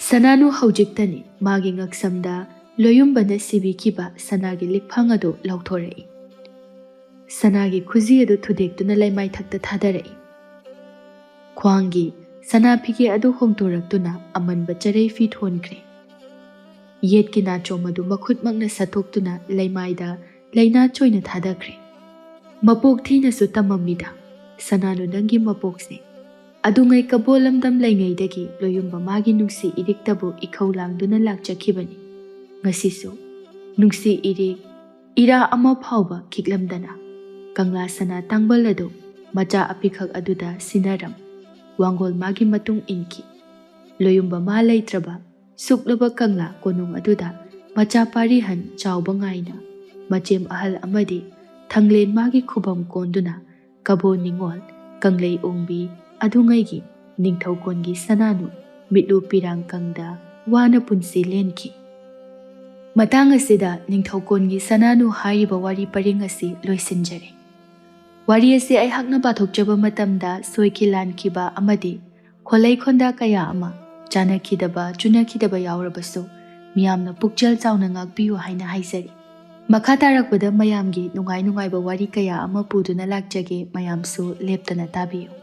ꯁꯅꯥꯅꯨ ꯍꯧꯖꯤꯛꯇꯅꯤ ꯃꯥꯒꯤ ꯉꯛꯁꯝꯗ ꯂꯣꯌꯨꯝꯕꯅ ꯁꯤꯕꯤꯈꯤꯕ ꯁꯅꯥꯒꯤ ꯂꯤꯛꯐꯥꯡ ꯑꯗꯨ ꯂꯧꯊꯣꯔꯛꯏ꯫ ꯁꯅꯥꯒꯤ ꯈꯨꯖꯤ ꯑꯗꯨ ꯊꯨꯗꯦꯛꯇꯨꯅ ꯂꯩꯃꯥꯏꯊꯛꯇ ꯊꯥꯗꯔꯛꯏ꯫ ꯈ꯭ꯋꯥꯡꯒꯤ ꯁꯅꯥ ꯐꯤꯒꯦ ꯑꯗꯨ ꯍꯣꯡꯗꯣꯔꯛꯇꯨꯅ ꯑꯃꯟꯕ ꯆꯔꯩ ꯐꯤ ꯊꯣꯟꯈ꯭ꯔꯦ꯫ ꯌꯦꯠꯀꯤ ꯅꯥꯆꯣꯝ ꯑꯗꯨ ꯃꯈꯨꯠꯃꯛꯅ ꯁꯠꯇꯣꯛꯇꯨꯅ ꯂꯩꯃꯥꯏꯗ ꯂꯩꯅꯥ ꯆꯣꯏꯅ ꯊꯥꯗꯈ꯭ꯔꯦ꯫ "ꯃꯄꯣꯛ ꯊꯤꯅꯁꯨ ꯇꯝꯃꯝꯃꯤꯗ, ꯁꯅꯥꯅꯨ ꯅꯪꯒꯤ ꯃꯄꯣꯛꯁꯦ꯫ ꯑꯗꯨꯉꯩ ꯀꯕꯣ ꯂꯝꯗꯝ ꯂꯩꯉꯩꯗꯒꯤ ꯂꯣꯌꯨꯝꯕ ꯃꯥꯒꯤ ꯅꯨꯡꯁꯤ ꯏꯔꯤꯛꯇꯕꯨ ꯏꯈꯧ ꯂꯥꯡꯗꯨꯅ ꯂꯥꯛꯆꯈꯤꯕꯅꯤ꯫ ꯉꯁꯤꯁꯨ ꯅꯨꯡꯁꯤ ꯏꯔꯤꯛ ꯏꯔꯥ ꯑꯃ ꯐꯥꯎꯕ ꯈꯤꯛꯂꯝꯗꯅ ꯀꯪꯂꯥ ꯁꯅꯥ ꯇꯥꯡꯕꯜ ꯑꯗꯨ ꯃꯆꯥ ꯑꯄꯤꯈꯛ ꯑꯗꯨꯗ ꯁꯤꯟꯅꯔꯝ ꯋꯥꯡꯒꯣꯜ ꯃꯥꯒꯤ ꯃꯇꯨꯡ ꯏꯟꯈꯤ꯫ ꯂꯣꯌꯨꯝꯕ ꯃꯥ ꯂꯩꯇ꯭ꯔꯕ ꯁꯨꯛꯂꯕ ꯀꯪꯂꯥ ꯀꯣꯅꯨꯡ ꯑꯗꯨꯗ ꯃꯆꯥ ꯄꯥꯔꯤꯍꯟ ꯆꯥꯎꯕ ꯉꯥꯏꯅ ꯃꯆꯦꯝ ꯑꯍꯜ ꯑꯃꯗꯤ ꯊꯪꯂꯦꯟ ꯃꯥꯒꯤ ꯈꯨꯕꯝ ꯀꯣꯟꯗꯨꯅ ꯀꯕꯣ ꯅꯤꯉꯣꯜ ꯀꯪꯂꯩ ꯑꯣꯡꯕꯤ ꯑꯗꯨꯉꯩꯒꯤ ꯅꯤꯡꯊꯧꯀꯣꯟꯒꯤ ꯁꯅꯥꯅꯨ ꯃꯤꯠꯂꯨ ꯄꯤꯔꯥꯡ ꯀꯪꯗ ꯋꯥꯅ ꯄꯨꯟꯁꯤ ꯂꯦꯟꯈꯤ꯫ ꯃꯇꯥꯡ ꯑꯁꯤꯗ ꯅꯤꯡꯊꯧꯀꯣꯟꯒꯤ ꯁꯅꯥꯅꯨ ꯍꯥꯏꯔꯤꯕ ꯋꯥꯔꯤ ꯄꯔꯤꯡ ꯑꯁꯤ ꯂꯣꯏꯁꯤꯟꯖꯔꯦ꯫ ꯋꯥꯔꯤ ꯑꯁꯤ ꯑꯩꯍꯥꯛꯅ ꯄꯥꯊꯣꯛꯆꯕ ꯃꯇꯝꯗ ꯁꯣꯏꯈꯤ ꯂꯥꯟꯈꯤꯕ ꯑꯃꯗꯤ ꯈꯣꯜꯂꯩ ꯈꯣꯟꯗꯥ ꯀꯌꯥ ꯑꯃ, ꯆꯥꯅꯈꯤꯗꯕ ꯆꯨꯅꯈꯤꯗꯕ ꯌꯥꯎꯔꯕꯁꯨ, ꯃꯤꯌꯥꯝꯅ ꯄꯨꯛꯆꯦꯜ ꯆꯥꯎꯅ ꯉꯥꯛꯄꯤꯌꯨ ꯍꯥꯏꯅ ꯍꯥꯏꯖꯔꯤ꯫ ꯃꯈꯥ ꯇꯥꯔꯛꯄꯗ ꯃꯌꯥꯝꯒꯤ ꯅꯨꯡꯉꯥꯏ ꯅꯨꯡꯉꯥꯏꯕ ꯋꯥꯔꯤ ꯀꯌꯥ ꯑꯃ ꯄꯨꯗꯨꯅ ꯂꯥꯛꯆꯒꯦ, ꯃꯌꯥꯝꯁꯨ ꯂꯦꯞꯇꯅ ꯇꯥꯕꯤꯌꯨ꯫